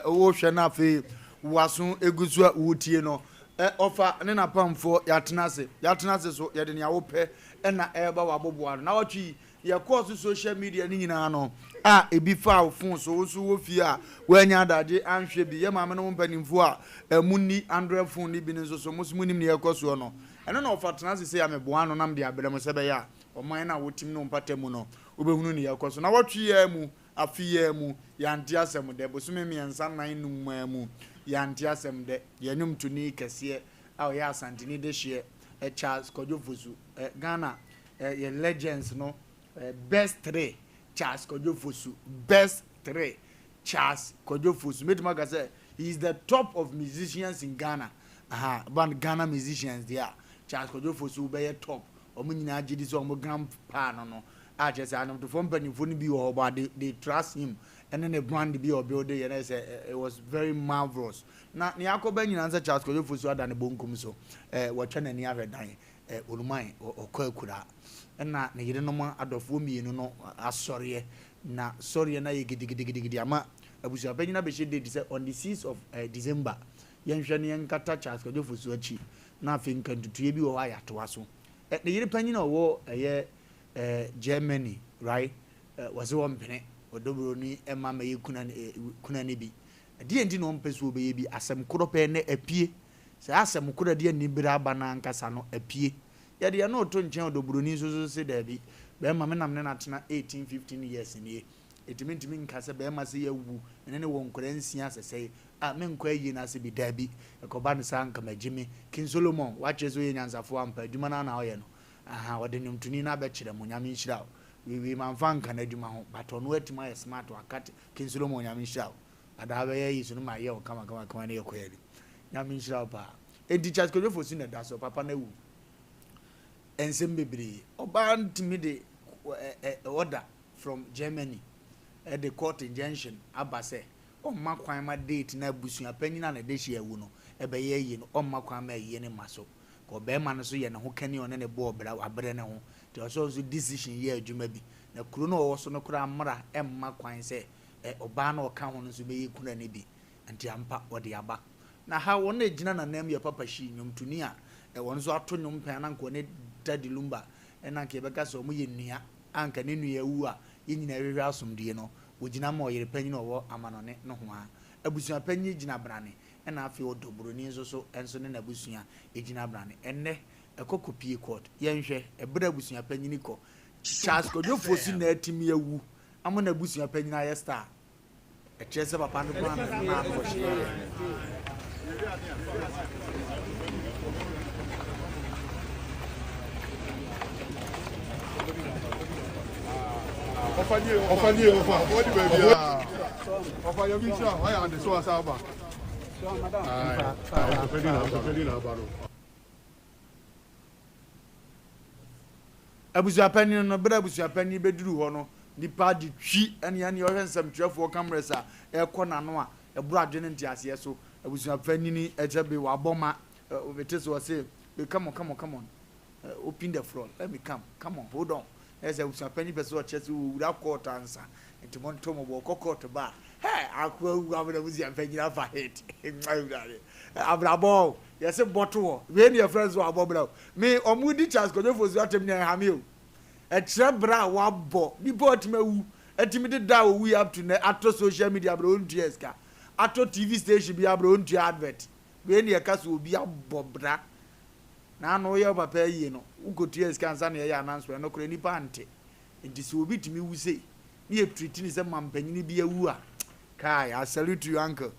wohwɛ no afei waso egu so a wotie no ɔfa ne n'apamfoɔ yɛatena ase yɛatena ase so yɛde nea wopɛ ɛna ɛreba w'aboboa no na wɔtwe Yɛkɔɔ so social media no nyinaa no a ebi faa wo phone so, wo nso wɔ fie a woannya adagye anhwɛ bi. Yɛ maame no mo mpanimfoɔ a munni Android phone no bi no nso so, mo nso monim nea ɛrekɔ soɔ no. Ɛno na ɔfa tena ase sei a meboa ano na mede abrɛ mo sɛ ɛbɛyɛ a ɔman no a wotim ne wo mpata mu no wobɛhunu nea ɛrekɔ so. Nawɔtwe yi ara mu, afe yi ara mu, yɛante asɛm dɛ. Bosome mmiɛnsa, nnan, num ara mu, yɛante asɛm dɛ. Yɛn nnwomtoni kɛseɛ a ɔyɛ Asanteni dehyeɛ, Charles Kwadwo Fosu, Ghana Eh yɛ legends no eh best 3 Charles Kwadwo Fosu best 3 Charles Kwadwo Fosu mɛtumi aka sɛ he is the top of musicians in Ghana aha ban Ghana musicians deɛ a Charles Kwadwo Fosu bɛyɛ top wɔn nyinaa gye di sɛ wɔn grandpa no no a kyerɛ sɛ anwomtofoɔ mpanimfoɔ no bi wɔ hɔ but they, they trust him ɛne ne brand bi a ɔbuild yɛ na sɛ it was very marvelous na nea akɔba nyinaa sɛ Charles Kwadwo Fosu ada ne bonkum so eh, wɔatwa n'ani ahwɛ dan Oluman, ɔkɔ akuraa. Ɛna ne yerenom adɔfoɔ mmienu no asɔreɛ, na sɔreɛ no ayɛ gidigidigidi ama abusuapanyin abɛhyɛ date sɛ on the 6 of December yɛnhwɛ na yɛnkata Charles Kwadwo Fosu akyi na afei nka ntutuiɛ bi wɔ hɔ a yɛatoa so. Ne yere panyin a ɔwɔ ɛyɛ Germany, right, wɔse wɔmpene ɔdɔbroni mma mmɛyɛ kuna no bi. Ɛdeɛn nti na ɔmpɛ sɛ ɔbɛyɛ bi? Asɛm korɔ pɛɛ na apue. Saa asɛm koro a ɛde anibere aba no ankasa no apue. Yɛde ɛno reto nkyɛn ɔdɔburoni nso so se daabi, barima me na me ne no atena 18, 15 years nie, enti mentumi nka sɛ barima sei awu, me ne no wɔ nkwadaa nsia sɛsɛe a, menkɔ ayie no ase bi, daabi, ɛkɔba no saa anka magye me. King Solomon, woakyerɛ sɛ woyɛ nyansafoɔ ampa, adwuma no ara na woyɛ no, ahaa, ɔde nnwomtoni no abɛkyerɛ mo, Nyame nhyira wo. Wei wei mamfa anka n'adwuma ho, but ɔno atumi ayɛ smart, wakate, King Solomon Nyame nhyira wo. Adaa bɛyɛ yi so no ma yɛ wo kama kama kama ne yɛ kɔ yɛ anim. Nyame nhyira wo paa. Enti Charles Kwadwo Fosu na ɛda so papa no awu. Nsɛm bebree. Ɔbaa no tumi de order from Germany de court injunction aba sɛ ɔmma kwan ma date na abusua panyin a n'adehye awu no ɛbɛyɛ ayie no ɔmma kwan ma ayie no mma so. Ka ɔbarima no nso yɛ ne ho kani ɔne ne bɔɔ bra wabrɛ ne ho nti ɔsɛ ɔnso decision yɛ adwuma bi. Na kuro no a ɔwɔ so no koraa mmra mma kwan sɛ ɛ, ɔbaa no a ɔka ho no nso bɛyɛ kuna no bi. Nti ampa, ɔde aba. Na ha, wɔn a ɛgyina n'ananmu yɛ Papa Shee, nnwomtoni a ɛ, wɔn nso ato nnwom pɛn a na anka ɔne Daddy Lumba na anka yɛbɛka sɛ wɔyɛ nnua a anka ne nua awu a yɛn nyinaa rehwehwɛ asomdwoeɛ no, wɔgyina ma ɔyere panyin a ɔwɔ amanɔne nohoa. Abusua panyin gyina brane, ɛna afei ɔdɔ buroni nso so nso ne n'abusua gyina brane. Ɛnnɛ, ɛkɔ kɔpie court. Yɛnhwɛ, ɛberɛ a abusua panyin kɔ, Charles Kwadwo Fosu na atumi awu Ama n'abusua panyin ayɛ star. Ɛkyerɛ sɛ papa no koraa na na ano ɔhye yɛ. Ɔfa nie ɔfa nie ɔfa ɔdi baabi a ɔfa yɛ bi nhyira ɔyɛ ade so asa aba. Ɔfɛ di na ɔfɛ di na aba no. Abusuapanin no, berɛ a abusuapanin bɛduruu hɔ no, nnipa de twi ne ɛnneɛ ɔhwɛ nsɛmtwerɛfoɔ cameras a ɛrekɔ n'ano a ɛboro adwene nteaseɛ so. Abusuapanin kyɛ be wabɔ ma, mete so ɔse, come on, come on, come on, open the floor, let me come, come on, hold on. Na ɛsɛ abusuapanin pɛ sɛ ɔkyerɛ sɛ wɔwura court ansa, nti monto mo bo, ɔkɔ court ba a, hɛ, akoa wu amena abusuapanin afa hit, awurade, abrabɔ o. Yɛse bɔto hɔ. Wei ne yɛfrɛ no sɛ wabɔ bra o. Me ɔmo di Charles Kwadwo Fosu atɛm nyinaa ɛha me o. Ɛkyerɛ bra a wabɔ. Nipa a ɔtumi awu, atumi de da a owui up to nnɛ atɔ social media bra ɔntua sika, atɔ TV station biara bra ɔntua advert. Wei na yɛka sɛ obi abɔ bra. Na ano woyɛ wo papa ayie no, wokɔtua sika ansa na yɛyɛ announcement, ɛno koraa nnipa nte. Nti sɛ obi tumi wu sei, na yɛ treat no sɛ mampanyini bi awu a, kai, I salute you uncle.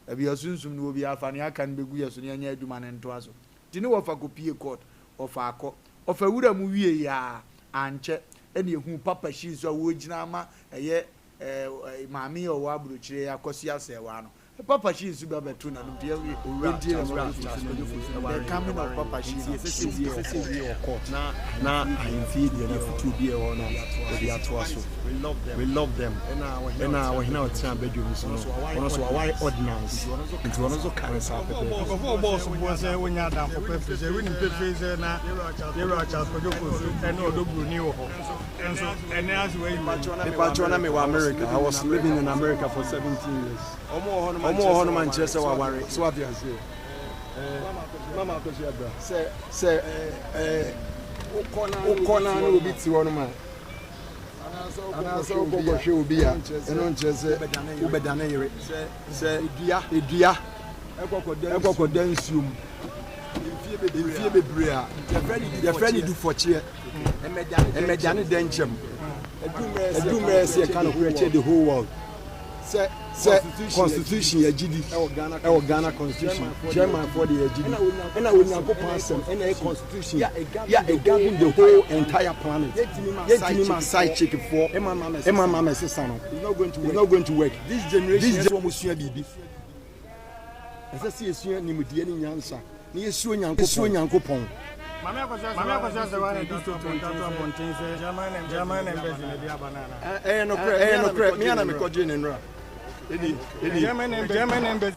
Baabi a sunsum no wɔ biara fa nea aka no bɛgu yɛ so na yɛnyɛ adwuma no ntoa so. Nti ne wɔfa kɔpie court, wɔfaa kɔ. Ɔfa wura mu wieeɛ ara, ankyɛ ɛna yɛhuu Papa Shee nso a ɔregyina ama ɛyɛ eh, maame yi a ɔwɔ aburokyire yi Akosua Serwaa no. Papa Shee nso ba bɛto n'anom nti yɛntie ne Owura nso Charles Kwadwo Fosu The coming of Papa Shee nti no. ɛsɛ sɛ wie wɔ court wɔ court na ahemfie deɛ no afutuo bi a ɛwɔ hɔ no wɔde atoa so. We love them. Ɛna ɔhene a ɔtena badwam so no ɔno nso waware ordinance nti ɔno nso ka no saa pɛpɛɛpɛ. Nkurɔfoɔ bɔɔ soboɔ sɛ wɔnnya adamfo pa ɛfiri sɛ wonim pefee sɛ na Yɛwura Charles Kwadwo Fosu ne Ɔdɔ Buroni wɔ hɔ. Nso ɛnnɛ ase wayi w'ani. Mepakyɛw na mewɔ America. I was living in America for 17 years. Ɔmo wɔ hɔ nom ankyerɛ sɛ waware. So wate aseɛ? Ɛɛ, mama akɔhyia bra. Sɛ, sɛ, ɛɛ, wokɔ na na obi te hɔ nom a, anaasɛ wokɔ kɔhwɛ obi a, ɛno nkyerɛ sɛ wobɛdane yere. Sɛ edua ɛkɔ kɔda nsuo mu mfie bebree a, yɛfrɛ no dufɔkyeɛ. Ɛmɛdane dɛnkyɛm. Ɛduru mmerɛ sɛ yɛka nokorɛ kyerɛ the whole world. Sɛ sɛ constitution yɛ gyidi ɛwɔ Ghana constitution, German foɔ de yɛ gyidi, ɛna Onyankopɔn asɛm ɛna ɛyɛ constitution yɛ ɛgovern the whole entire planet. Yɛntumi ma side chick foɔ ɛma ma mɛsesa no. It's not going to work. This generation ɛsɛ wɔn sua biribi. Ɛsɛ sɛ yɛsua nimdeɛ ne nyansa na yɛsuro Nyankopɔn. Maame Akosua Serwaa na ɛde statement ato abɔnten sɛ German embassy na ɛde aba no anaa? Ɛyɛ nokorɛ, ɛyɛ nokorɛ, me ara na mekɔgyee no nnora. Ɛdi, ɛdi. German embassy.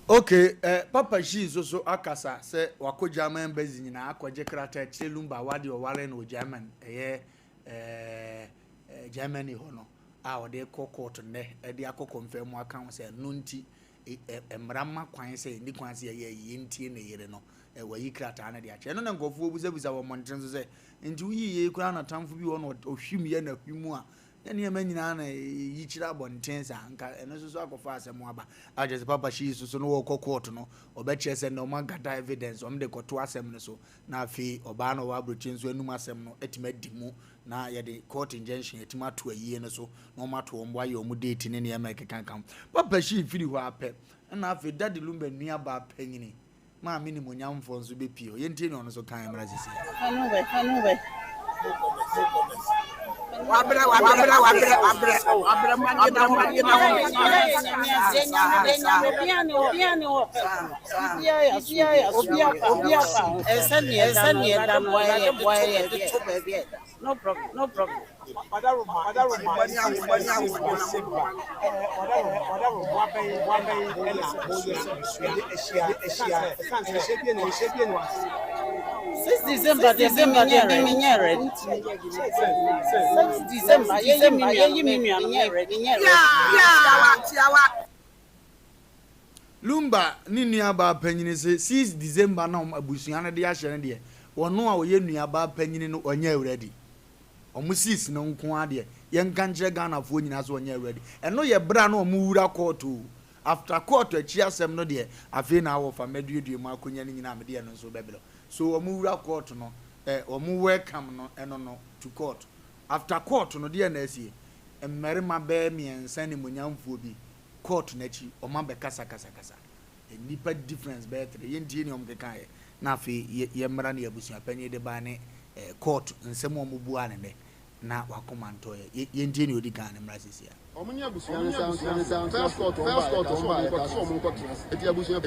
Ok, eh, Papa Shee nso so akasa sɛ wakɔ German embassy nyinaa akɔgye krataa kyerɛ Lumba awadeɛ ɔwaree no wɔ German, ɛyɛ eh, Germany hɔ no. a ɔde rekɔ kɔɔto nnɛ de akɔ kɔmfaa mu aka ho sɛ ɛno nti mmara ma kwan sɛ ɛnni kwan sɛ yɛyɛ ayi yɛntie ne yere no, wayi krataa no de akyerɛ. Ɛno na nkurɔfoɔ bisabisa wɔ mmɔntene so sɛ, nti woyii yei koraa na tamfo bi wɔ hɔ na ɔhwim yɛ na hwim a, na nneɛma nyinaa na ɛyi kyerɛ abɔnten saa, nka ɛno nso so akɔfa asɛm aba. A kyerɛ sɛ Papa Shee so so no wɔkɔ kɔɔto no, ɔbɛkyerɛ sɛ nnɛ wɔagada evidence, wɔde kɔto asɛm no so, na afei ɔbaa no a ɔwɔ aburokyire nso anum asɛm no atumi adi mu na yɛde court injunction atumi ato ayie no so na wɔn ato wɔn bo ayɛ wɔn date ne nneɛma ɛkeka ka ho. Papa Shee firi hɔ ara pɛ ɛna afei Daddy Lumba nua baa panyini maame nimonyamfoɔ nso bɛpie hɔ. Yɛntie nea ɔno nso kaeɛ mmra sisi. Wabrɛ wabrɛ wabrɛ wabrɛ wabrɛ mu adeɛ na ho adeɛ na ho. Six December deɛ me menyɛ ready. Six December yɛyi me nua no menyɛ ready. Lumba ne nuabaa panyini se since December na wɔn abusua no de ahyɛ no deɛ wɔno a ɔyɛ nuabaa panyini no ɔnyɛ ready. Wɔn sis no nko ara deɛ yɛnka nkyerɛ Ghanafoɔ nyinaa sɛ ɔnyɛ ready. Ɛno yɛ berɛ a na wɔn wura court o. After court akyi asɛm no deɛ afei na awɔ fa mɛduadua mu akonya no nyinaa mede ɛno nso bɛbrɛ wo. So wɔn wura court no eh wɔn welcome no ɛno no to court. After court no deɛ na asie? Mmarima bɛyɛ mmiɛnsa animuonyamfoɔ bi court no akyi wɔn abɛkasakasakasa nnipa difference bɛyɛ tere yɛntie nea wɔn kekaeɛ na afei yɛ yɛmmra nea abusuapanyin de bae ne eh, court nsɛm a wɔn buaa no nnɛ na wakoma ntɔ yɛ yɛntie nea odi kan no mmra sisi a. Wɔn ne abusua no nsa nso first court wɔn baeɛ ka sɛ wɔn nkɔtena ase eti abusua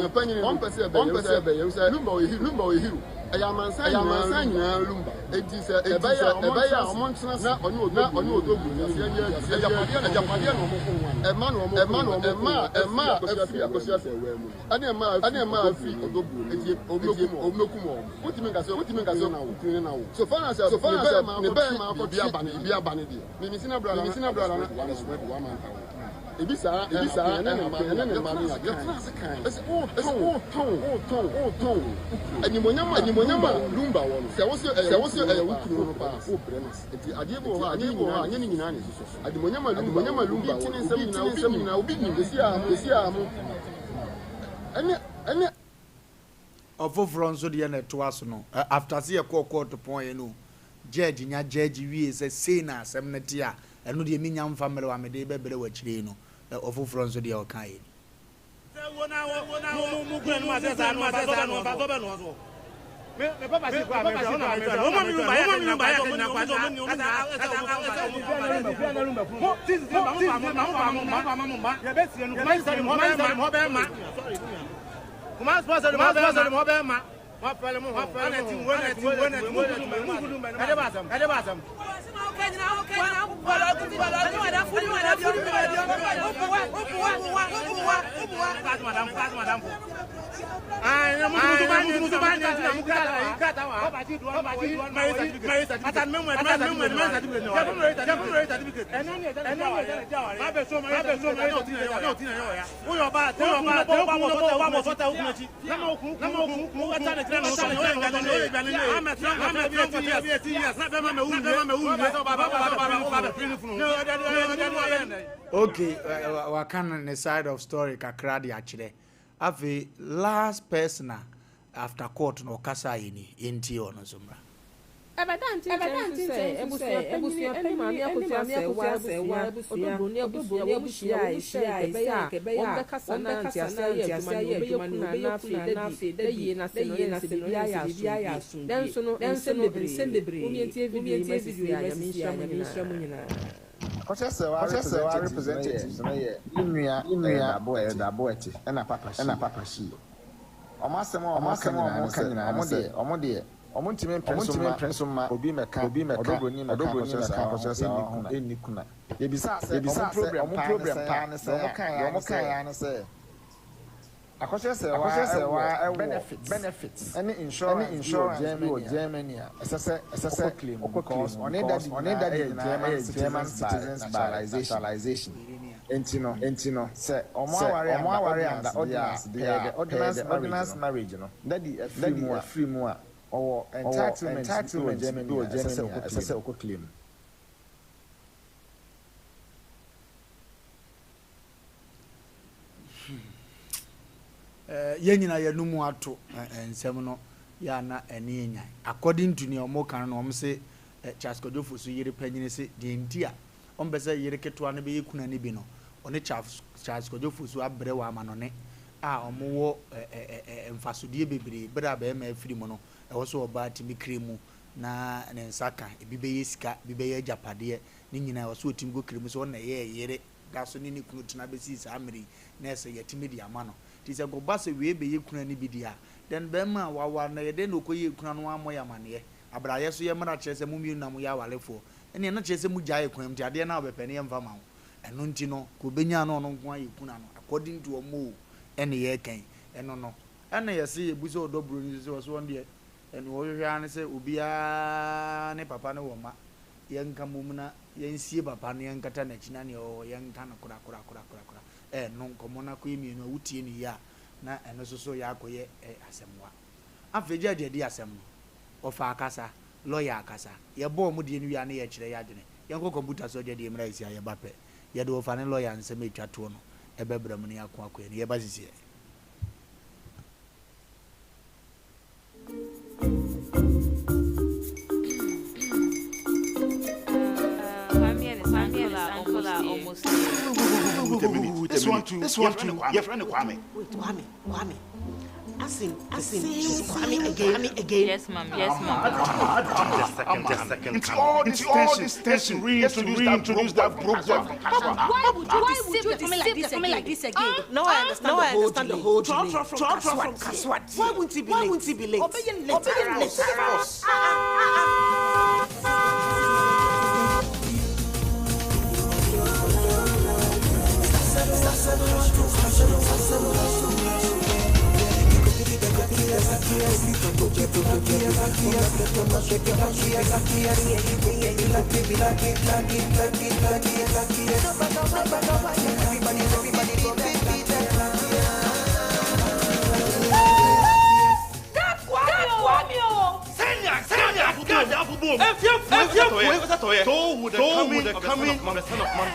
panyin no wɔn pɛ sɛ ɛbɛyɛ sɛ Lumba ɔyɛ hero Lumba ɔyɛ hero ɛyɛ amansan nyinaa Lumba enti sɛ ɛbɛyɛ a wɔn ntena ase na ɔne na ɔne Odo Broni ase ɛnyɛ agyapadeɛ na agyapadeɛ na wɔn ko ho ano ɛma na wɔn ɛma na wɔn ɛma ɛma afiri Akosua Sɛwaa mu no ɛne ɛma ɛne ɛma afiri Odo Broni eti wɔn bɛkum wɔn wotumi nka sɛ wotumi nka sɛ okunu ne na wo so far as so far as ne bɛrima akɔtwe biribi aba ne deɛ. Mimi sina brada na one sweat one man thousand. Ebi saa ebi saa ɛne ne mma ɛne ne mma no yɛtena ase kan ɛsɛ wotɔn wotɔn wotɔn wotɔn animonyam a animonyam a lumba wɔ no sɛ wosɛ ɛyɛ sɛ wosɛ ɛyɛ wo kunu no paa wobrɛ no ase nti adeɛ bi wɔ hɔ a anyɛ ne nyinaa anyɛ ne nyinaa na ɛsosɔ so animonyam a lumba animonyam a lumba wɔ no obi ti ne nsɛm nyinaa obi nim esi a mo esi a mo ɛne ɛne. Ɔfoforɔ nso deɛ na ɛtoa so no, after sɛ yɛkɔɔ kɔɔto pɔn yɛ no, judge nya judge wie sɛ sei na asɛm no te a, ɛno deɛ menya mfa mmerɛ wo a mede rebɛbrɛ wo akyire yi no, ɔfoforɔ nso deɛ ɔkaeɛ ni. Sɛ wo na wo mo mo kura no ma sɛ saa no mfa sɔ bɛ no mfa sɔ bɛ no so. Me me papa si kwa me hwɛ ɔna me hwɛ. Ɔmo mi ba yɛ kɛ nyina kwa sɛ ɔmo ni ɔmo ni ɔmo nyina ɛsɛ ɔmo fa mo ti ti ma mo fa mo ma mo fa mo ma mo fa mo ma yɛ bɛ sie no kuma sɛ mo bɛ ma mo bɛ ma. Kumasi sports stadium hɔ bɛyɛ ma. Wɔafɛle mo ho ɛna ti wo ɛna ti wo ɛna ti wo ɛde ba asɛm ɛde ba asɛm. Woyɛ ɔbaa tẹ okun na bɔ ɔbɔ sɔtɛ okun sɔtɛ okun akyi na ma okun na ma okun kun bɛta ne tẹnɛ ne sɔrɔ oyɛ dwane ne oyɛ dwane ne amɛ tẹnɛ amɛ tẹnɛ nkɔtɛ ɛbi eti years na bɛma mɛ wuwie bɛma mɛ wuwie sɛ ɔba bɛ ɔba bɛ ɔba bɛ piri ne funu ne ɔdɛ ne ɔdɛ ne ɔyɛ ne. Okay, waka ne side of story kakra de akyerɛ. Afei last person a after court no ɔkasaeɛ ni, yɛntie ɔno nso mmra. Ɛbɛda ntentan nso sɛ abusua panyin ne Maame Akosua Serwaa abusua, Ɔdɔ Broni abusua, wɔn hyiae sɛ ɛbɛyɛ a wɔbɛkasa na ntease ayɛ adwuma nea ɔbɛyɛ kunu anaa afei dadi n'ayie n'ase no ɔyɛ sɛ biribi ayɛ asomdwie. Nanso no, nsɛm bebree. Mommie video yi ma sisi a Nyame nhyira mo nyinaa. Akosua Serwaa representatives no yɛ ne nua Elder Boete ɛna Papa Shee. Wɔn asɛm a wɔka nyinaa ne sɛ, wɔn deɛ, wɔntumi mpene so mma obi mmɛka Ɔdɔbroni mmɛka Akosua Serwaa ho nni kuna. Yɛbisaa sɛ wɔn problem paa ne sɛn a, deɛ wɔkaeɛ ara ne sɛ, Akosua Serwaa wɔ benefits ne insurance bi wɔ Germany a ɛsɛ sɛ ɔkɔ claim because ɔne daddy nyinaa yɛ German citizens by naturalization. Enti no, sɛ wɔaware under ordinance deɛ a, per the ordinance marriage no, daddy afiri mu a, ɔwɔ entitlement bi wɔ Germany a ɛsɛ sɛ ɔkɔ claim. Yɛn nyinaa yɛn anum ato nsɛm no yɛ a na ɛne yɛn nyan. According to nea wɔka no no, wɔn se Charles Kwadwo Fosu yere panyin se deɛ nti a ɔmpɛ sɛ yere ketewa no bɛyɛ kuna no bi no, ɔne Charles Charles Kwadwo Fosu abrɛ wɔ amanɔne a wɔwɔ mfasodeɛ bebree berɛ a barima afiri mu no, ɛwɔ sɛ ɔbaa tumi kra mu na ne nsa ka, ebi bɛyɛ sika, ebi bɛyɛ agyapadeɛ, ne nyinaa ɛwɔ sɛ ɔtumi kɔ kra mu sɛ ɔno na ɛyɛɛ yere da so ne ne kunu tena bɛsii saa mmerɛ yi na ɛsɛ yɛatumi de ama no. Nti sɛ ɛkɔba sɛ wei bɛyɛ kuna no bi deɛ a, then barima a waware no ɛyɛ dɛn na ɔkɔyɛɛ kuna no wammɔ yɛn amaneɛ? Abrayɛ so yɛ mmara kyerɛ sɛ mo mmienu na moyɛ awarefoɔ. Ɛnneɛ na kyerɛ sɛ mogyaee kwan mu nti adeɛ no a ɔbɛpɛ no yɛmfa ma wo. Ɛno nti no, ka ɔbɛnya na ɔno nko ara yɛ kuna no according to wɔn o ɛne yɛreka yi. Ɛno no, ɛna yɛse yɛbu sɛ ɔdɔ buroni nso sɛ ɔse wɔn deɛ ɛne wɔhwehwɛ ara ne sɛ obiara ne papa no wɔ mma yɛnka mmom na yɛnsie papa no yɛnkata n'akyi na nea ɔwɔ hɔ yɛnka no korakorakorakorakora. Ɛno nkɔmmɔ no akɔyɛ mmienu a wotie no yie a na ɛno nso so yɛ akɔyɛ asɛmmoa. Afei judge adi asɛm no, ɔfa akasa, lawyer akasa. Yɛbɔ wɔn deɛ no wie a na yɛkyerɛ yɛn adwene. Yɛnkɔ kɔmputa so ɔgya deɛ mmra sisi a yɛba pɛ. Yɛde ɔfa ne lawyer nsɛm a ɛtwa toɔ no ɛbɛbrɛ mo na yɛako akɔ yɛn. Yɛba sisi ɛ. Wait a minute. This one too. This one too. Your friend Kwame. Wait, Kwame. Kwame. Asin, Asin, she's Kwame again. Kwame again. Yes, ma'am. Yes, ma'am. Just second, just second. Into all this all this tension, reintroduce that reintroduce that broke boy from Kaswa. Why would you deceive the family like this again? Like this again? Now I understand now I understand the whole delay. Trotro from Kaswa. Why wouldn't he be late? Why wouldn't he be late? Obeying late. Obeying late. coming of the Son of Man.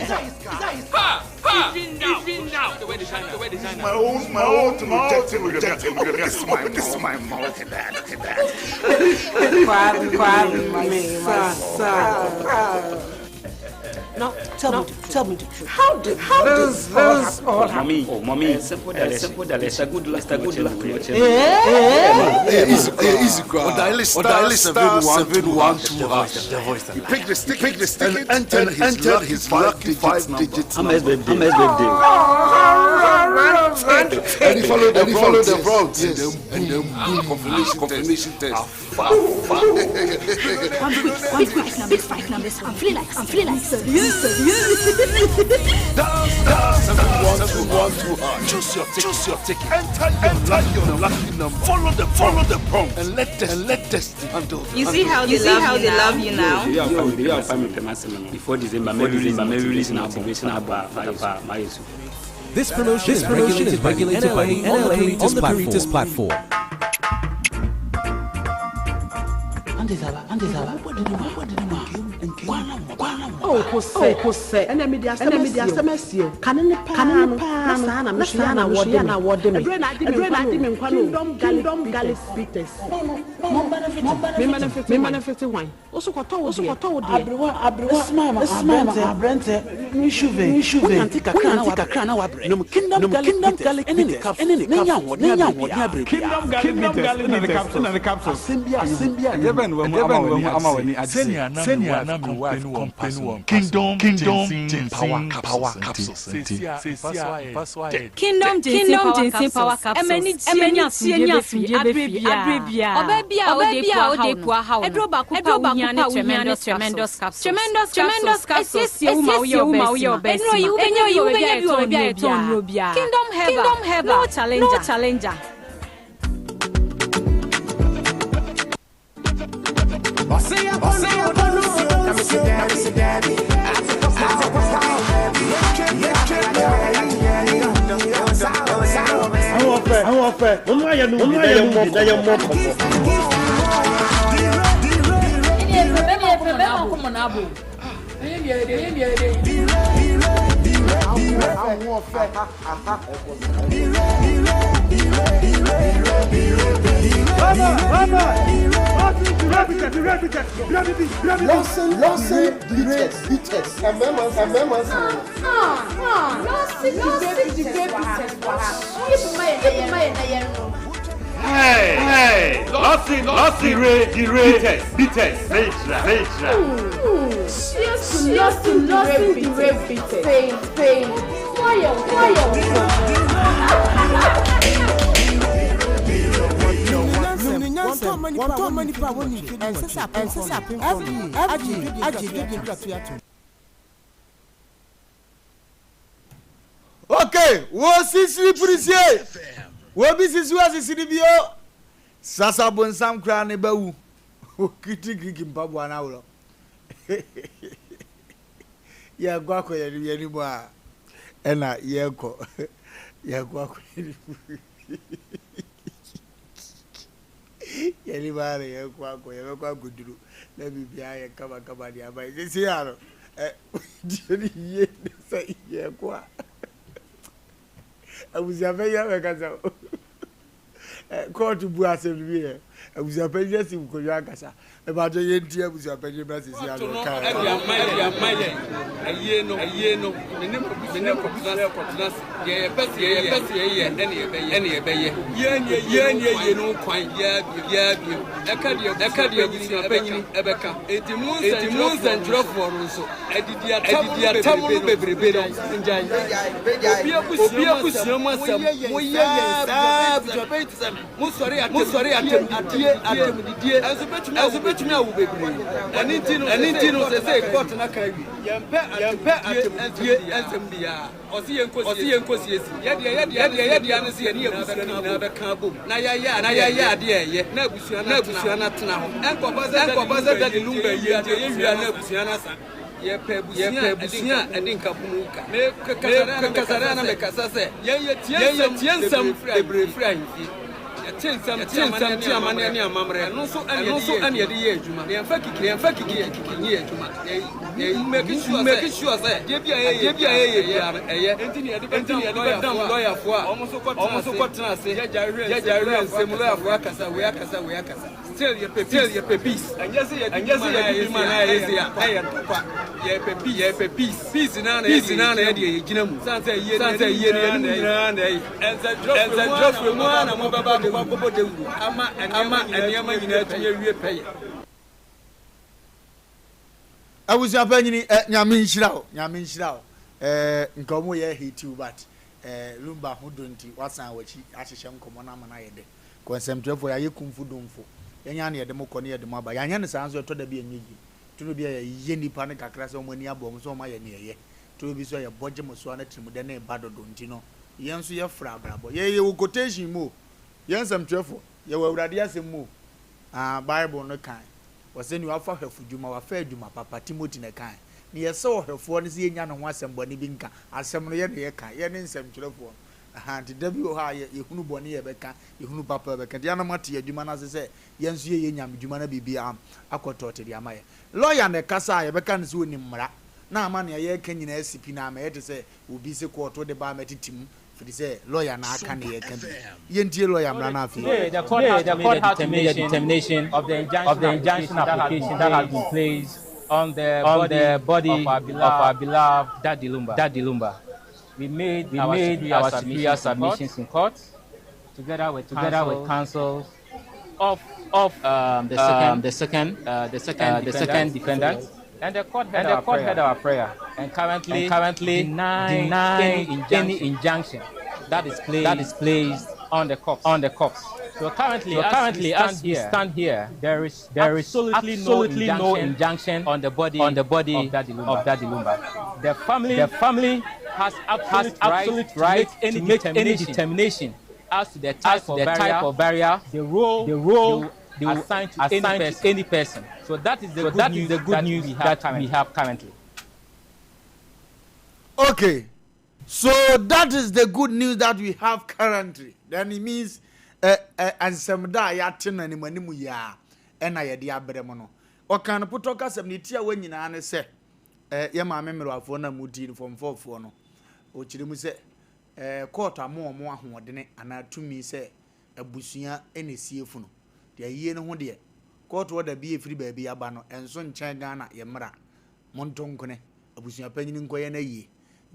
Is that his car? Is that his car? Ha! Even now, even now. The way the China, the way the China. My own, my own, rejected, rejected, rejected. Open this my mouth. Look at that, look at that. Kwame, Kwame, my son. Now, tell me, tell me the truth. How did, how did this all happen? Mommy, oh, mommy, simple simple It's a good luck, it's a good luck. Eh? Easy, easy, Dial star 712 hash. He picked the stick, picked the stick, and entered his lucky five digits number. Ame's birthday. And he followed the, followed the route. Yes. And then boom, confirmation test. Quick, quick, quick, quick, I'm feeling like, I'm feeling like, Dial star 712 hash. Choose your ticket. Choose your ticket. Enter, enter your lucky number. Follow the follow the prompt and let the and let destiny handle. You see how they, you see how they love you now. Before December, maybe release, maybe release motivation about my This promotion is regulated by the NLA on the Caritas platform. Oh, kose, ɛna mi di asɛm asi o. Kane ne paa no, na saa na mehwɛ na wɔde na wɔde me. Ɛdure na adi me nkwa no. Kingdom Garlic Bitters. Me benefit wan. Osu kɔtɔ wo deɛ. Osu kɔtɔ wo deɛ. Aberewa, aberewa, esmaama, abrɛntɛ, abrɛntɛ, nishuve, nishuve. Wonante kakra na kakra na wabrɛ. Nom Kingdom Garlic Bitters ɛne ne capsules. Ɛne ne capsules. Na nya ahoɔden abere biara. Kingdom Garlic Bitters ɛne ne capsules. Asɛm bi a asɛm bi a. Ɛdeɛ bɛn na wahu ama w'ani agye sei? Sɛnea na me wife complain wɔ Kingdom Kingdom Ginseng Power Capsules nti, seesei mfa so ayɛ Kingdom Ginseng Power Capsules ɛma anigyeɛ ne asomdwoeɛ bɛ fie aberɛ biara. Ɔbaa bi a ɔde pua haw no, aduro baako pɛ a wohia ne Tremendous Capsules. Tremendous Capsules esiesie wo ma woyɛ ɔbaa sima. Nnuro yi wobɛnya bi wɔ baabi a yɛtɔn nnuro biara. Kingdom Herbal, no challenger. Àwọn ọ̀fẹ́, wọ́n mú àyẹ̀nù bi na yɛ mmɔ nkɔmmɔ. Lawson, Lawson, Bitters, Bitters. Hey, hey, Lawson, Lawson, Ray, Ray, Bitters, Bitters, Seitra, Seitra. Lawson, Lawson, Ray, Bitters. Pain, pain. Why, Okay, wo sisiri purisie. Wo bi sisi wa sisiri bio. Sasa bonsam kra ne bawu. Okiti griki mpaboa na worɔ. Yɛkɔ akɔ yɛn yɛn mu a ɛna yɛkɔ yɛkɔ akɔ yɛn mu yɛn mu a na yɛkɔ akɔ yɛbɛkɔ akɔduru na biribiara yɛ kamakama de aba yi sisi ano ɛ deɛ ne yie ne sɛ yɛkɔ a abusuafɛ yi abɛkasa o ɛ kɔɔtu bu asɛm bi yɛ abusuafɛ yi asi nkonnwa ankasa ɛbàtɛ yɛn ti abusuafɛ yi bɛ sisi ano kaa ɛde ama yɛn ama yɛn ayie no ayie no mene mene kɔtena kɔtena deɛ yɛpɛ sɛ yɛyɛ yɛpɛ sɛ yɛyɛ ɛne yɛbɛyɛ ɛne yɛbɛyɛ yɛn yɛ yɛn yɛ yie no kwan yɛ bio yɛ bio ɛka deɛ ɛka deɛ abusua panyin ɛbɛka eti mu eti mu nsɛntwerɛfoɔ no nso ɛdidi atam ɛdidi atam no bebrebe no ngyae obi abusua obi abusua mu asɛm mo yɛ yɛn saa abusua panyin ti sɛ mo sɔre atem mo sɔre atem didie atem didie ɛnso betumi ɛnso betumi awo bebree ɛne nti no ɛne nti no sɛ sɛ kɔɔto na kan wi yɛmpɛ yɛmpɛ atem didie ɛnsɛm biara ɔsi yɛn nkosi ɔsi yɛn nkosi esi yɛdeɛ yɛdeɛ yɛdeɛ yɛdeɛ ano si yɛne abusua no nyinaa bɛka abom na yɛayɛ na yɛayɛ adeɛ ɛyɛ na abusua na abusua no atena hɔ ɛnkɔba sɛ ɛnkɔba sɛ dadi lumba yie nti ɛyɛ wia na abusua no asa yɛpɛ abusua yɛpɛ abusua a ɛde nkapomu ka mekasa na mekasa sɛ yɛn yɛ tie nsɛm bebree firi ahemfie. Yɛte nsɛm, yɛte nsɛm, te amanneɛ ne amammerɛ. Ɛno nso ɛne yɛde yɛ adwuma. Na yɛmfa kiki, yɛmfa kiki kiki nyɛ adwuma. Yɛ make sure sɛ, make sure sɛ, adeɛ bi a yɛyɛ, adeɛ bi a yɛyɛ biara no, ɛyɛ. Enti na yɛde bɛdam lɔyafoɔ a wɔn nso kɔtena ase, gyagya hwɛ nsɛm, lɔyafoɔ akasa, wei akasa, wei akasa. Still yɛpɛ peace. Still yɛpɛ peace. Ɛnyɛ sɛ yɛde bi ma na ayɛ se a ɛyɛ ntɔkwa. Yɛpɛ peace. Yɛpɛ peace. Peace naa na peace naa na yɛde yɛ gyina mu. San sɛ yie san sɛ yie no yɛne mu nyinaa na ɛyɛ. Nsɛntwerɛfoɔ mu ara na mobɛba akɔbɔ dawuro ama ama nneɛma nyinaa atumi awie pɛyɛ. Abusua panyini eh, nyame nhyira wo, nyame nhyira wo eh, nka ɔmo yɛ hate you but eh, Lumba ho dɔ nti wasan wakyi ahyehyɛ nkɔmɔ no ama no ayɛ dɛ. Kɔ nsɛmtwerɛfoɔ yɛayɛ kumfo domfo, yɛn ara na yɛde mo kɔ ne yɛde mo aba, yɛanyɛ no saa nso ɛtɔ da bi a ɛnyɛ yie, turo bi a yɛyɛ nnipa no kakra sɛ wɔn ani abɔ wɔn so wɔn ayɛ nea ɛyɛ, turo bi nso a yɛbɔ gye mo so ara na tirimudɛ no reba dodo nti no yɛn nso yɛfra abrabɔ. Yɛn yɛwɔ quotation mu o, yɛn nsɛmtwerɛfoɔ yɛwɔ Awurade asɛm mu o, ah Bible no kae, ɔsɛ nea wafa hwɛfo dwuma, wafa adwuma papa, Timothy na ɛkae. Nea ɛsɛ ɔhwɛfoɔ no sɛ yɛnnya ne ho asɛm bɔne bi nka, asɛm no yɛn na yɛka, yɛne nsɛmtwerɛfoɔ no. Ahaa, nti da bi wɔ hɔ a yɛ, yɛhunu bɔne yɛbɛka, yɛhunu papa yɛbɛka. Nti ana moate yɛn adwuma no ase sɛ yɛn nso yɛyɛ nyamedwuma na biribiara akɔ tɔɔte de ama yɛn. Lɔya na ɛkasa a, yɛbɛka no sɛ ɔnim mmara, na ama nea yɛreka nyinaa asi pi na ama ɛyɛ te sɛ obi se kɔɔto de ba mɛtete mu, firi sɛ lɔya na aka nea yɛreka bi. Yɛntie lɔya mmara no afei. Today, the court has to make a determination of the injunction application that has been placed on the body of our beloved Daddy Lumba. We made, we our, made superior, our superior submissions in court together with together with counsels of of the second the second the second the second defendant. And the court heard, and the our, court prayer. heard our prayer and currently, and currently denied, denied any, injunction, any injunction that is placed, that is placed on the corpse. On the corpse. So currently, so currently as, as we stand here, there is there is absolutely, absolutely no, injunction, no injunction on the body on the body of Daddy Lumba. Of Daddy Lumba. The family the family has absolute, has absolute right, to make any, to make any determination as to the type, as to the type of barrier, the role, the role they will assign to, assign any, person. to any person. So that is the so good that news is the good that news we have, that we have currently. Okay, so that is the good news that we have currently. Then it means eh, eh, nsɛm da a yɛate no anim anim yi a ɛna yɛde abrɛ mu no. Ɔka no potɔ kasɛm ne tiawa nyinaa ne sɛ eh, yɛ maame mmerewafoɔ no a mudi no fɔmfɔfoɔ no, ɔkyerɛ mu sɛ eh, kɔɔto ama wɔn ahoɔdene anaa tumi sɛ abusua na ɛsie funu. Deɛ ayie no ho deɛ, kɔɔto order bi a ɛfiri baabi aba no, ɛnso nkyɛn Ghana yɛ mmara. Monto nkone, abusua panyini nkɔyɛ no ayie.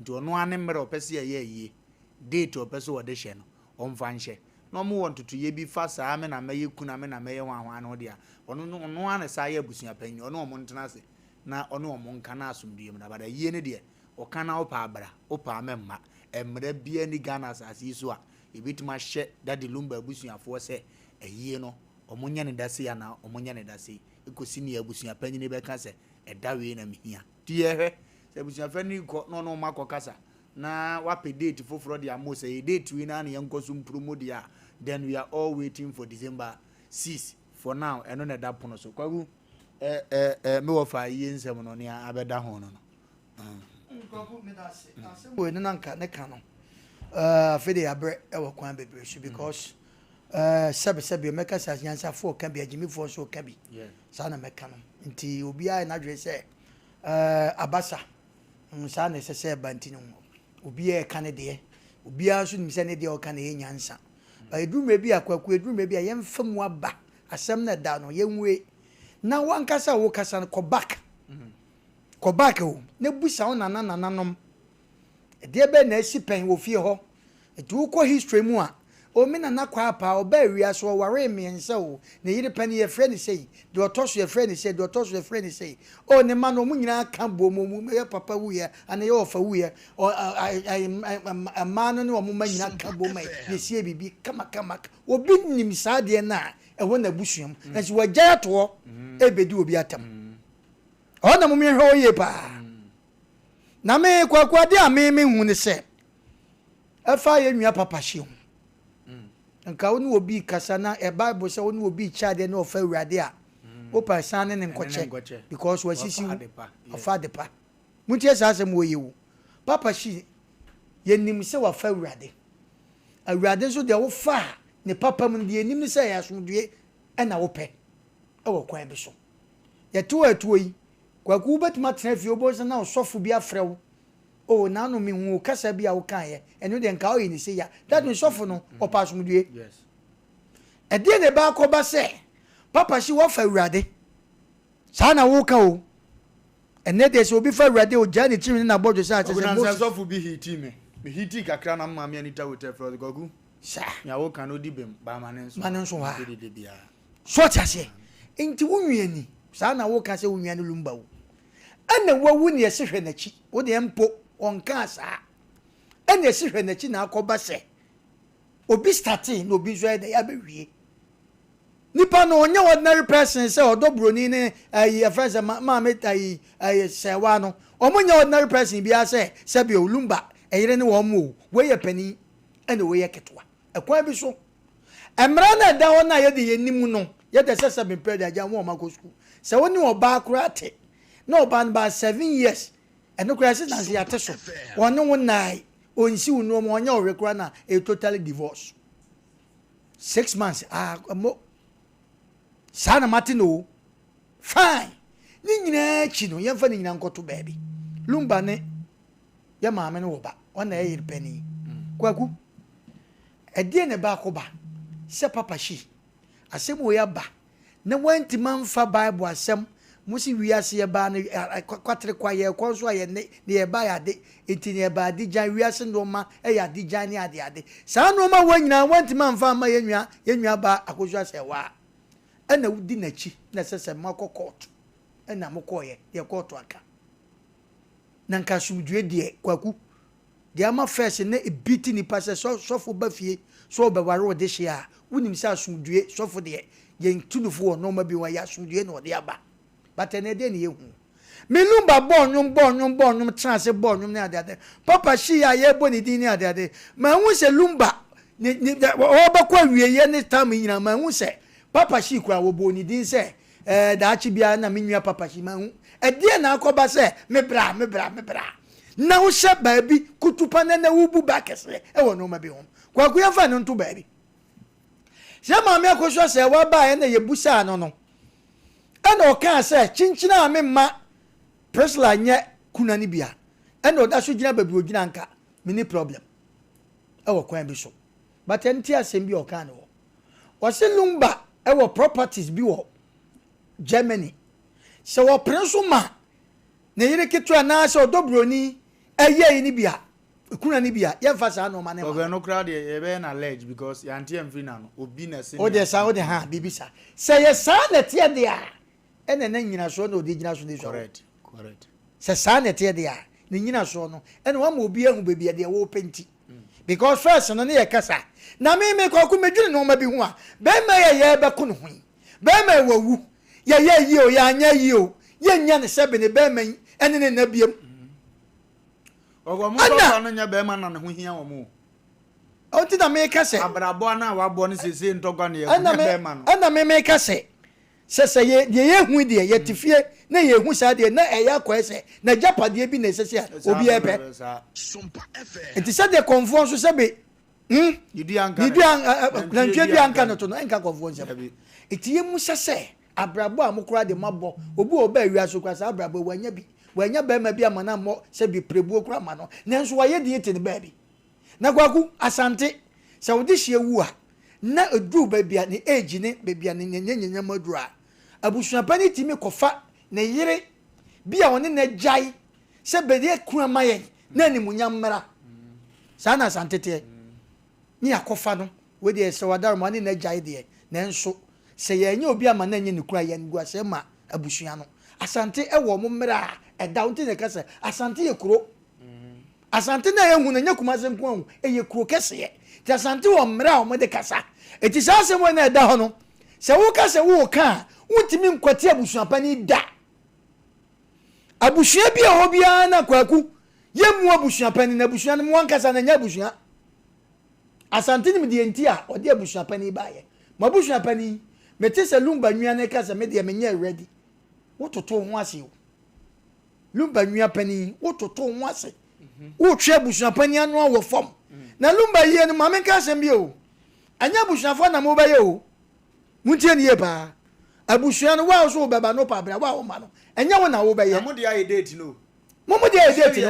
Nti ɔno ara ne mmerɛ a ɔpɛ sɛ yɛyɛ ayie, date a ɔpɛ sɛ ɔde hyɛ no, ɔmfa nhyɛ. Na wɔn wɔ ntotoeɛ bi fa saa me na mɛyɛ kunu a me na mɛyɛ hwan hwan no ho deɛ a, ɔno no ɔno ara na ɛsan yɛ abusua panyini, ɔne wɔn ntena ase na ɔne wɔn nka na asomdwoeɛ mmra. But ayie no deɛ, ɔka na wopɛ a bra, wopɛ a mɛmma. Mmara biara nni Ghana asase yi so a Yɛbɛtumi ahyɛ Daddy Lumba abusuafoɔ sɛ ayie no wɔnyɛ no da sei anaa wɔnyɛ no da sei kɔsi nea abusua panyini bɛka sɛ ɛda wei na mehia. Nti yɛhwɛ sɛ abusua panin rekɔ na ɔne wɔn akɔkasa na wapɛ date foforɔ de ama o, sɛ ɛyɛ date wei no ara na yɛnkɔ so mpromo deɛ a, then we are all waiting for December 6 for now, ɛno na ɛda pono so. Kwaku, eh, eh, eh, me wɔfa ayie nsɛm no nea abɛda ho no no. Kwaku meda ase. Asɛm wei no na nka ne ka no afei de yɛabrɛ wɔ kwan bebree so because sɛbe sɛbe mɛka sɛ anyansafoɔ ka bi agyimifoɔ nso ka bi saa na mɛka no nti obiara yɛ n'adwene sɛ abasa saa na ɛsɛ sɛ ɛba nti no obiara ɛka ne deɛ obiara nso nim sɛ ne deɛ ɔka na ɛyɛ nyansa ba ɛduru mmerɛ bi a kwaku ɛduru mmerɛ bi a yɛmfa mu aba asɛm no ɛda no yɛnwie na wankasa a wokasa no kɔ back Kɔ back o na busa wo nana nananom ɛdeɛ bɛn na asi pɛn wɔ fie hɔ. Nti wo kɔ history mu a, oh me nana Kwaapaa ɔbaa wiase ɔwaree mmiɛnsa o, ne yere panin yɛfrɛ no sei, deɛ ɔtɔ so yɛfrɛ no sei, deɛ ɔtɔ so yɛfrɛ no sei. Oh ne mma no wɔn nyinaa ka boom wɔn yɛ papa wuiɛ anaa yɛ ɔfa wuiɛ, mmaa no ne wɔn mma nyinaa ka boom ma yɛsie biribi kama kama. Obi nim saa adeɛ no a ɛwɔ n'abusua mu, nanso wagyae ato hɔ ɛrebɛdi obi atɛm. Ɛhɔ na mom yɛnhwɛ hɔ yie paa. Na me Kwaku adeɛ a me me hu ne sɛ ɛfa yɛ nua papa hye ho. Nka wo ne obi kasa na ɛ Bible sɛ wo ne obi kyɛ adeɛ na ɔfa awurade a wopa san ne ne nkɔkyɛ because wasisi wo ɔfa adepa. Montie saa asɛm wɔ yie o. Papa hye yɛnim sɛ wafa awurade. Awurade nso deɛ wofa a Ne papa mu no, deɛ yɛnim ne sɛ ɛyɛ asomdwoeɛ na wopɛ wɔ kwan bi so. Yɛte hɔ atuo yi, Kwaku wobɛtumi atena fie wobɛhu sɛ na ɔsɔfo bi afrɛ wo, oh naano mehu wo kasa bi a wokaeɛ, ɛno deɛ nka woyɛ ne sei a. That means sɔfo no, ɔpɛ asomdwoeɛ. Ɛdeɛn na ɛbɛ akɔba sɛ Papa hye woafa Awurade? Saa na woka o. Ɛnnɛ deɛ sɛ obi fa Awurade a ɔgyaa ne tirinwi ne n'abɔdwesɛ a kyerɛ sɛ Moses. Kwaku nansa sɔfo bi hitii me. Me hitii kakra na me maame Anita Hotel frɛ ɔse Kwaku. Saa. Nea woka no odi bem, ba ma ne nso. Ma ne nso hɔ a. Ɔmpɛ dede biara. So ɔte aseɛ? Nti wo nua ni, saa na woka sɛ wo nua no Lumba wu. Ɛna wawu na yɛse hwɛ n'akyi. Wo deɛ mpo ɔnkaa saa. Ɛna yɛse hwɛ n'akyi na akɔba sɛ obi startee na obi nso ayɛ dɛ abɛwie. Nipa no ɔnyɛ ordinary person sɛ ɔdɔ broni ne ayi ɛfrɛ sɛ maame ayi ayi sɛwa no. Wɔn nyɛ ordinary person biara sɛ sɛbi o Lumba ɛyere ne wɔn o. Wei yɛ panin ɛna wei yɛ ketewa. Ɛkwan bi so, mmara no a ɛda hɔ no a yɛde yɛn nim no, yɛde sɛ sɛ mepɛ de agya wɔn a wɔakɔ sukuu. Sɛ wo ne ɔbaa koraa te, na ɔbaa no baa 7 years, ɛno koraa ɛsɛ nansi yɛate so, wɔne wo nnae, ɔnsi wo nneɛma, ɔnyɛ ɔhwɛ koraa na ɛyɛ totally divorce. 6 months, ah, mo, saa na mate no o. Fine. Ne nyinaa akyi no, yɛmfa ne nyinaa nkɔto baabi. Lumba ne yɛ maame no wɔ ba, ɔna ɛyɛ yere panin. Kwaku, ɛdeɛ na ɛbaako ba sɛ Papa Hyi, asɛm wei aba na wantumi amfa Bible asɛm mo si wiase yɛbaa no kwatere kwa yɛkɔ nso a yɛne ne yɛba yɛ ade nti ne yɛba ade gyan wiase nneɛma yɛ ade gyan ne ade ade saa nneɛma wɔ nyinaa wantumi amfa amma yɛn nua ba Akosua Sɛwaa ɛna wodi n'akyi na ɛsɛ sɛ moakɔ court ɛna mokɔɔyɛ deɛ court aka na nka asomdwoe deɛ. Kwaku, deɛ ama first na ebi ti nipa sɛ sɔfo ba fie sɛ ɔbɛware wo de hye a, wonim sɛ asomdwoe sɔfo deɛ yɛn tunufo wɔ nneɛma bi ho ɛyɛ asomdwoe na ɔde aba. But ɛnɛ deɛ ne yɛhu me Lumba bɔɔ nnwom bɔɔ nnwom bɔɔ nnwom tena ase bɔɔ nnwom ne adeade. Papa Hyi a yɛbɔ ne din ne adeade, mahu sɛ Lumba ne ne ɔbɛkɔ awieɛ ne tam nyinaa, mahu sɛ Papa Hyi koraa wɔbɔɔ ne din sɛ ɛɛ daakye biara na me nua Papa Hyi. Mahu ɛdeɛ na akɔba sɛ me bra me bra me bra na wohyɛ baabi kutupa na na wobu ba kɛseɛ ɛwɔ nneɛma bi ho. Kwaku, yɛmfa no nto baabi sɛ Maame Akosua sɛ wabaeɛ na yɛbusaa no no ɛna ɔkaa sɛ kyenkyene a memma Priscilla nyɛ kuna no bi a ɛna ɔda so gyina baabi ogyina nka menni problem ɛwɔ kwan bi so. But ɛnte asɛm bi a ɔkaa no hɔ. Ɔse Lumba ɛwɔ properties bi wɔ Germany, sɛ wɔpere so ma ne yere ketewa anaasɛ ɔdɔ buroni ɛyɛ yi no bi a kuna no bi a yɛmfa saa nneɛma no ma. Ɔbɛn no koraa deɛ yɛbɛyɛ na allege because yɛante amfiri n'ano, obi na ɛse. O deɛ saa o de ha biribi saa sɛ yɛ saa na ɛteɛ deɛ a ɛna na nyinasoɔ na ɔde gyina so ne so. Correct. Sɛ saa na ɛteɛ deɛ a ne nyinasoɔ no ɛna wama obi ahu baabi a deɛ wɔrepɛ nti, because first no ne yɛ kasa na me me kɔko medwene nneɛma bi ho a bɛrima yɛ yɛrebɛko ne ho yi, bɛrima yɛ wawu, yɛyɛ yie o, yɛanyɛ yie o, yɛnya ne sɛbe ne bɛrima yi ɛne ne nna biem. Ɔkɔ mo ntɔkwa no nyɛ bɛrima na ne ho hia wɔn o. Ɔnti na meka sɛ. Abrabɔ no a wabɔ no sese ntɔkwa no yɛ nyɛ bɛrima no. Ɛna me meka sɛ yɛ deɛ yɛhu deɛ yɛte fie na yɛhu saa deɛ na ɛyɛ akɔɛ sɛ n'agyapadeɛ bi na ɛsɛ sɛ obiara pɛ. Nti sɛdeɛ kɔnfoɔ nso sɛ be ne dua nantwie dua nka no to no ɛnka kɔnfoɔ nsɛm. Nti yɛmu sɛ abrabɔ a mo koraa de mo abɔ obi wɔ ɔbaa wiase koraa saa abrabɔ wanya bi wanya bɛrima bi ama no ammɔ sɛ bi pirebuo koraa ama no nanso wayɛ din te ne baabi. Na Kwaku Asante, sɛ wode hyia wu a na eduru baabi a ne age ne baabi a ne nyanyanyam aduru a, abusuapanin tumi kɔfa ne yere bi a ɔne no agyae sɛ bɛyɛ kunu ama yɛn na animuonyam mmra. Saa na Asante teɛ. Ne yɛakɔfa no, wei deɛ sɛ wadaroma ɔne no agyae deɛ, nanso sɛ yɛanyɛ obi ama no anyɛ ne kunu a, yɛn animguaseɛ ma abusua no. Asante wɔ wɔn mmara a ɛda hɔ nti na yɛka sɛ Asante yɛ kuro. Asante no a yɛhu no, ɛnyɛ Kumase nko ara o, ɛyɛ kuro kɛseɛ. Nti Asante wɔ mmara a wɔde kasa. Nti saa asɛm wei no a ɛda hɔ no, sɛ woka sɛ woreka a, wontumi nkwati abusuapanin da. Abusua bi a ɛwɔ biara na Kwaku, yɛmmu abusuapanin, na abusua no mo ankasa no ɛnyɛ abusua. Asante nim deɛ nti a ɔde abusuapanin baeɛ. Mo abusuapanin, mete sɛ Lumba nwia no ka sɛ me deɛ menyɛ ready. Wototo ho ase o. Lumba nua panin, wototo ho ase. Wotwe abusua panin ano wɔ fam. Na Lumba yie no, maame nka asɛm bi o. Ɛnyɛ abusuafoɔ na mobɛyɛ o. Montie no yie paa. Abusua no, wo a wo so wobɛba no, wopɛ abira, wo a womma no, ɛnyɛ wo na wobɛyɛ. Na mo deɛ ayɛ date no o. Mo mo deɛ ayɛ date no.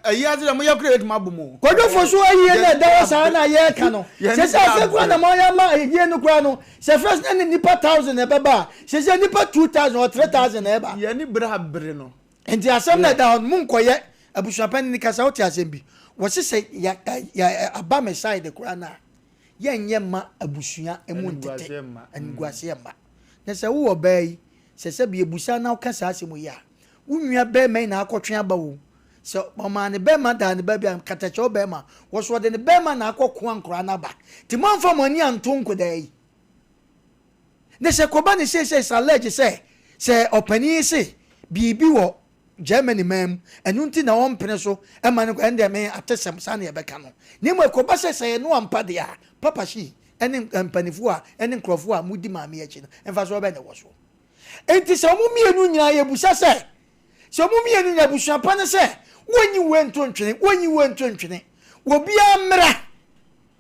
Ayi ase deɛ moyɛ koraa yɛtumi abɔ mu o. Kwadwofo so ayie no a ɛda hɔ saa na yɛreka no, sɛsɛ afei koraa na moayɛ ama ayie no koraa no, sɛ first na ne nnipa thousand na ɛbɛba a, sɛsɛ nnipa 2000 or 3000 na ɛba. Yɛn ani bere abere no. Nti asɛm no a ɛda hɔ no, monkɔyɛ abusuapanin no kasa, wote asɛm bi? Wɔse sɛ ya ya aba me side koraa no a, yɛnyɛ mma abusua mu ntete, animguaseɛ mma. Na sɛ wowɔ ɔbaa yi, sɛ sɛbi yɛbusa na woka saa asɛm yi a, wo nua barima yi na akɔtwe aba o. Sɛ ɔmaa ne barima daa ne ba bi a, katakyɛ wo barima. Wɔ so ɔde ne barima na akɔkoa nkoraa no aba. Nti moamfa mo ani anto nkodaa yi. Na sɛ kɔba ne seesei it's alleged sɛ, sɛ ɔpanin yi se biribi wɔ Germany man mu, ɛno nti na ɔmpene so ma no nkɔ, ɛnde me atesɛm, saa na yɛbɛka no. Na mmom ɛkɔba sɛ sɛ ɛno ampa deɛ a, Papa Xi ne mpanimfoɔ a ne nkurɔfoɔ a modi maame yi akyi no, mfasoɔ bɛn na ɛwɔ soɔ? Enti sɛ wɔn mmienu nyinaa yɛbusa sɛ, sɛ wɔn mmienu nyinaa abusua pa no sɛ wɔnyi wei nto ntwene, wɔnyi wei nto ntwene, obiara mmra.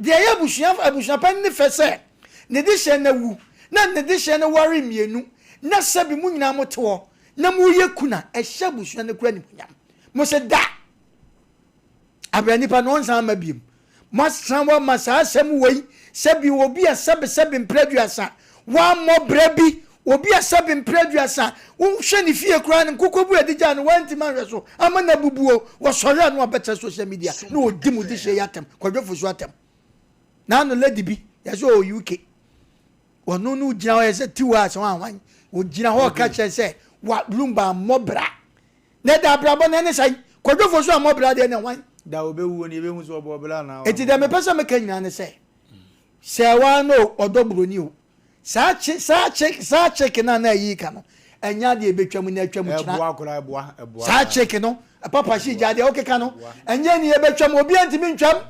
Deɛ ɛyɛ abusua abusua pa no fɛ sɛ ne dehyeɛ no awu na ne dehyeɛ no ware mmienu na sɛbi mo nyinaa mote hɔ na moyɛ kuna ɛhyɛ abusua no kura animuonyam. Mo se da! Abira nipa no ɔnsan mma biem. Moasan wama saa asɛm wei sɛbi obi a sɛbi sɛbi mprɛ aduasa wammɔ bra bi obi a sɛbi mprɛ aduasa wohwɛ ne fie koraa no nkokɔ bu adi gyaa no wantimi anhwɛ so ama no abubuo wɔsɔre a na wabɛkyerɛ social media na ɔdi mo dehyeɛ yi atɛm Kwadwo Fosu atɛm na ano lady bi yɛsɛ ɔwɔ UK ɔno no gyina hɔ yɛ sɛ tiwa asɛm ahwan ɔgyina hɔ ɔka kyerɛ sɛ wa lumba mmɔ bra Na ɛda abrabɔ no ɛne sɛn? Kwadwo Fosu ammɔ bra deɛ ne hwan? Da ɔbɛwuo no yɛbɛhu sɛ ɔbɔɔ bra anaa wammɔ Enti deɛ mepɛ sɛ meka nyinaa ne sɛ, sɛ waa no o, ɔdɔ buroni o, saa kye, saa kye, saa kyeke no a na ayi ka no, ɛnyɛ adeɛ ɛbɛtwam nnɛ atwam kyena. Ɛboa koraa, ɛboa, ɛboa Saa paa. kyeke no, papa hye gya deɛ wokeka no, ɛnyɛ nea ɛbɛtwam, obiara ntumi ntwam.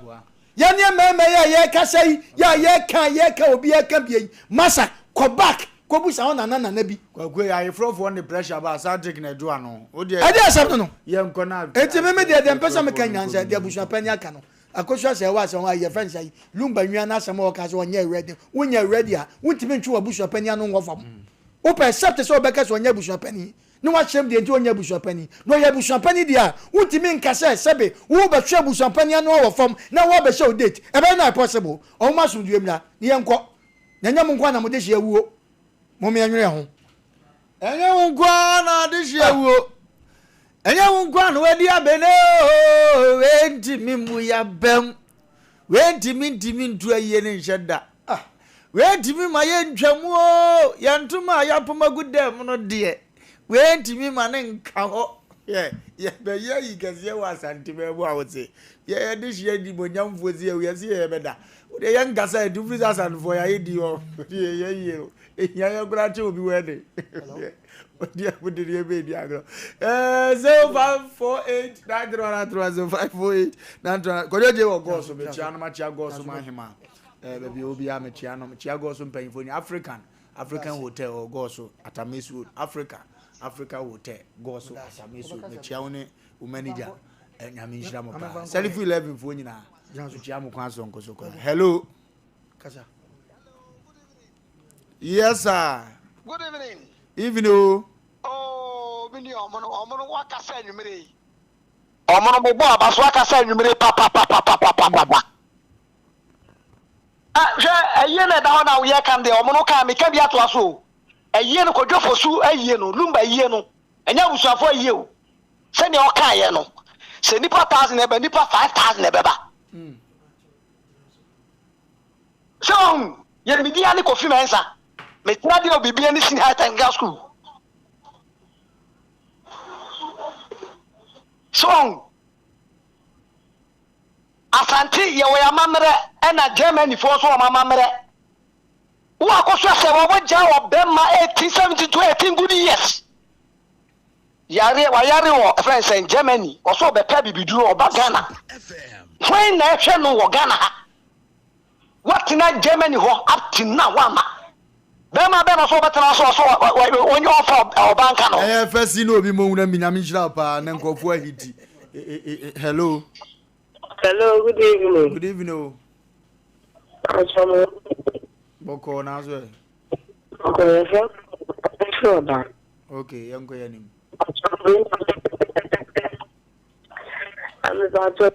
Yɛne mmarima yi a yɛrekasa yi, yɛ a yɛreka a yɛreka a obiara ka bie yi, masa, kɔ back kɔbusa wo nana nana bi. Kwaku yi ayeforɔfoɔ de pressure ba a Sadrick na ɛdwo ano. Wo deɛ Ɛdeɛ asɛm no no. yɛnkɔ na Enti me me deɛ deɛ mpɛ sɛ meka nyinaa ne sɛ deɛ abusua panin aka no, Akosua sɛ ɛwɔ asɛm a yɛfrɛ no sɛ Lumba nwia no asɛm a ɔka sɛ ɔnyɛ ready, wonyɛ ready a wontumi ntwe w'abusua panin ano nwɔ fam. Wopɛ except sɛ wobɛka sɛ ɔnyɛ abusua panin. Ne wakyerɛm deɛ nti ɔnyɛ abusuapanin. Na ɔyɛ abusuapanin deɛ a, wontumi nka sɛ sɛbe worebɛtwe abusuapanin ano awɔ fam na woabɛhyɛ wo date. Ɛbɛyɛ no possible. Ɔmoma asomdwoeɛ mmra na yɛnkɔ. Na ɛnyɛ mo nko ara na mo dehyeɛ awuo. Mom yɛnwene yɛn ho. Ɛnyɛ wo nko ara na adehyeɛ awuo. Ɛnyɛ wo nko ara na wadi abene oo, wei ntumi mmu yɛabam. Wei ntumi ntumi ntu ayie no nhyɛ da. Ah, wei ntumi ma yɛntwa mu oo, yɛn ntoma a yɛapam agu dan mu no deɛ, wei ntumi ma ne nka hɔ. Hwɛ, yɛbɛyɛ ayi kɛseɛ wɔ Asante man mu a wose, yɛ yɛde hyeɛ animuonyamfoɔ si awu, yɛse yɛ yɛbɛda. Wodeɛ yɛnkasa ɛnti wofiri sɛ Asantefoɔ yɛayɛ din hɔ, wodeɛ yɛyie no, ɛhia yɛn koraa kyɛ obi wɔ ɛde. Odi abu de deɛ bɛdi agorɔ. Ɛɛ 0548 9313 0548 93 Kwadwo gye wɔ gɔɔso mekyia no makyia gɔɔso ma ahema. Ɛɛ baabi a obiara mekyia no mekyia gɔɔso mpanyinfoɔ ni African African Hotel wɔ gɔɔso Atamesu Road Africa Africa Hotel gɔɔso Atamesu Road mekyia wo ne wo manager. Ɛ nyame nhyira mo paa. Sɛlifu 11 foɔ nyinaa mekyia mo kwan so nkoso kɔ. Hello. Kasa. Yes sir. Good evening. Evening o. Oh, me nua ɔmo no ɔmo no wakasa anwummere yi. Ɔmo no mobɔ aba so akasa anwummere papapapapapapa. Ah, hwɛ ayie na ɛda hɔ na woyɛ kan deɛ ɔmo no kan meka bi atoa so o. Ayie no Kwadwo Fosu ayie no Lumba ayie no ɛnyɛ abusuafo ayie o. Sɛnea ɔkaeɛ no sɛ nipa thousand ɛba nipa 5000 ɛbɛba. Mm. Sɛ wahu, yɛ me din ne Kofi Mensah. Me tena deɛ obibi ne Senior High Technical School. Sɛ wahu, Asante yɛwɔ yɛ amammerɛ ɛna Germany foɔ nso wɔn amammerɛ. Wo akɔso asɛ wɔn wɔgya wɔ bɛma 18, 17 to 18 good years. Yare wayare wɔ ɛfrɛ nsɛn Germany ɔsɛ ɔbɛpɛ abibiduro ɔba Ghana. Hwan na ɛhwɛ no wɔ Ghana ha? Woatena Germany hɔ up to now woamma. Bɛrima bɛn na ɔsɛ ɔbɛtena so ɔsɛ ɔnyɛ ɔmfa ɔbaa nka no. Ɛyɛ fɛ si na obi mo nwura mi nyame nhyira wo paa na nkurɔfoɔ ahiti hello. Hello, good evening. Good evening o. Akyɛ mo. Bɔkɔɔ na so ɛ. Bɔkɔɔ yɛfrɛ firi ɔba. Ok, yɛnkɔ yɛn anim. Amepakyɛ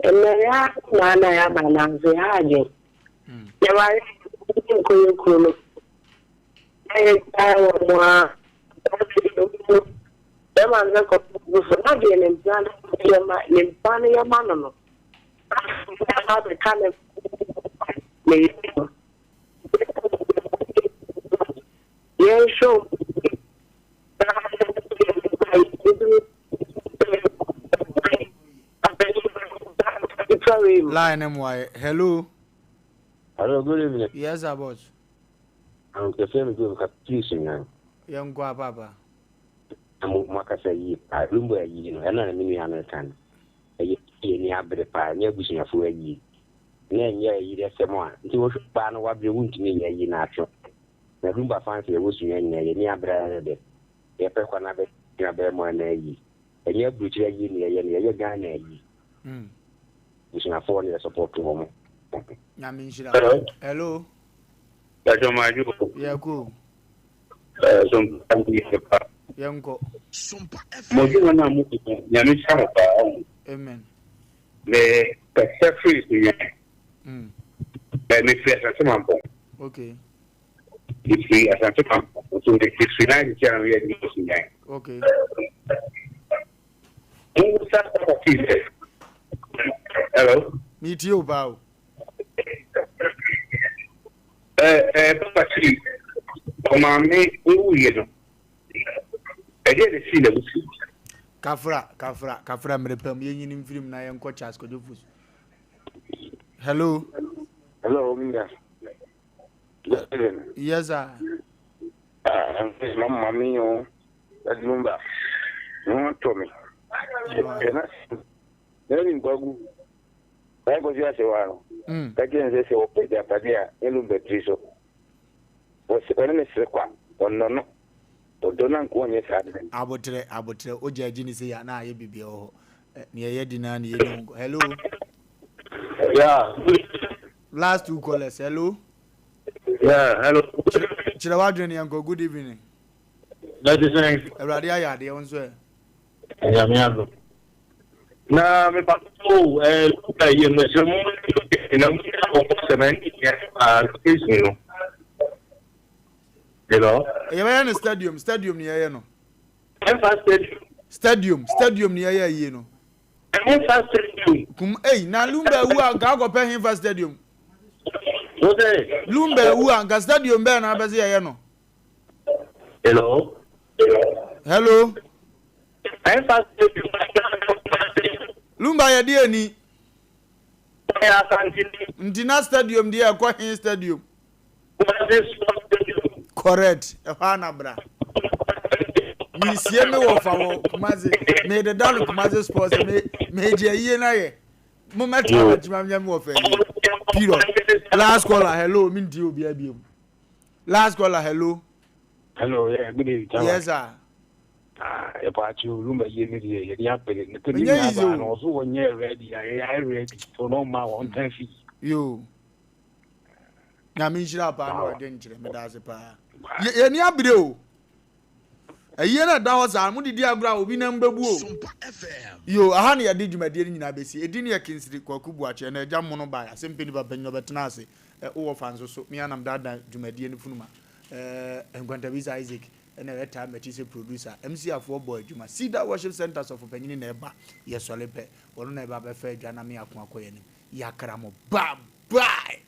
mmerɛ ya na na yɛaba nanso yɛha adwen. Yɛware nkɔ yɛ kuro no na yɛgyae wɔ mo a bɛma no bɛkɔ so na deɛ ne mpena no yɛma ne mpena no yɛma no no abɛka ne ne yɛ no yɛnhwɛ Line no mu ayɛ. Hello. Hello, good evening. Yes, sir, boss. Ahokɛsɛ mi gbɛm ka please nyan. Yɛn kɔ apapa. Na mo mo akasa yie paa lumba ayi no ɛna na me nua no reka no ɛyɛ yɛ ni abere paa ɛnyɛ abusuafoɔ ayie na ɛnyɛ ayi dɛ sɛm a nti wɔhwɛ baa no wabere wontumi nyɛ ayi no atwe na lumba fans yɛ wɔ sua nyinaa yɛ ni abere ayɛ dɛ yɛpɛ kwan abɛ nua bɛɛ mo ana ayi ɛnyɛ aburukyire ayi ne yɛyɛ no yɛyɛ Ghana ayi abusuafoɔ no yɛ support wɔn. Nyame nhyira. Hello. Bàtchɔ maa ju o. Yɛ ko. Ɛɛ sompa mi yɛ pa. Yɛ nkɔ. Mo dwuma no a mo di no nyame nhyira mo paa ɔho. Amen. Me kasa firi Sunyani. Mm. Ɛ me firi Asante Mampɔn. Okay. Me firi Asante Mampɔn nso me firi Sunyani sisi a me yɛ adwuma wɔ Sunyani. Okay. Mo wusa papa fii sɛ. Hello. Mi tie o paa o. Ɛɛ ɛɛ papa si ɔmaame owuiɛ no ɛdeɛ na esii n'abusua. Kafra kafra kafra mmerɛ pam yɛnyini mfirim na yɛnkɔ Charles Kwadwo Fosu. Hello. Hello, Minga. Good evening. Yes, sir. Ah, mama mi o. Lumba. No to me. Ena. Na ni nkwagu. Na nkɔsi ase wa no. Ka kyerɛ no sɛ sɛ ɔpɛ agyapadeɛ a, ne Lumba tiri so. Wɔse ɔne ne sere kwa, ɔnnɔ no. Ɔdɔ no anka ɔnyɛ saa de. Aboterɛ aboterɛ wo gya gyi ne sei a na ayɛ biribi wɔ hɔ neɛ yɛ di naa ne yɛ ni ho nkɔ hello. Yeah. Last two callers hello. Yeah hello. Kyerɛ w'adwene ne yɛnkɔ good evening. Dade sɛn. Awurade ayɛ adeɛ wo nso ɛ. Nyame adom. Na me pa so eh luka yɛ no sɛ mo na mo nyɛ ɔkɔ sɛ na ne yɛ ah location no. You know? Yɛbɛyɛ no stadium stadium ne yɛyɛ no. Ɛmfa stadium. Stadium stadium ne yɛyɛ ayie no. Ɛmfa stadium. Kum ei na Lumba awu a nka akɔpɛ hefa stadium. Wo sɛ. Lumba awu a nka stadium bɛɛ na abɛsɛ yɛyɛ no. Hello. Hello. Lumba yɛ deɛ ni. Nti na stadium deɛ ɛkɔ he stadium. Correct. Ɛhɔ a na bra. Mesie me wɔ fa wɔ Kumasi. Mededa no Kumasi sports me megye ayie na yɛ. Mo mɛtra m'akyi ma menyɛ me wɔ fa ayie. Period. Last caller hello me ntie obiara biom. Last caller hello. Hello, yeah, good evening. Yes sir. Ah, yɛpɔ akyi o, lumba yie ne deɛ yɛde apere ne pɛ ne Ɛnyɛ nyinaa easy baa o. no ɔso wɔnyɛ ready a yɛyɛ ayɛ ready so na ɔma wɔn tan fi. Yo. Nyame nhyira paa na ɔde nkyerɛ meda ase paa. Yɛni abere o. Ayie no ɛda hɔ saa mo didi agorɔ a obi nam bɛbu o. Yo, aha na yɛde dwumadie no nyinaa bɛsi. Ɛdin no yɛ Kingsiri Kwaku Boakye. Ɛna agya mono baeɛ. Asɛm pɛ nipa panyin ɔbɛtena ase. Ɛ wowɔ fa nso so. Me anam daadaa dwumadie no funuma. Ɛɛ Nkwantabisa Isaac ɛna ɛtaa m'akyi sɛ producer. MC Afoɔ bɔ adwuma. Cedar Worship Center sɔfo panyini na ɛba. Yɛsɔre pɛ. Ɔno na ɛba bɛfa adwa na me ako akɔ yɛn anim. Yɛakra mo. Bye bye!